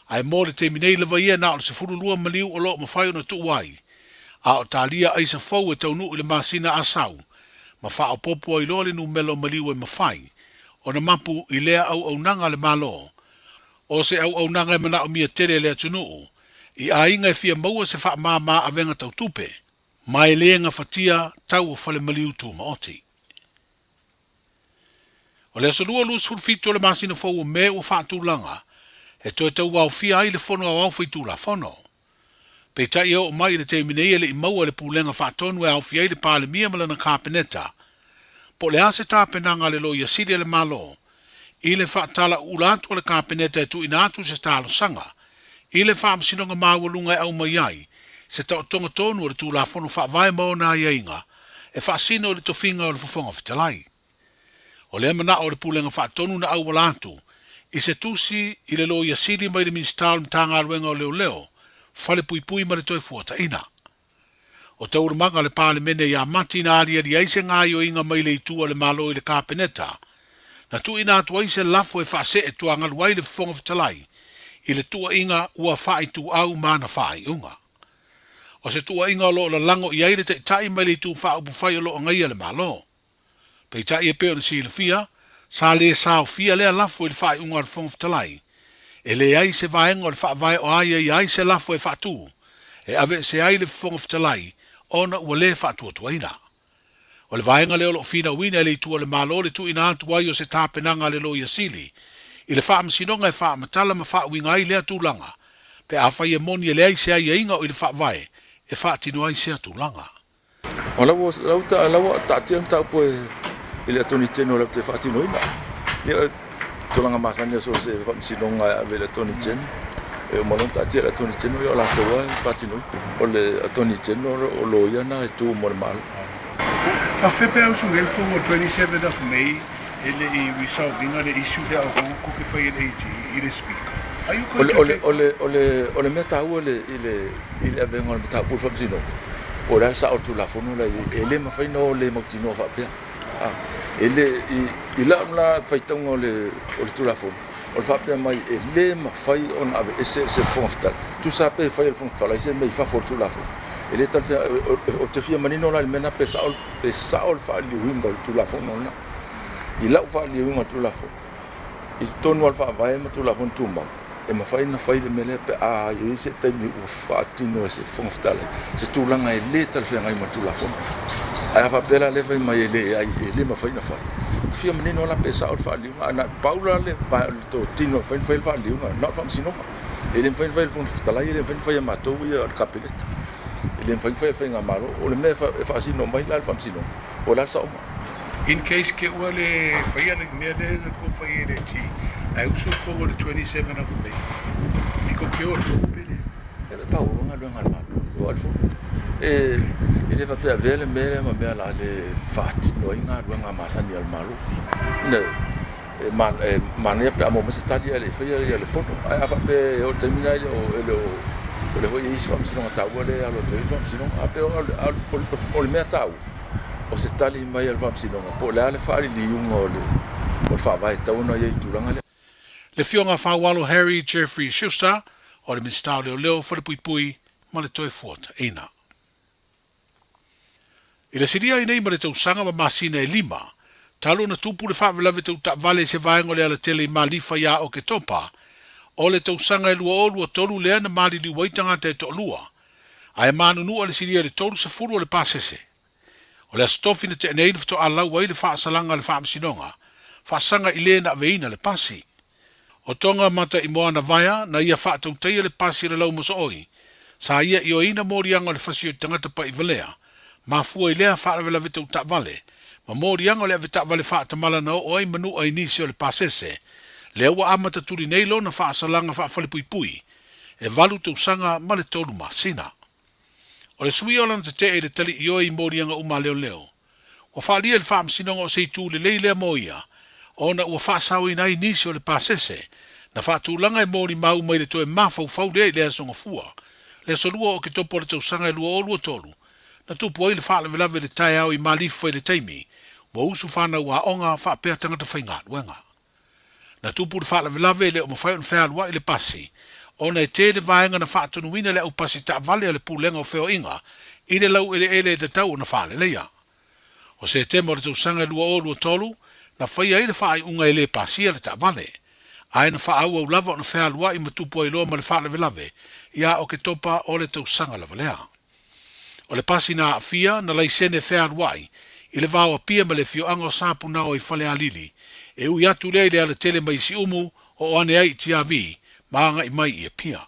[SPEAKER 16] ae mo le taimi nei lava ia na o le 12 maliu o lo o mafai ona tuu ai, a o talia aisa fou e taunuu i le masina Asau ma faaopoopo ai loa le numela o maliu e mafai ona mapu i lea auaunaga a le Malo. O se auaunaga e manaomia tele e le atunuu i aiga e fia maua se faamama avega tau tupe ma e le gafatia tau o fale maliu tumaoti. O le Aso Lua 27 o le masina fou o Me ua faatulaga e toe tauaofia ai le Fono Aoao Faitulafono. Peitai e oo mai i le taimi nei e le i maua e le Pulega Faatonu e aofia ai le Palemia ma lana Kapeneta po o le a se tapenaga a le Loia Sili a le Malo i le faatalaʻuula atu a le Kapeneta e tuuina atu se talosaga i le Faamasinoga Maualuga e aumai ai se taotoga tonu o le Tulafono Faavae ma ona aiaiga e faasino i le tofiga o le Fofoga Fetalai. O lea manao o le Pulega Faatonu na auala atu i se tusi i le Loia Sili mai le Minisita o le Matagaluega o Leoleo, Falepuipui ma le Toefuataiga. O taualumaga a le Palemene ia Mati na aliali ai se gaoioiga mai le itu a le Malo i le Kapeneta, na tuuina atu ai se lafo e faasee tuagalu ai le Fofoga Fetalai i le tuuaiga ua faaituau ma ana faaiuga. O se tuuaiga o lo o lalago i ai le Taitai mai le Itu Faaupufai o lo o agaia le Malo. Peitai e pei ona silafia, sa le saofia lea lafo i le faaiuga a le Fofoga Fetalai. E leai se vaega o le Faavae o aiaia ai se lafo e faatu, e aveesea ai le Fofoga Fetalai ona ua le faatuatuaina. O le vaega lea o lo o finauina e le Itu a le Malo le tuuina atu ai o se tapenaga a le Loia Sili i le Faamasinoga e faamatala ma faauiga ai lea tulaga pe afai e moni e leai se aiaiga o i le Faavae e faatino ai sea tulaga.
[SPEAKER 18] O la ua la ua la ua taatia le mataupu i le Attorney General latou te faatinoina. Ia o tulaga masani so o se faamasinoga e ave i le Attorney General, e uma loa ona taatia i le Attorney General, ia o latou lava e faatinoina. O le Attorney General o loia na e tu mo le Malo.
[SPEAKER 19] Faafefea pe a usu nei le fono 27 of May e le i resolve ina le issue lea o ko ke fai e le AG i le Speaker. Are you going to take
[SPEAKER 18] O le mea taua i le avega o le mataupu i le Faamasinoga, po o le a le sao o le Tulafono la e i ai, e le mafai ona o le mautinoa faapea. E le, i lau la faitauga o le Tulafono, o le faapea mai e le mafai ona aveese se Fofoga Fetalai. Tusa lava pe fai e le Fofoga Fetalai se mea i fafo o le Tulafono, e le talafeagai. Ou te fia manino la i le mea lena pe sao, pe sao le faaliliuina o le Tulafono lena. I lau faaliliuina o le Tulafono, i totonu lava o le Faavae ma Tulafono Tumau, e mafai ona fai le mea lea pe a i ai se taimi ua faatino e se Fofoga Fetalai se tulaga e le talafeagai ma le Tulafono. Ae a faapea la lea fai mai e leai, e le mafai ona fai, e fia manino la pe sao le faaliliuga. Ae na pau la le totino e mafai ona fai le faaliliuga, na o le Faamasinoga. E le mafai ona fai e le Fofoga Fetalai, e le mafai ona fai e matou ia le Kapeneta, e le mafai ona fai e le Faigamalo. O le mea e faasino mai la le Faamasinoga, po o le a le saoga.
[SPEAKER 19] In case ke ua le faia le mea lea na kou fai e le T, ae usu le fono i le 27 of May, e kou ke o le fono pe le?
[SPEAKER 18] E pau lava galuega a le Malo, o le fono. E, e le faapea avea le mea lea ma mea o le a le faatino ai galuega masani a le Malo. Ina, e, man, e manaia pe a maua mai se tali ae le i faia ia le fono. Ae a faapea e oo i le taimi lena e le o, e le o, o lea foi e i ai isi faamasinoga taua lea e alo atu ai le faamasinoga. A pe o, o, o le mea taua, o se tali mai a le Faamasinoga po o le a le faaliliuga o le Faavae e tatau ona i ai i le tulaga lea.
[SPEAKER 16] Le Afioga Faualo Harry Jeffrey Schuster o le Minisita o Leoleo, Falepuipui ma le Toefuataiga. I le silia ai nei ma le tausaga ma masina e lima, talu ona tupu le faalavelave tau taavale i se vaega o le alatele i Malifa ia Oketopa, o le tausaga e 2023 lea na maliliu ai tagata e toalua, ae manunua le silia i le 30 o le pasese. O le Aso Tofi na tea nei na faatoa lau ai le faasalaga a le Faamasinoga, faasaga i le na aveina le pasi. O Tonga Mata i Moana Vaea na ia faatautaia le pasi o le laumosooi, sa ia ioeina moliaga o le fasi o tagata pa'i valea, mafua i lea faalavelave tau taavale, ma moliaga o le avetaavale faatamala na oo ai manua i nisi o le pasese, lea ua amata tuli nei lona faasalaga faafalepuipui e valu tausaga ma le tolu masina. O le suia o lana tetee i le tali ioe i moliaga uma a leoleo, ua faaalia i le Faamasinoga o se itu lelei lea mo ia, ona ua faasaoina ai nisi o le pasese Na faatulaga e molimau mai le toe mafaufau lea i le Aso Gafua, le aso 2 o Oketopa o le tausaga e 2023, na tupu ai le faalavelave i le taeao i Malifa i le taimi ua usu fanau aoga faapea tagata faigaluega. Na tupu le faalavelave e le o mafai ona fealuai le pasi ona e tele vaega na faatonuina e le aupasi taavale a le Pulega o Feoaiga i le laueleele e tatau ona faaleleia. O Setema o le tausaga e 2023, na faia ai le faaiuga e le pasia le taavale, ae na faaauau lava ona fealuai ma tupu ai loa ma le faalavelave ia Oketopa o le tausaga lava lea. O le pasi na aafia, na laisene fealuai i le va o Apia ma le afioaga o Sapunaoa i Falealili, e ui atu lea i le alatele mai i Siumu, oo ane ai i Tiavi, ma agai mai i Apia.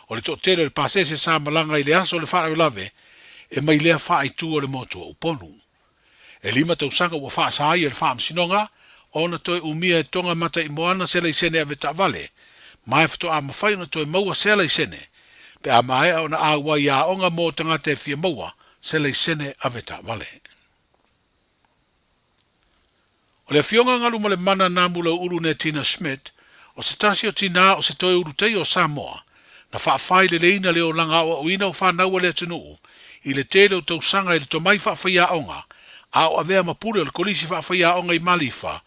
[SPEAKER 16] O le toatele o le pasese sa malaga i le aso o le faalavelave e mai lea faaitu o le motu o Upolu. E lima tausaga ua faasa ai e le Faamasinoga ona toe umia e Tonga Mata i Moana se laisene avetaavale, ma e faatoa mafai ona toe maua sea laisene pe a maea ona auai i aoga mo tagata e fia maua se laisene avetaavale. O le Afioga Galumalemana Namulau'ulu Netina Schmidt, o se tasi o tinā o se toe ulutaia o Samoa, na faafaileleiina le olaga aoaoina o fanau a le atunuu i le tele o tausaga i le tomai faafaiaoga a o avea ma pule o le Kolisi Faafaiaoga i Malifa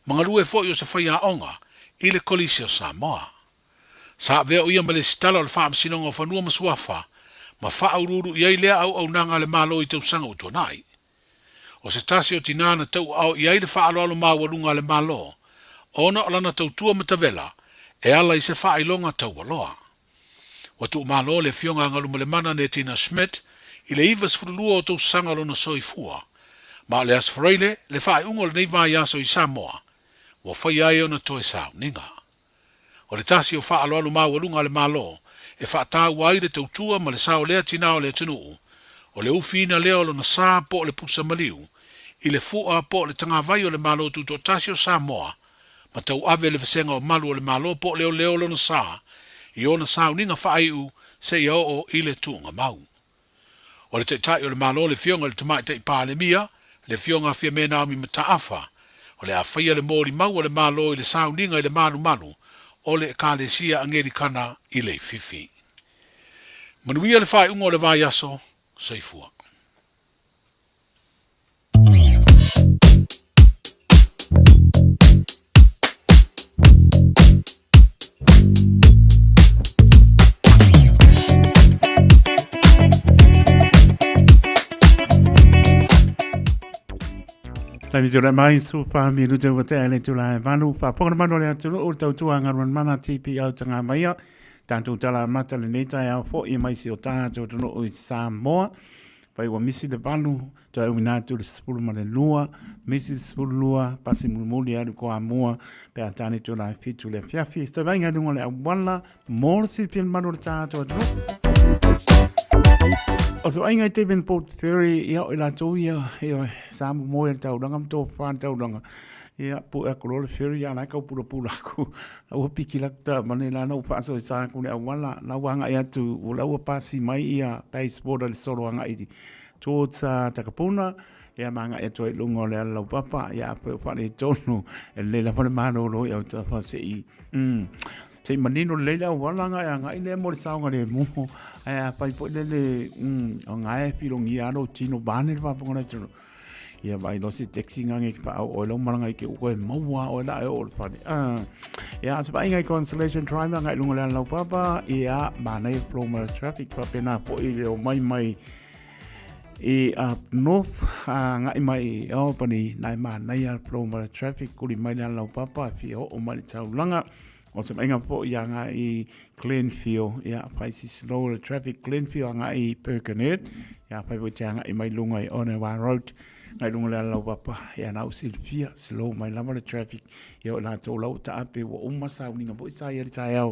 [SPEAKER 16] ma galue foi o se faiaoga i le Kolisi o Samoa. Sa avea o ia ma lesitala o le Faamasinoga o Fanua ma Suafa ma faauluulu i ai lea auaunaga a le Malo i tausaga ua tuanai. O se tasi o tinā na tauaao i ai le faaaloalo maualuga a le Malo, ona o lana tautua matavela e ala i se faailoga taualoa. Ua tuumalo le Afioga a Galumalemana Netina Schmidt i le 92 o tausaga o lona soifua, ma o le Aso Faraile le faaiuga o lenei vaiaso i Samoa, ua faia ai ona toe sauniga. O le tasi o faaaloalo maualuga a le Malo e faataua ai le tautua ma le sao lea tinā o le atunuu, o le ufiina lea o lona sa po o le pusa maliu i le fua po o le tagavai o le Malo Tutoatasi o Samoa ma tauave le vasega o malu o le Malo po o leoleo lona sa i ona sauniga faaiu seia oo i le tuugamau. O le Taitai o le Malo le Afioga i le Tamaitai Palemia, le Afioga a Fiame Naomi Mataafa, o le a faia le molimau a le Malo i le sauniga i le malumalu o le Ekalesia Angelikana i Leififi. Manuia le faaiuga o le vaiaso. Soifua.
[SPEAKER 2] Taimi tūrai mai su wha mi rutu wa te ele tūrai vanu wha pongana manu le atu o tau tua ngaruan mana TP au tanga maia tātou tala mata le nei tai au fo i mai si o tātou tunu o i Samoa Fai ua misi le valu, toe auina atu le 12, misi le 12, pasi mulimuli alu ko Amua, pe a tāne tū lai whitu le afiafi. Se vainga lunga le auala, mō le silafia le malu o le tātou atunuu. O se vaaiga i Devonport Ferry, ia o i latou ia, ia, sa momoe le taulaga ma tofa le taulaga. Ia, pu'e aku loa le ferry, a o la e kaupulapula aku. La ua piki la ku taavale la na ua faasoesa aku le auala, la ua agai atu, la ua pasi mai ia Bayswater le solo agai towards Takapuna, ia ma agai atu ai i luga o le ala laupapa, ia afai o faaletonu, e lelei lava le malolo i autafa se i, se i manino lelei le auala agai agai lea mo le saogalemu, ae afai foi lele, o na e filogia lava lou tino vaeane le faafofoga o le atunuu. Ia vaai loa se taxi ngange ki paau oe lau malanga i ke uko e maua oe la e o le fale. Ia, se vaaiga i Constellation Drive agai i luga o le ala laupapa, ia, manaia flow mai o le traffic, faapena foi le omai mai i up north, agai mai i Albany, na e manaia le flow mai o le traffic, kuli mai le ala laupapa, e fia oo mai le taulaga. O se vaaiga foi agai i Glenfield, ia, fai si slow le traffic Glenfield agai i Birkenhead, ia, fai foi te agai mai lunga i Onewa Road, ngai lunga le ala laupapa, ia, na u silafia, slow mai lava le traffic, ia, o i latou la ua taape, ua uma sauniga foi sa i ai le taeao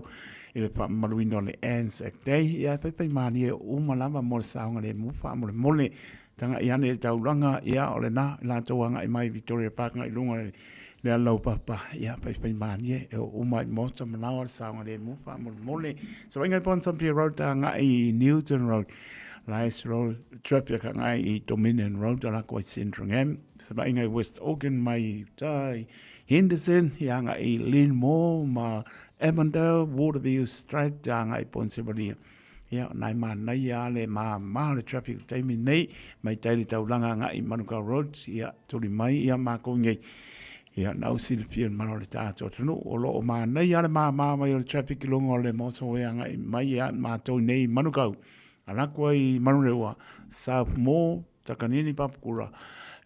[SPEAKER 2] i le faamamaluina o le Anzac Day, ia, e faifai malie uma lava mo le saogalemu faamolemole, Tagai ane i le taulaga, ia, o lena, i latou agai mai Victoria Park agai i luga i le ala laupapa, ia, faifai malie, e oo uma i Maota Manawa le saogalemu faamolemole. Savaiga i Ponsonby Road agai i Newton Road, Lies Road, traffic agai i Dominion Road, ala atu ai Sandringham. Savaiga i West Organ mai i uta i Henderson, ia agai i Linmore ma Avondale, Waterview Straight agai i Ponsemaria. Ia, nā e manaia a le māmā o le traffic i le taimi nei, mai tai le taulaga agai i Manukau Road, ia, tuli mai ia mākou nei. Ia, nau silafia le mana o le tātou atunuu, o lo o manaia le māmā mai o le traffic i luga o le motorway agai mai ia mātou nei i Manukau. Alaku ai i Manurewa, South Moore, Takanini Papakura,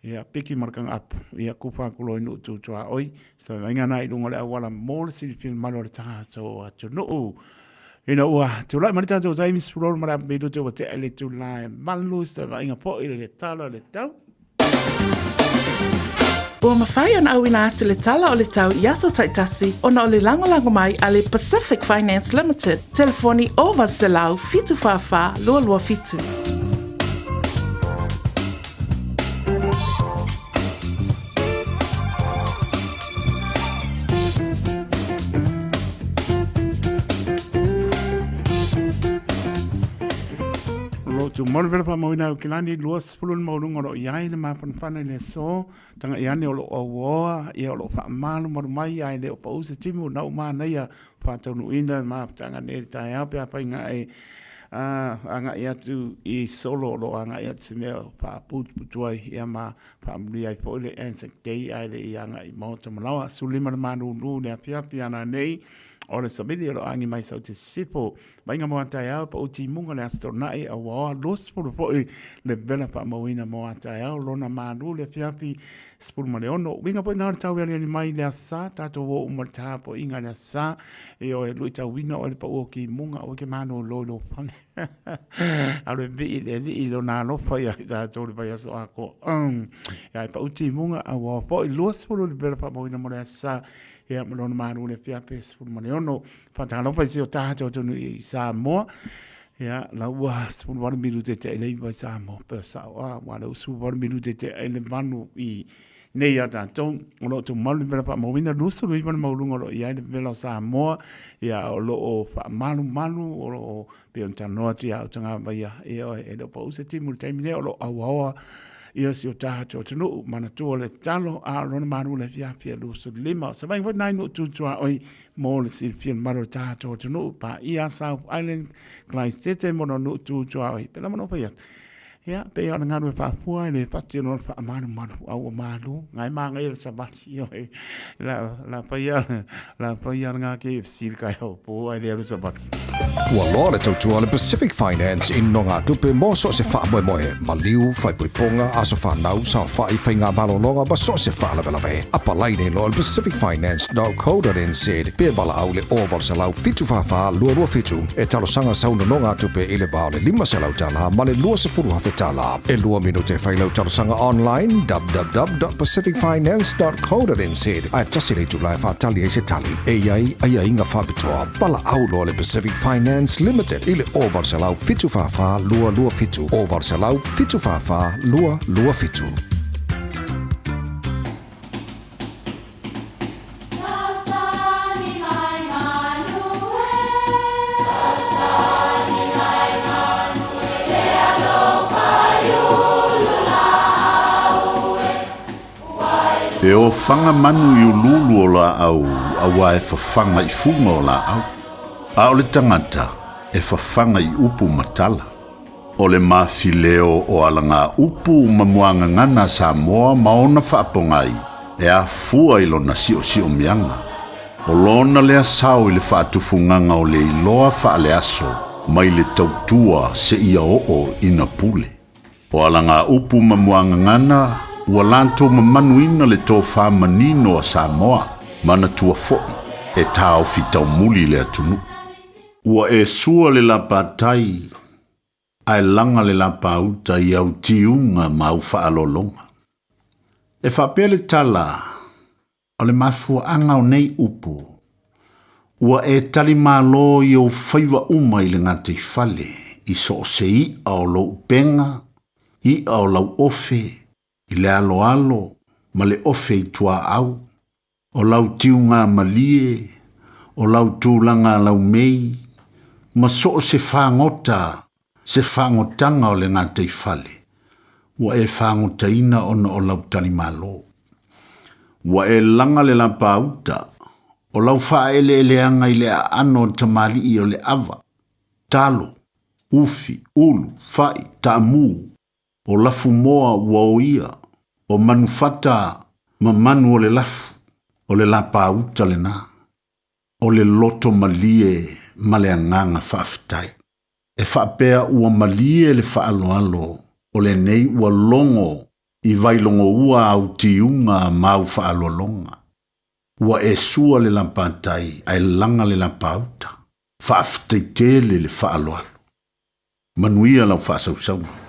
[SPEAKER 2] ia, piki ma le kanga apu, ia, kufa aku loa i Nuu Tutuaoi, Savaiga na i luga o le auala mo le silafia le mana o le tātou atunuu. Ina ua tulai mai le tatou taimi 13 ma le afa minute ua tea i le itula e 8, se vaaiga foi i le tala o le tau.
[SPEAKER 7] Ua mafai ona auina atu le tala o le tau i aso taitasi ona o le lagolago mai a le Pacific Finance Limited, telefoni 0800 744 227.
[SPEAKER 2] Lo tu molu vela whamauina au kilani, 20 le maulunga o lo iai le mapanapana i le aso, tanga iane o lo auoa, ia o lo whaamalu malu mai ai le o pau se timu na uma nei a whataunuina le mafutanga nei le taeao pe a whainga e a angai atu i solo o lo angai atu se mea o whaaputuputu ai ia ma Faamanuia ai foi le Anzac Day ae le i agai i Maota Malawa. 15 le malūlū le afiafi ana nei o le savili o lo agi mai sau te sisifo. Vaaiga mo a taeao pa u timuga le Aso Toonai a ua oa 20 foi le vela faamauina mo a taeao lona malū le afiafi 16. Uiga foi na o le tau e aliali mai le Aso Sa, tatou o uma le tapoaiga i le Aso Sa e oe luitauina oe le pau o kimuga aua e ke malōlō i lou fale. Alu e vii le alii i lona alofa ia i tatou le vaiaso atoa. Ia e pau timuga a ua foi 20 le vela faamauina mo le aso Sa ia ma lona malu le afiafi 16. Faatalofa i si o tatou atunuu i Samoa. Ia, la ua 18 minute te i le iwa i Samoa, pe sao a, ua le 18 minute te i le 8 i nei ia tatou, o lo o tumalu le vela faamauina, 29 le maualuga o lo o i ai le vela o Samoa, ia o lo o faamalumalu, o lo o pei ona talanoa atu ia Utagavaia, ia e le o pau se timu i le taimi nei, o lo o auaoa ia si o tatou atunuu, manatua le tatalo, a o lona malu le afiafi e 25. Se vaega foi lena i nuu tu tuaoi mo le silafia le mamalu o le tatou atunuu, paia South Island, Christchurch mo lona nuu tu tuaoi. Pēlā ma lou fai atu. Ia, pei o le galue faafua i le fati o le faamalumalu a ua malu, ngai māngai le savali, ioe, la, la faia, la faia le ngā KFC le kai au pō ai le alu savali.
[SPEAKER 8] Ua loa le tautua a le Pacific Finance i nogatupe mo so o se faamoemoe, maliu, faaipoipoga, aso fanau, saofai, faigamalologa ma so o se faalavelave. Apalai nei loa i le pacificfinance.co.nz pe valaau i le 0800 744 227 e talosaga sau nonogatupe i le va o le $500 tala ma le $20,000 tala. E lua minute e fai lau talosaga online www.pacificfinance.co.nz ae tasi le itula e faatali ai se tali. E i ai aiaiga faapitoa. Valaau loa le Pacific Finance Limited i le 0800 744 227, 0800 744 227.
[SPEAKER 4] E ofaga manu i uluulu o laau auā e fafaga i fuga o laau, a o le tagata e fafaga i upu ma tala. O le mafileo o alagaupu ma muagagana a Samoa ma ona faapogai e afua i lona siosiomiaga. O lona lea sao i le faatufugaga o le iloa faaleaso mai le tautua seia oo ina pule. O alagaupu ma muagagana ua latou mamanuina le tofa manino a Samoa, manatua foi e taofi taumuli le atunuu. Ua e sua le lapatai, ae laga le lapauta i au tiuga ma au faaaloaloga. E faapea le tala o le mafuaaga o nei upu, Ua e talimalo i ou faiva uma i le gataifale, i so o se iʻa o lou upega, iʻa o lau ofe, i le aloalo ma le ofe i tuaau, O lau tiuga malie, o lau tulaga laumei, ma so o se fagota, se fagotaga o le gataifale, ua e fagotaina ona o lau talimalo. Ua e laga le lapauta, O lau faaeleeleaga i le aano o le tamalii o le ava, talo, ufi, ulu, fai, taamu, o lafumoa ua oia, o manufata ma manu o le lafu, o le lapauta lena. O le loto malie ma le agaga faafetai. E faapea ua malie le faaaloalo o lenei ua logo i Vailogoua au tiuga ma au faaaloaloga. Ua e sua le lapatai ae laga le lapauta. Faafetai tele le faaaloalo. Manuia lau faasausauga.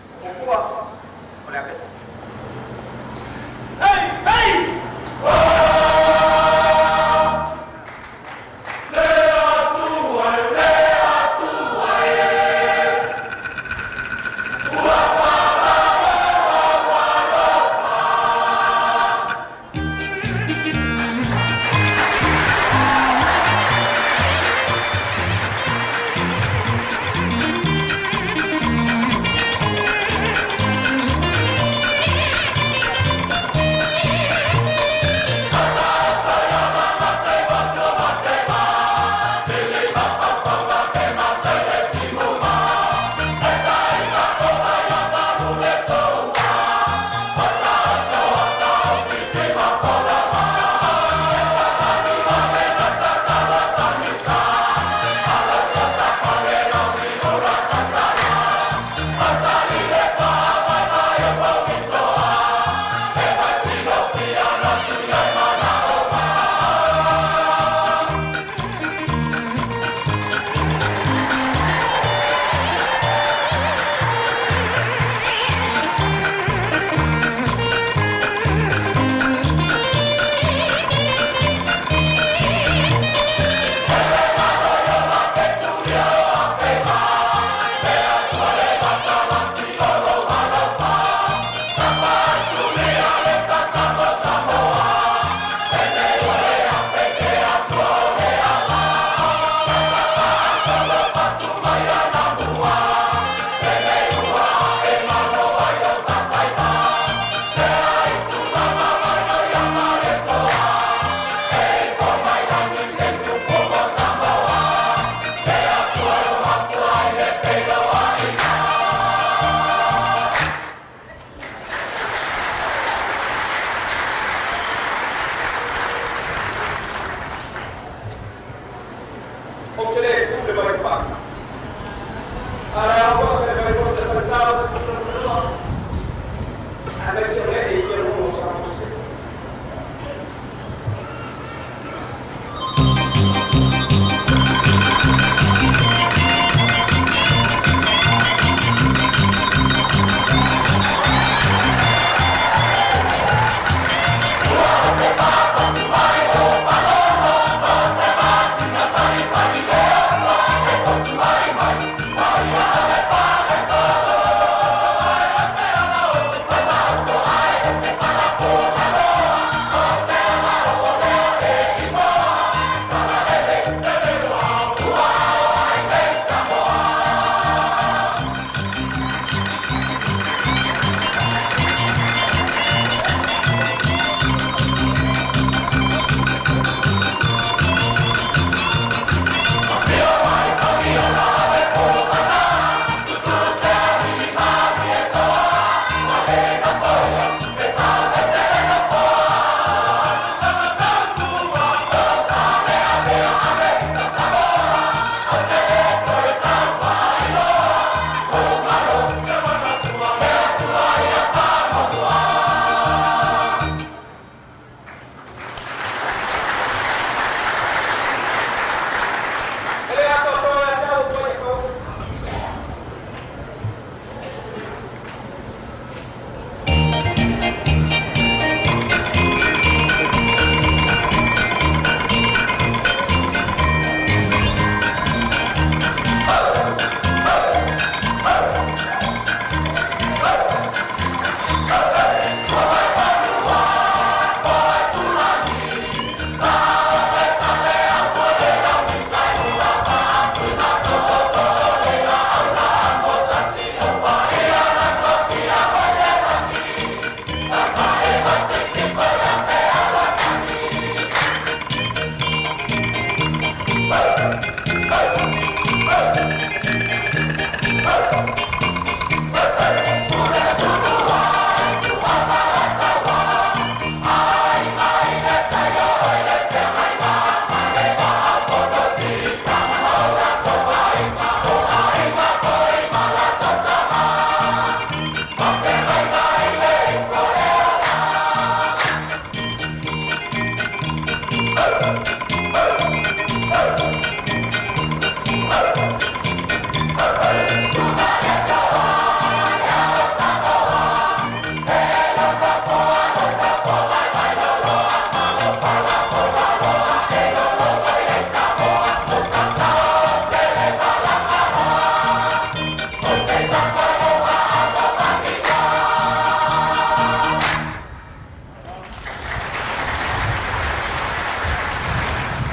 [SPEAKER 3] Ou te le pule mai le pā. A le ao osa le mai le faletau le fanua. Aemaise o ee i sia nuu o Samoa.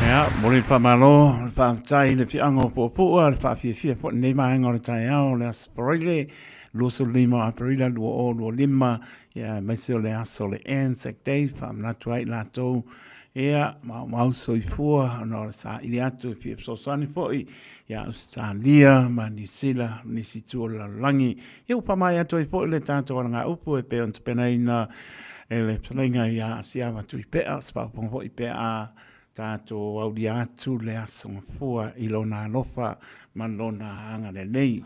[SPEAKER 2] Ia, momoli le faamalo, le faafetai i le fiaga o Puapua, le faafiafia foi i lenei vaega o le taeao, le Aso Faraile, 25 o Aperila 2025, ia, aemaise o le aso o le Anzac Day, faamanatu ai i latou, ia, maumau soifua ona o le saili atu e fia fesoasoani foi ia Ausetalia ma Niu Sila ma nisi itu o le lalolagi. Ia ua faamaea atu ai foi le tatou alagaupu e pei ona tapenaina e le fetalaiga ia Asiava Tuipea, o se faaupuga foi pe a tatou aulia atu le Aso Gafua i lona alofa ma lona agalelei.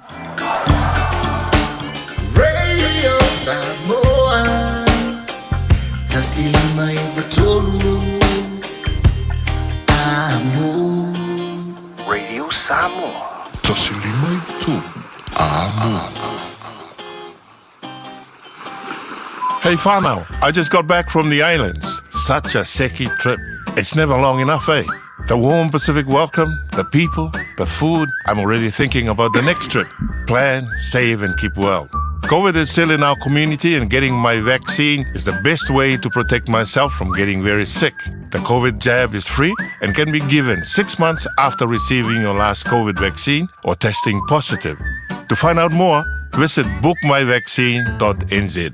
[SPEAKER 13] Radio Samoa 153 Amo.
[SPEAKER 5] Radio Samoa.
[SPEAKER 4] 153 Amo. Hey whānau, I just got back from the islands. Such a seki trip. It's never long enough, eh? The warm Pacific welcome, the people, the food. I'm already thinking about the next trip. Plan, save, and keep well. COVID is still in our community, and getting my vaccine is the best way to protect myself from getting very sick. The COVID jab is free and can be given six months after receiving your last COVID vaccine or testing positive. To find out more, visit bookmyvaccine.nz.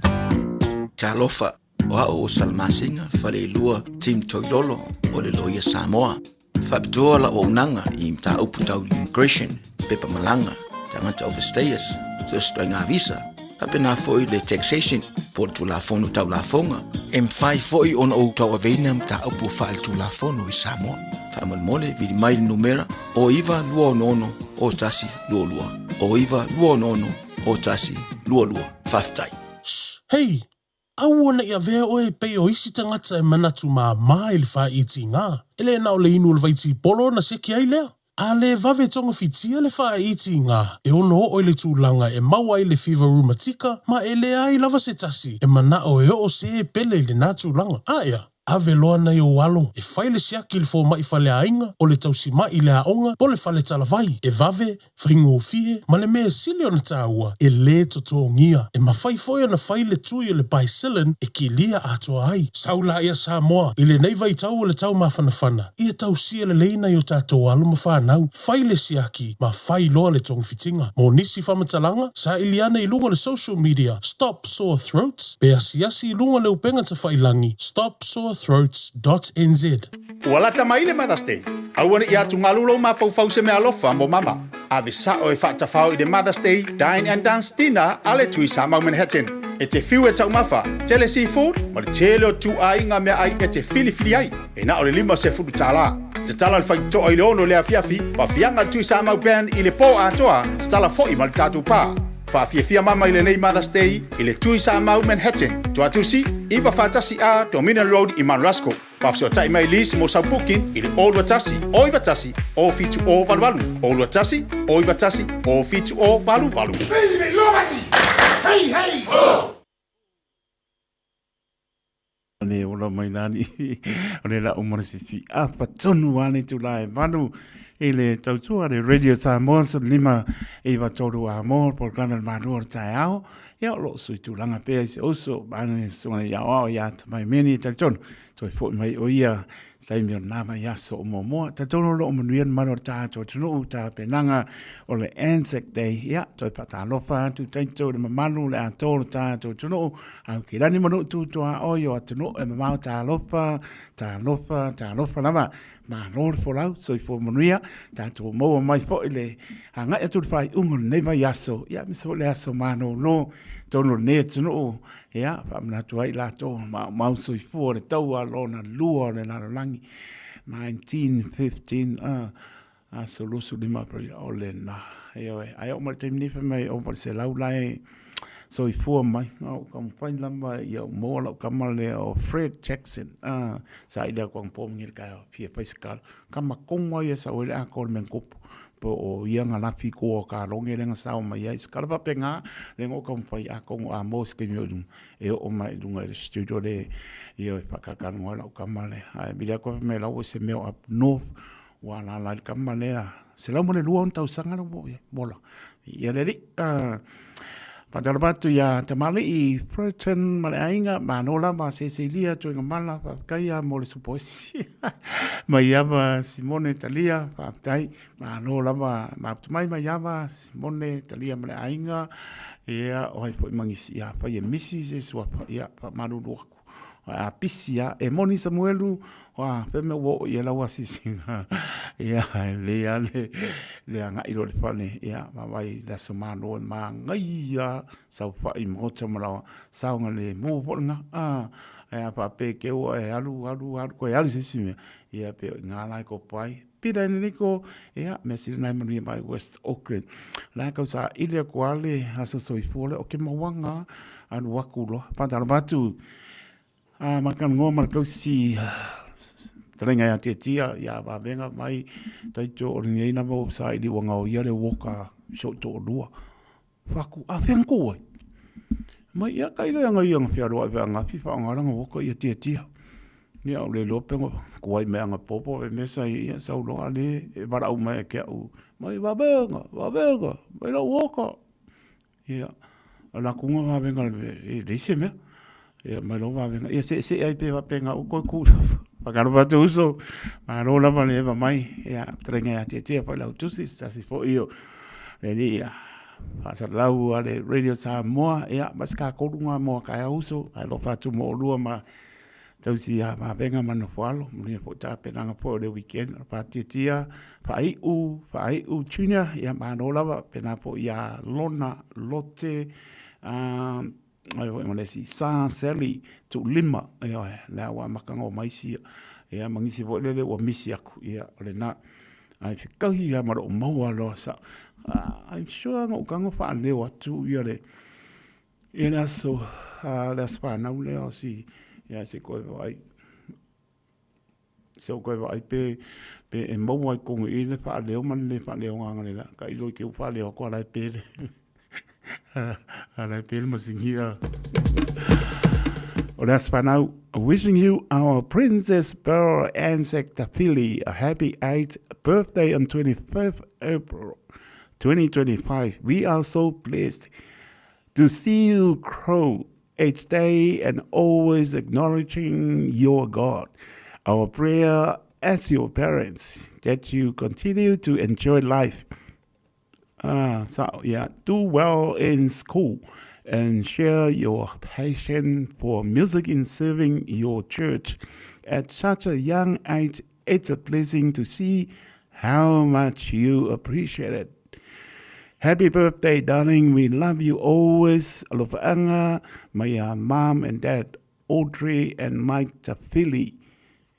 [SPEAKER 6] Talofa, o au o Salamasina, Faleilua, Tim Toilolo, o le Loia Samoa. Faapitoa lau auaunaga i mataupu tau immigration, pepa malaga, tagata overstayers, so se ituaiga visa, faapena foi le taxation po o le Tulafono Tau Lafoga. E mafai foi ona ou tauaveina mataupu faaletulafono i Samoa. Faamolemole, vili mai le numera o 9 2 6 o 1 2 2 o 9 2 6 o 1 2 2. Faafetai.
[SPEAKER 20] Hei! Aua ne i avea oe e pei o isi tagata e manatu māmā i le whāitiga. E le na o le inu o le vaitipolo na seki ai lea. A le vave togafitia le whāitiga, e ono oo i le tulaga e maua ai le fiva rumatika ma e leai lava se tasi e manao e oo se pele i lena tulaga. A ea, ave loa nai ou alo e fai le siaki i le fomai faleaiga, o le tausima'i i le aoga, po o le fale talavai, e vave, faigofie, ma le mea sili ona taua, e lē totogia. E mafai foi ona fai le tui o le Bicillin e kilia atoa ai. Sau laia Samoa, i lenei vaitau o le tau mafanafana, ia tausia lelei nai o tatou alo ma fanau, fai le siaki ma fai loa le togafitiga. Mo nisi faamatalaga, saili ane i luga o le social media Stop Sore Throats pe asiasi i luga o le upega tafailagi stopsorethroats dot nz.
[SPEAKER 1] Ua lata mai le Mother's Day. Aua ne i atugalu lou mafaufau i se meaalofa mo mama. Ave sao e faatafao i le Mother's Day Dine and Dance Dinner a le Tui Samau Manhattan. E te fiu e taumafa, tele seafood ma le tele o ituaiga meaai e te filifili ai. E na o le $50. Tatala le faitotoa i le 6 i le afiafi, faafiaga le Tui Samau Band i le po atoa, tatala foi ma le tatou pa. Faafiafia mama i lenei Mother's Day i le Tui Samau Manhattan, Tuatusi, 941 A Dominion Road i Mount Roskill. Faafesootai mai Liz mo sau booking i le 021 091 07088, 021 091 07088.
[SPEAKER 2] Hey, hey, ho! Le ola mai lani o le lau ma le sifi apa tonu a le tula e valu i le tautua le Radio Samoa so lima i va tolu a mo programa le malua o le taeao ia o loo sui tulaga pea i se uso vaeane susuga i aoao ia Tamai Meni e talitonu toe foi mai o ia taimi o lena vaiaso o muamua. Talitonu o lo o manuia le mamalu o le tatou atunuu, tapenaga o le Anzac Day. Ia, toe faatalofa atu tatou i le mamalu o le atoa o le tatou atunuu, Aukilani ma nuu tutuaoi o atunuu e mamao talofa, talofa, talofa lava. Malo le folau, soifua manuia, tatou maua mai foi le agai atu i le faaiuga o lenei vaiaso, ia aemaise foi le aso malolo totonu o lenei atunuu. Ia, faamanatu ai i latou maumau soifua o le taua lona lua o le lalolagi 1915, aso 25 Aperila o lena. Ioe, ae oo mai i le taimi nei fai mai ova i le 100 la e soifua mai. A ua taumafai lava ia ou maua lau tama lea o Fred Jackson, a, saili atu anapo ma nei le taeao e fia fai se tala. Tama tonu lava ia e sau ai le atoa o le mea na tupu, po o ia na lafi i tua o taloge lea na sao mai ai. Se tala faapena lea na ou taumafai atonu a maua se taimi o i luma e oo mai i luga i le studio lea e faatalatalanoa ai lau tama lea. Ae vili atu fai mai o la ua i se mea o up north ua alaala ai le tama lea 102 ona tausaga la ua oo i ai. Ua ola. Viia le Alii. Faatalofa atu ia Tamalii Fulton ma le aiga, malo lava Sesilia Tuigamala, faafetai lava mo le supoesi. Maiava Simone Talia, faafetai, malo lava mafuta mai Maiava Simone Talia ma le aiga, ia o ai foi ma nisi, ia afai e misi se suafa, ia faamalulu atu. A pisi lava, e moni Samuelu, a fea mea ua oo i ai lau asiasiga, ia e lelei lava le agai loa i le fale, ia vaavaai i le aso malo e manaia saofai i maota ma lau saogalemu foi lena. Ae a faapea e te ua e alu alu alu toe alu i se isi mea, ia pei o i ina la e topo ai. Pila Enrico, ia, mea sili lena e manuia mai West Auckland. La e tau saili atu lava le aso soifua lea, o ke mauaga alu atu loa. Faatalofa atu a matalanoa ma le tausi fetalaiga ia Tiatia, ia Vavega mai Taito o lenei lava ua saili ua gaoia le woka si ou toalua. Faku, a fea na kou ai? Mai ia kai le anga ia nga fealoai fe angafi whaonga langa woka ia tiatia. Ia o le loa pe kuai me anga popo e mesa ia sau loa le e wala mai e ke au. Mai vavenga, vavenga, mai lau woka. Ia, la kunga vavenga e leai se mea. Ia mai loa vavenga, ia seesee ai pe faapena ua toe ku. Faatalofa atu uso, malo lava le eva mai, ia fetalaiga ia Tiatia foi lau tusi, se tasi foi o le alii faasalalau a le Radio Samoa, ia ma se kakolu na mo taeao uso, ae alofa atu mo oulua ma tausi ia Vavenga ma Nofoalo, manuia foi tapenaga foi o le weekend. Alofa atu Tiatia, Faaiu, Faaiu Junior, ia malo lava, pena foi ia Lona Lote, ai foi ma le isi Sa Sally Tuulima, ioe, lea ua amata ona omai isi ia, ma nisi foi lele ua misi atu, ia, o lena. Ae fetaui lava ma lou maua loa sa, I'm sure na ou tago faaleo atu ia le, ia le aso, le aso fanau lea o si, ia se i toe vaai. Se i ou toe vaai pe, pe e maua i totonu i i le faaleo ma le le faaleogaina le la. Tailo i te i ua faaleo atu a la e pe le, a la e pe le masini a. O le aso fanau, wishing you our Princess Pearl Anzac Tafili a happy 8th birthday on 25th April 2025. We are so blessed to see you grow each day and always acknowledging your God. Our prayer as your parents that you continue to enjoy life. So, yeah, do well in school and share your passion for music in serving your church. At such a young age, it's a blessing to see how much you appreciate it. Happy birthday, darling. We love you always. Alofaanga, mai a mom and dad, Audrey and Mike Tafili.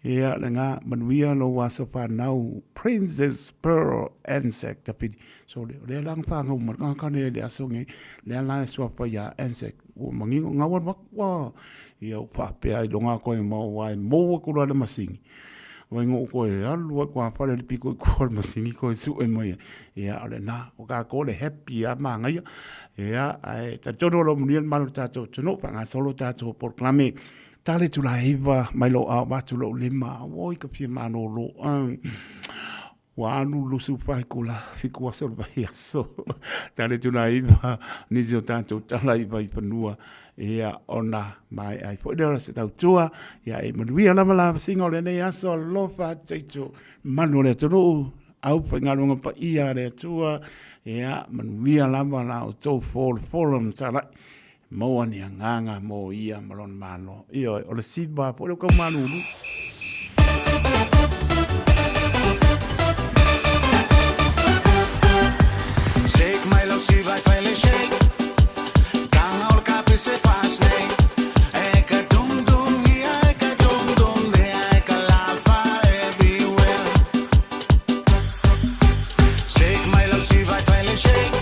[SPEAKER 2] Ia, le ngā manuia lo aso whanau, Princess Pearl Anzac Tafili. So, le, le langa whangau ma ngā kane le aso nge, le ala e suafa ia Anzac. Ua mangingo ngā waru wakua. Ia, u whaapea i longa koe mau wai mō kura le masingi. Wai ngō koe alu ai kua whare le piko i kua le masingi koe sue mai. Ia, o le nā, o kā kō le happy a māngaia. Ia, ai, ta tonu o lo munia le malo tātou tunu, wha ngā solo tātou poroklame. Tā le tula heiwa, mai lo ao watu lo lima, oi ka fia māno lo. Ua alu 25 kola, fiku aso le vaiaso. Tale tuna iwa, nisi o tātou tala i Vaifanua. Ia, ona mai ai foi lea o se tautua. Ia, e manuia lava la vasinga o lenei aso, alofa atu manu o le atunuu, au faigaluega paia a le Atua. Ia, manuia lava la outou folafola ma talai. Maua ni agaga mo ia ma lona Malo. Ioe, o le siva foi lea ua tau malulu.
[SPEAKER 13] Shake mai lau siva e fai le shake Tanga o le kapi se fast nei E ka dum dum here e ka dum dum there E ka lafa everywhere Shake mai lau siva e fai le shake.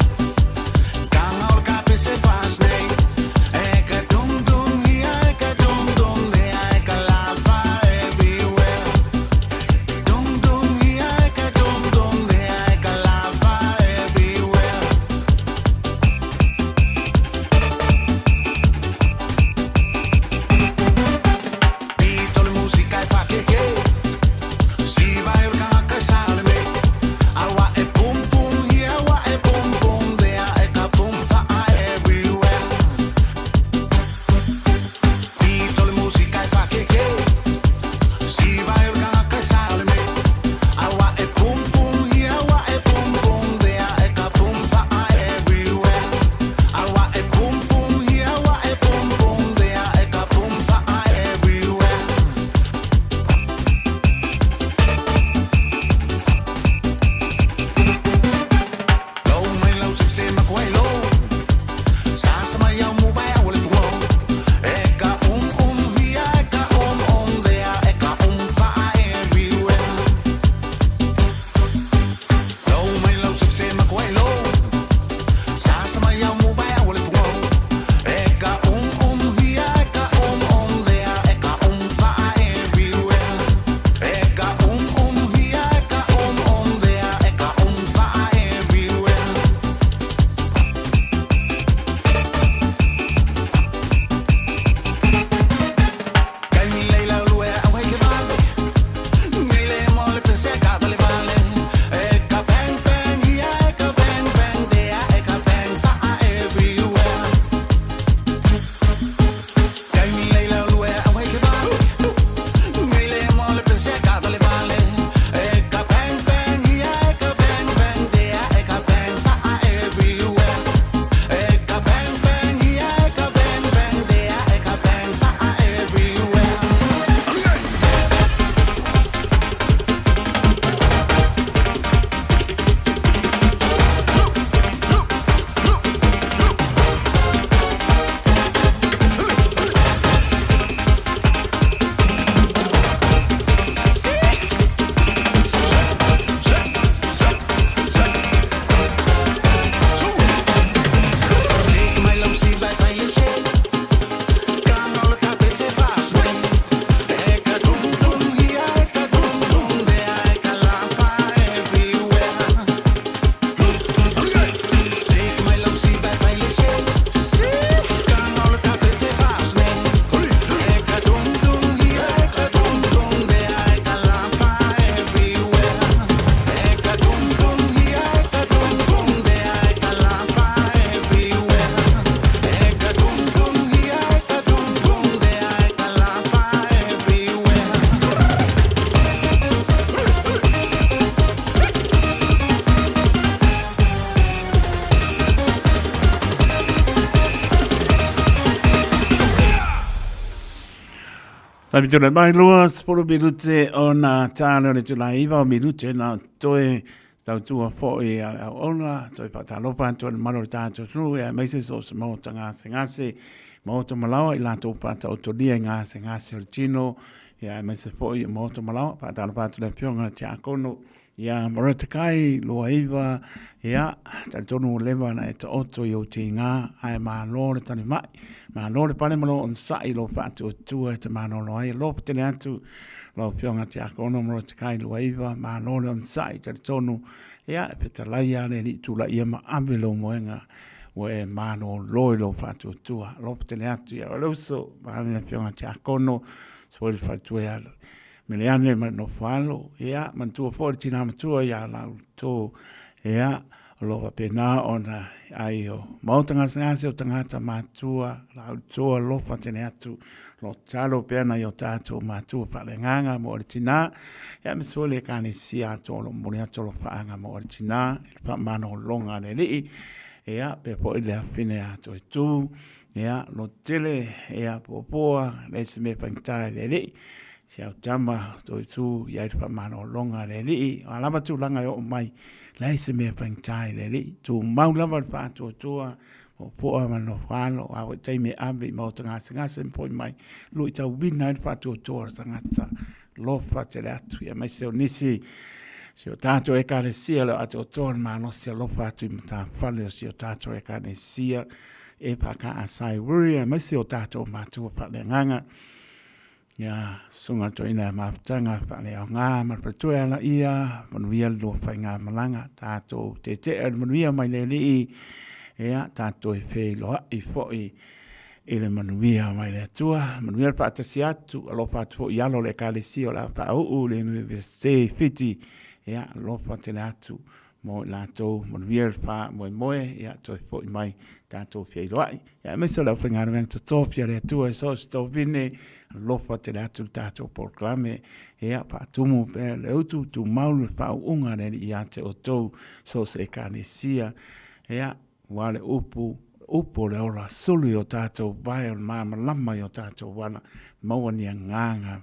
[SPEAKER 2] Taimi tūnei mai 20 minute o nā tāne o le tūnā iwa o minute nā toe tautua fo'i a le auauna, toe whakatalofa atu le maro le tātou tunu e aemaise so se maota ngase ngase, maota malawa i lātou whātaotolia i ngase ngase o le tino, e aemaise fo'i o maota malawa, whakatalofa atu le afioga te akono, Ia, Morotakai, 29, ia, talitonu ua leva ona e taoto i ou tīgā, ae malo le tanimai, malo le pale ma lou onosai i lou faatuatua e te malolo ai. Alofa tele atu lau Afioga Tiakono Morotakai, 29, malo le onosai, talitonu, ia, e fetalai lava le Alii tulaia ma ave lou moega ua e malolo i lou faatuatua. Alofa tele atu ia oe le uso, vaeane le Afioga Tiakono, soifua le faletua ia Meleane ma le nofo alo, ia, manatua foi le tina matua ia la outou, ia, o lo o faapena ona ai o maota gasegase o tagata matua, la outou alofa tele atu, lo talo pea nai o tatou matua faaleagaga mo le tina, ia, aemaise foi le Ekalesia atoa o lo o momoli atu alofaaga mo le tina, i le faamanologa a le Alii, ia, pea foi le afine a Toetu, ia, lo tele, ia, puapua, leai se mea faigata i le Alii, Si au tama, Toitū, i ai le faamalologa a le Alii, o a lava tulaga e oo mai, leai se mea faigata i le Alii. Tumau lava le faatuatua, puapua ma le nofo alo, a foi taimi e ave i maota gasegase ma foi mai, luitauina ai le faatuatua o le tagata. Alofa tele atu, aemaise o nisi si o tatou Ekalesia o le atoatoa o le malosi alofa atu i matafale o si o tatou Ekalesia e whakaasai wuri, aemaise o tatou matua faaleagaga. Ia, susuga le toeaina ia mafutaga faaleaoga ma le faletua e ala ia, manuia le lua faigamalaga, tatou tete'e le manuia mai le Alii, ia, tatou e feiloai foi i le manuia mai le Atua, manuia le faatasi atu, alofa atu foi i alo o le Ekalesia o le a faauu i le Iunivesite i Fiti, ia, alofa tele atu mo i latou, manuia le faamoemoe, ia, toe foi mai tatou feiloai. Ia, aemaise o le aufaigaluega totofi a le Atua e so o se tovine, alofa tele atu le tatou polokalame, ia, faatumu pea le utu, tumau le faauuga a le Alii ia te outou, so o se Ekalesia, ia, aua le upu, upu o le ola, sulu i o tatou vae o le malamalama i o tatou ala, maua ni agaga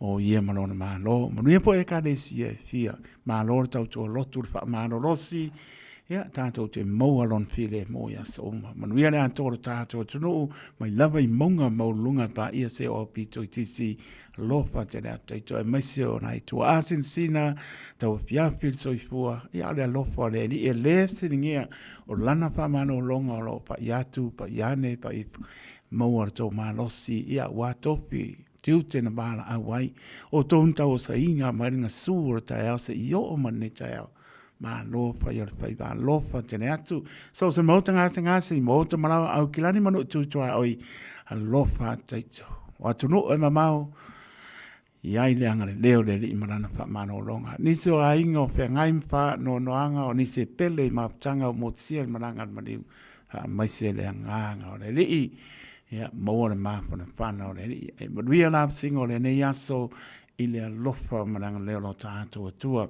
[SPEAKER 2] o ia ma lona Malo. Manuia foi Ekalesia e fia, malo le tautua lotu, le faamalolosi, ia tatou te maua lona filemu i aso uma. Manuia le atoa o le tatou atunuu, mai lava i mauga maualuluga e paia se oo aupito itiiti, alofa tele atu taito aemaise o nai tuaa sinasina, tauafiafi le soifua, ia o le alofa o le Alii e le fesiligia o lana faamalologa o lo o pai atu, pai ane, pai ifo, maua lo outou malosi, ia ua tofi tiute na valaau ai. O tou tauosaiga mai le gasu o le taeao seia oo mai lenei taeao. Malo fai o le faiva alofa tele atu. So se maota gasegase i maota malawa au kilani ma nuu tu tuaoi alofa atu taito. O atunuu e mamao i ai le agalelei o le Alii ma lana faamalologa. Nisi o aiga o feagai ma faanoanoaga o nisi e pele i mafutaga o motusia le malaga a le maliu faamaise le agaga o le Alii. Ia, maua le mafanafana o le Alii. E manuia la vasega o lenei aso i le alofa ma le agalelei o lo tatou Atua.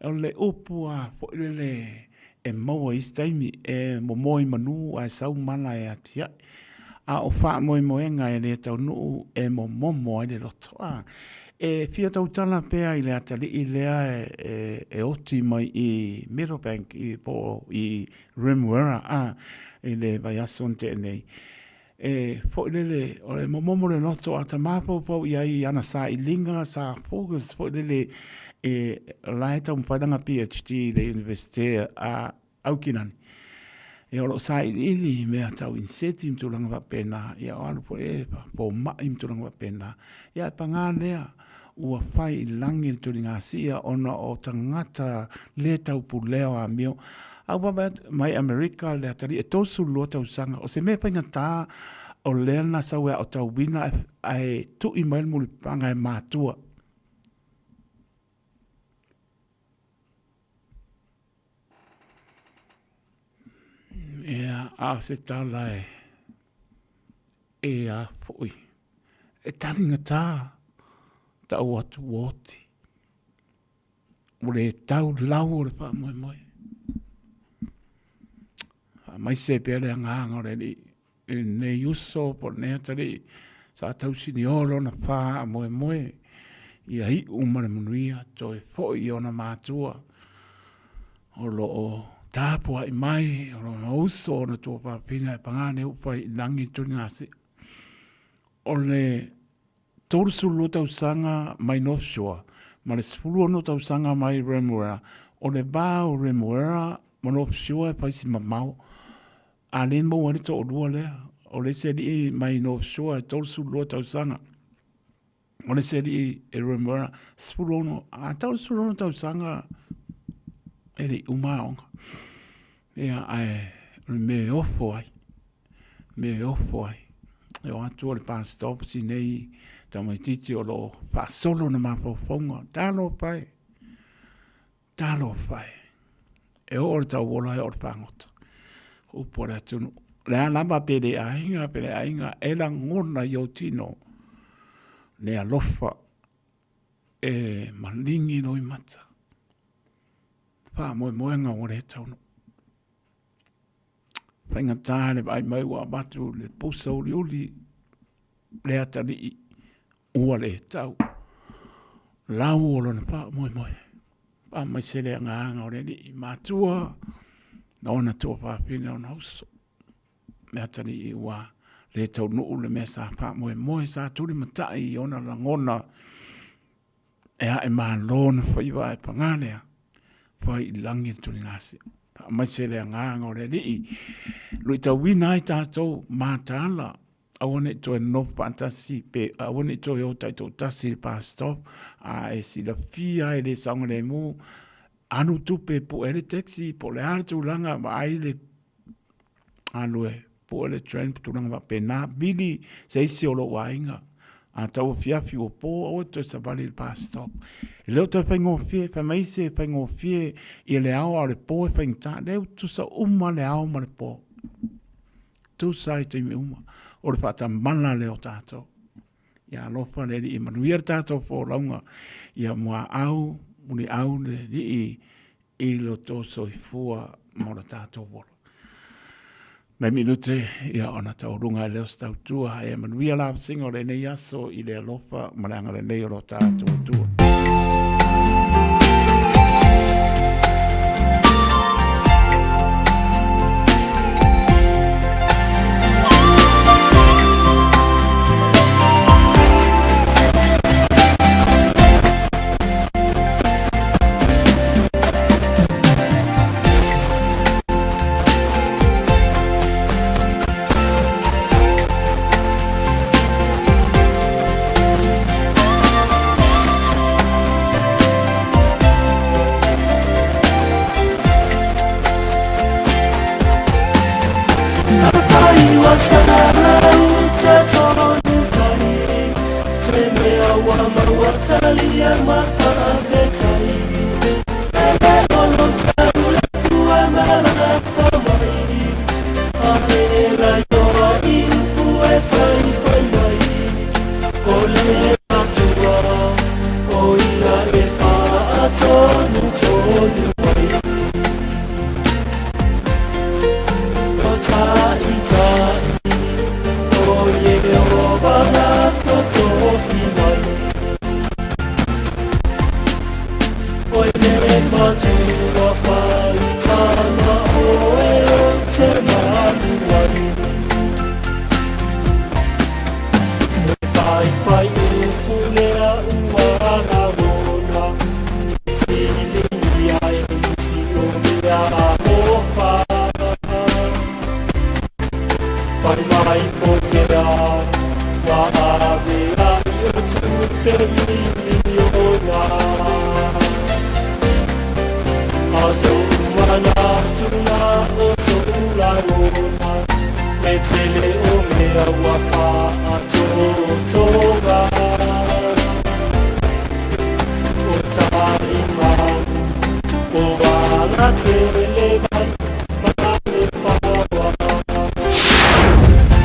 [SPEAKER 2] O le upu a foi lele e maua i isi taimi, e momoe i manu ae sau mala e atiae. A o faamoemoega e le taunuu e momomo ai le loto. A, e fia tautala pea i le atalii lea e, e oti mai i Meadowbank i, po o i Remuera a i le vaiaso na tea nei. E foi lele, o le momomo le loto a ta mafaufau i ai i ana sailiga, sa focus foi lele e la e taumafai lana PhD i le Universite a Aukilani. E o lo o sailiili i mea tau inseti ma tulaga faapena, ia o alu foi e fomai ma tulaga faapena. Ia e paga lea, ua fai i lagi le tuligasia ona o tagata le taupulea o amio. A ua vaavaai atu mai Amerika le atalii e 32 tausaga, o se mea faigata o lea na sau e aotauina ae tui mai le mulipapaga e matua. Ia, a o se tala e, e a foi. E taligata tau atu ua oti. Ua le tau lau o le faamoemoe. Faamaise pea le agaga o le Alii i lenei uso po o lenei atalii. Sa tausinio lona faamoemoe ia iu ma le manuia toe foi i ona matua o lo o tapuai mai o lona uso ona tuafafine ae paga ane upa i lagi le tuligasia. O le 32 tausaga mai North Shore ma le 16 tausaga mai Remuera, o le va o Remuera ma North Shore e fai si mamao, a le maua ai le toalua lea. O le isi alii mai North Shore e 32 tausaga, o le isi alii e Remuera 16, a tau le 16 tausaga e le i uma aoga. Ia, ae o le mea e ofo ai, mea e ofo ai. E o atu o le bus stop sinei tamaitiiti o lo o faasolo ona mafaufauga. Talofa e, talofa e. E oo le tauola e oo le fagota. Upu a le atunuu. O le a lava pe le aiga pe le aiga, e lagona i ou tino le alofa e maligi loimata. Faamoemoega ua le taunuu. Faigata le vaai mai ua avatu le pusa uliuli le atalii ua le tau. Lau o lona faamoemoe, faamaise le agaga o le Alii matua na ona tuafafine ona uso. Le atalii ua le taunuu le mea sa faamoemoe, sa tulimatai i ona lagona E ae malo na faiva ae paga lea, fai i lagi le tuligasia. Faamaise le agaga o le Alii, luitauina ai tatou mataala, aua ne i toe nofo faatasi pe aua ne i toe o taitoatasi i le bus stop, a e silafia e le saogalemu, alu tupe e pue ai le taxi po o le a le tulaga, vaai le alu e pue le train ma tulaga faapena, vili se isi o lou aiga. A tau afiafi ua po, aua e toe savali i le bus stop. E le o toe faigofie, fai mai isi e faigofie ia le ao a o le po e faigata. Lea ua tutusa uma le ao ma le po. Tutusa i taimi uma. O le faatamala lea o tatou. Ia alofa le Alii e manuia le tatou folauga. Ia muaau, muliau le Alii i lo tou soifua ma lo tatou ola. Nai minute ia ona taualuga ai lea o se tautua e manuia la vasega o lenei aso i le alofa ma le agalelei o lo tatou Atua.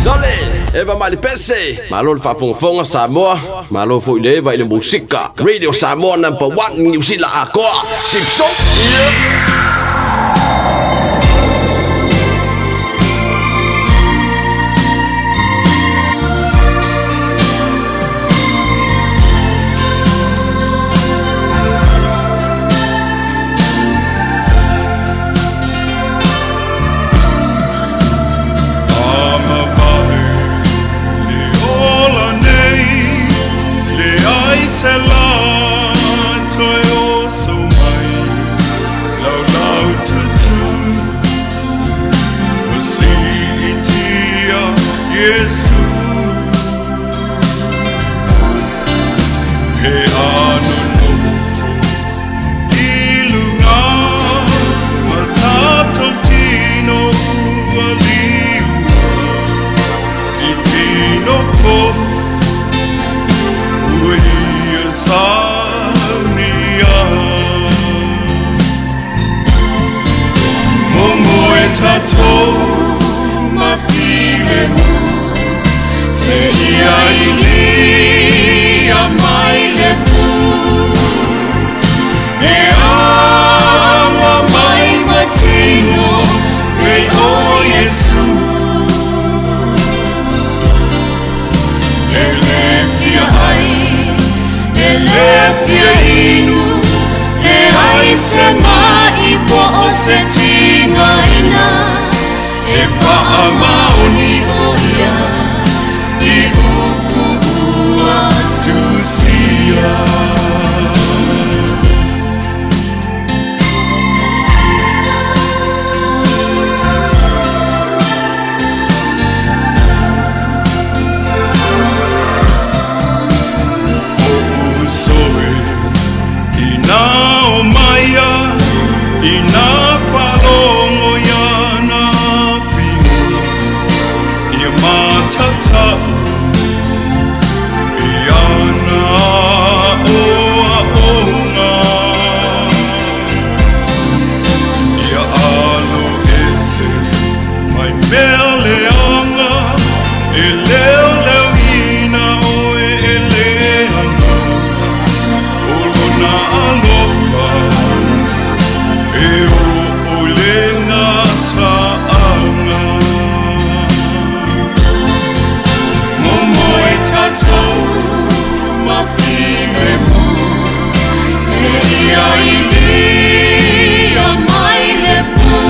[SPEAKER 10] Sole, Eva Malipese, malo le faafogafoga Samoa, malo foi le Eva i le musika. Radio Samoa number 1 Niu Sila atoa. Sipso. Yeah.
[SPEAKER 11] se lā toe oso mai laulau tutu Ua siitia Iesu Pe a nonofo i luga ma tatou tino ua liua i tino poho ua ia saunia. Momoe tatou ma filemu seia ilia mai le pū E awa mai ma tino pei o Iesu E le fia ai, e le fia inu Leai se ma'i po o se tigaina E faamaoni o ia i upu ua tusia. O uso e, inā o mai a, inā faalogo ia na afioga, ia matatau i ana aoaoga. Ia alo ese mai mea leaga, e leoleoina oe e le Agaga, o lona alofa e oo i le gataaga. Momoe tatou ma filemu seia ilia mai le pū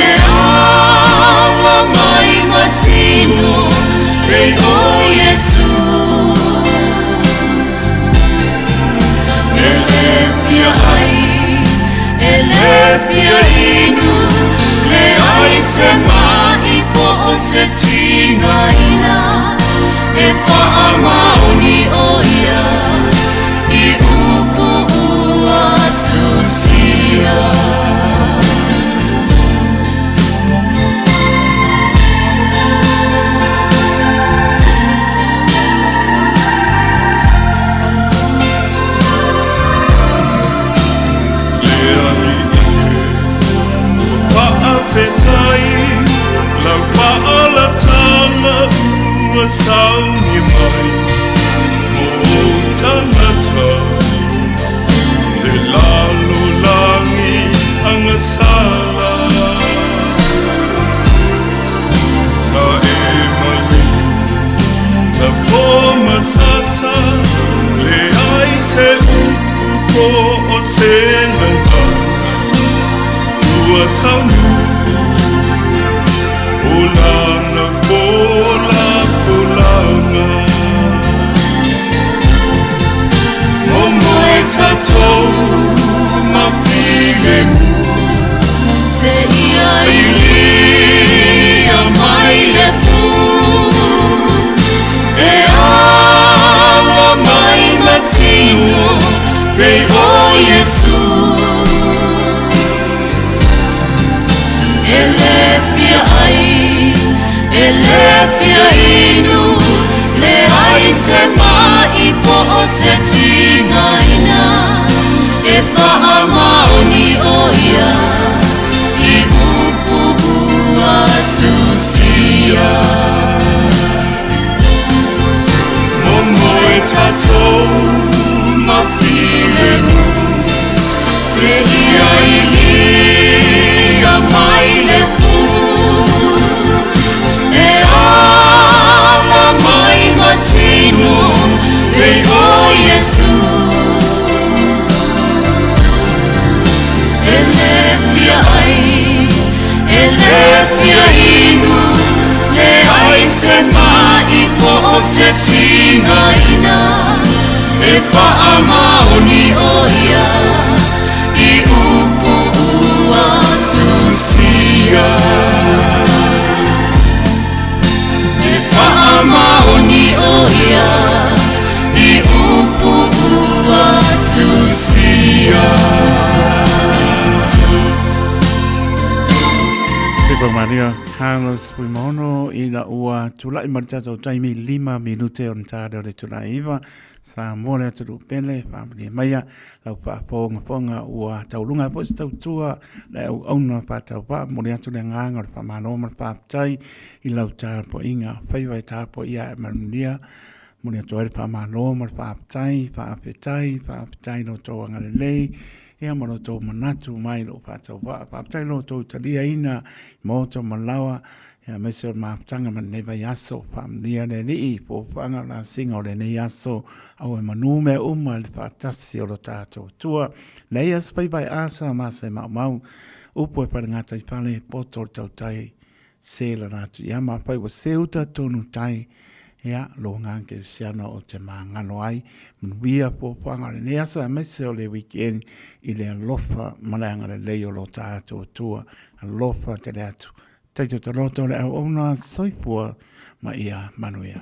[SPEAKER 11] E awa mai ma tino pei o Iesu E le fia ai, e le fia inu Leai se ma'i po o se tigaina E faamaoni o ia i upu ua tusia. Le Alii e, ua faafetai lau faaolataga ua sauni mai mo ou tagata le lalolagi agasala. Na e maliu ta po ma sasa, leai se upu po o se gagana ua taunuu o lana folafolaga. Momoe tatou ma filemu
[SPEAKER 14] Seia ilia mai le pū E awa mai ma tino pei o Iesu E le fia ai, e le fia inu Leai se ma'i po o se tigaina E faamaoni o ia i upu ua tusia.
[SPEAKER 11] Momoe tatou ma filemu
[SPEAKER 14] Seia ilia mai le pū E awa mai ma tino pei o Iesu E le fia ai, e le fia inu Leai se ma'i po o se tigaina E faamaoni ʻo ia i upu ua tusia. E faamaoni ʻo ia i upu ua tusia.
[SPEAKER 2] Super Mario Carlos Fuimaono ina ua tulai ma le tatou taimi 5 minute ona ta lea o le itula e 9 Samoa le atunuu pele faamalie maia lau faafogafoga ua tauluga ai foi se tautua le auauna faatauvaa momoli atu le agaga o le faamalo ma le faafetai i lau tapuaiga faiva e tapuaia ae manuia momoli atu ai le faamalo ma le faafetai faafetai faafetai lo outou agalelei ia ma lo outou manatu mai i lou faatauvaa. Faafetai lo outou taliaina i maota ma laoa, ia aemaise o le mafutaga ma lenei vaiaso. Faamanuia le Alii i fuafuaga o lausiga o lenei aso, aua e manu mea uma i le faatasi o lo tatou Atua. Leai aso faiva e asa ma se maumau, upu e falegataifale, poto o le tautai Se lana atu ia ma afai ua seu uta tonu tai, ia, lo agaga kerisiano o te magalo ai, manuia fuafuaga o lenei aso aemaise o le weekend i le alofa ma le agalelei o lo tatou Atua. Alofa tele atu. Taito taloto le auauna soifua ma ia manuia.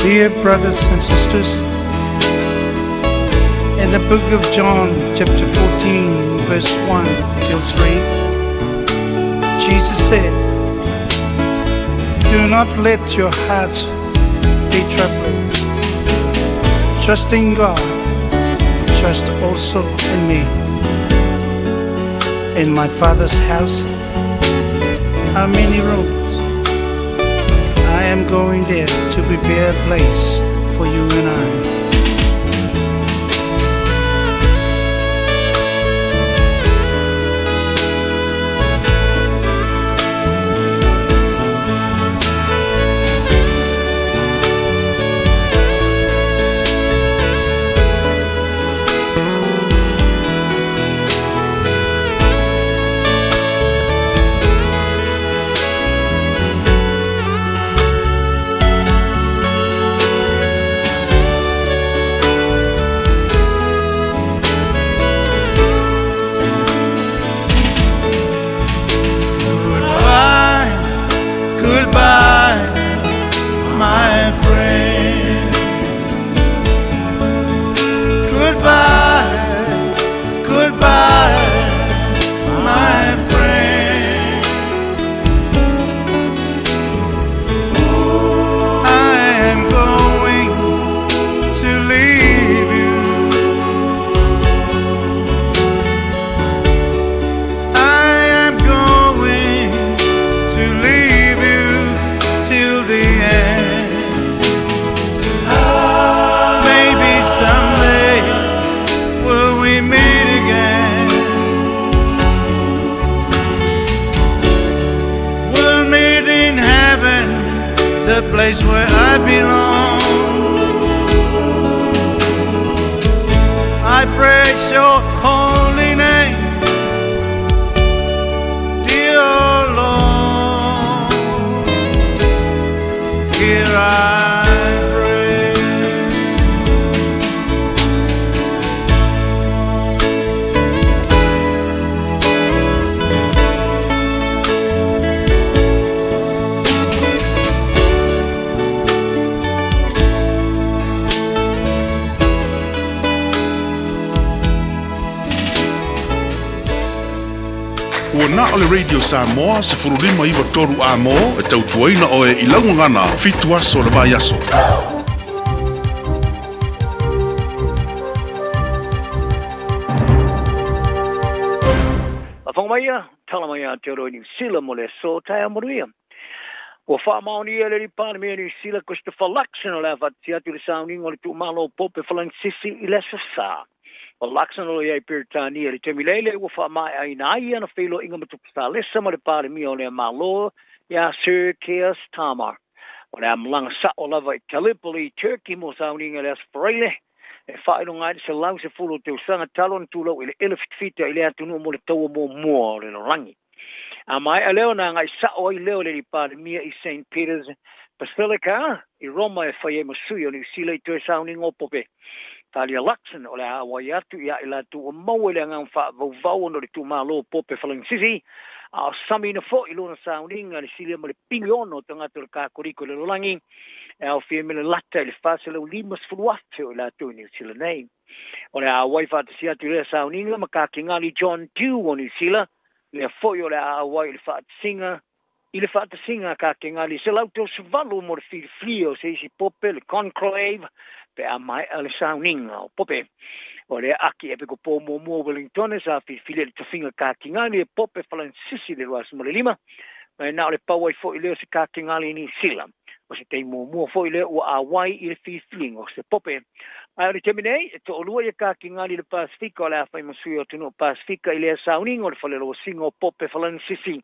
[SPEAKER 13] Dear brothers and sisters, in the book of John, chapter 14, verse 1 till 3, Jesus said, Do not let your hearts be troubled. Trust in God, trust also in me. In my Father's house are many rooms. I am going there to prepare a place for you and I. the place where I belong. I praise your holy name, dear Lord. Here I pray.
[SPEAKER 16] Ua na o le Radio Samoa 1593 amo e tautuaina oe i lau gagana 7 aso o le vaiaso.
[SPEAKER 12] Faafofoga mai ia, tala mai Aotearoa i Niu Sila mo le aso taeao manuia. Ua faamaonia e le Alii Palemia o Niu Sila Christopher Luxon o le a faatasia atu le sauniga o le tuumalo o Pope Falansisi i le Aso Sa. O Luxon o lo o i ai i Peretania i le taimi lele ua faamaeaina ai ana feiloaiga ma Tupu Salesa ma le Palemia o lea Malo ia Sir Keir Starmer. O le a malaga sa'o lava i Gallipoli, Turkey mo sauniga i le Aso Faraile e faailoga ai le 110 o tausaga talu ona tulou eleele fitafita i le atunuu mo le Taua Muamua o le Lalolagi. A maea lea ona agai sa'o ai lea o le Alii Palemia i Saint Peter's Basilica i Roma e fai ai ma sui o Niu Sila i toe sauniga o Pope Talia Luxon o le a auai atu ia i latou ua maua i le agaga faavauvau ona o le tuumalo o Pope Falansisi a o samiina foi lona sauniga i le silia ma le piliona o tagata o le Kakoliko i le lalolagi e aofia ai ma le lata i le 450,000 o i latou i Niu Sila nei. O le a auai faatasi atu i lea sauniga ma Kakegali John Dew o Niu Sila, lea foi o le a auai i le faatasiga i le faatasiga a Kakegali 138 mo le filifilia o se isi Pope, le Conclave, pe a maea le sauniga o Pope. O lea Akiepikopo muamua o Wellingtone sa filifilia i le tofiga Kakegali e Pope Falansisi i le 25, ma e na o le pau ai foi lea o se Kakegali i Niu Sila. O se taimi muamua foi lea ua auai i le filifiliga o se Pope. Ae o le taimi nei, e toalua ia Kakegali i le Pasefika o le a fai ma sui o atunuu Pasefika i lea sauniga o le falelauasiga o Pope Falansisi.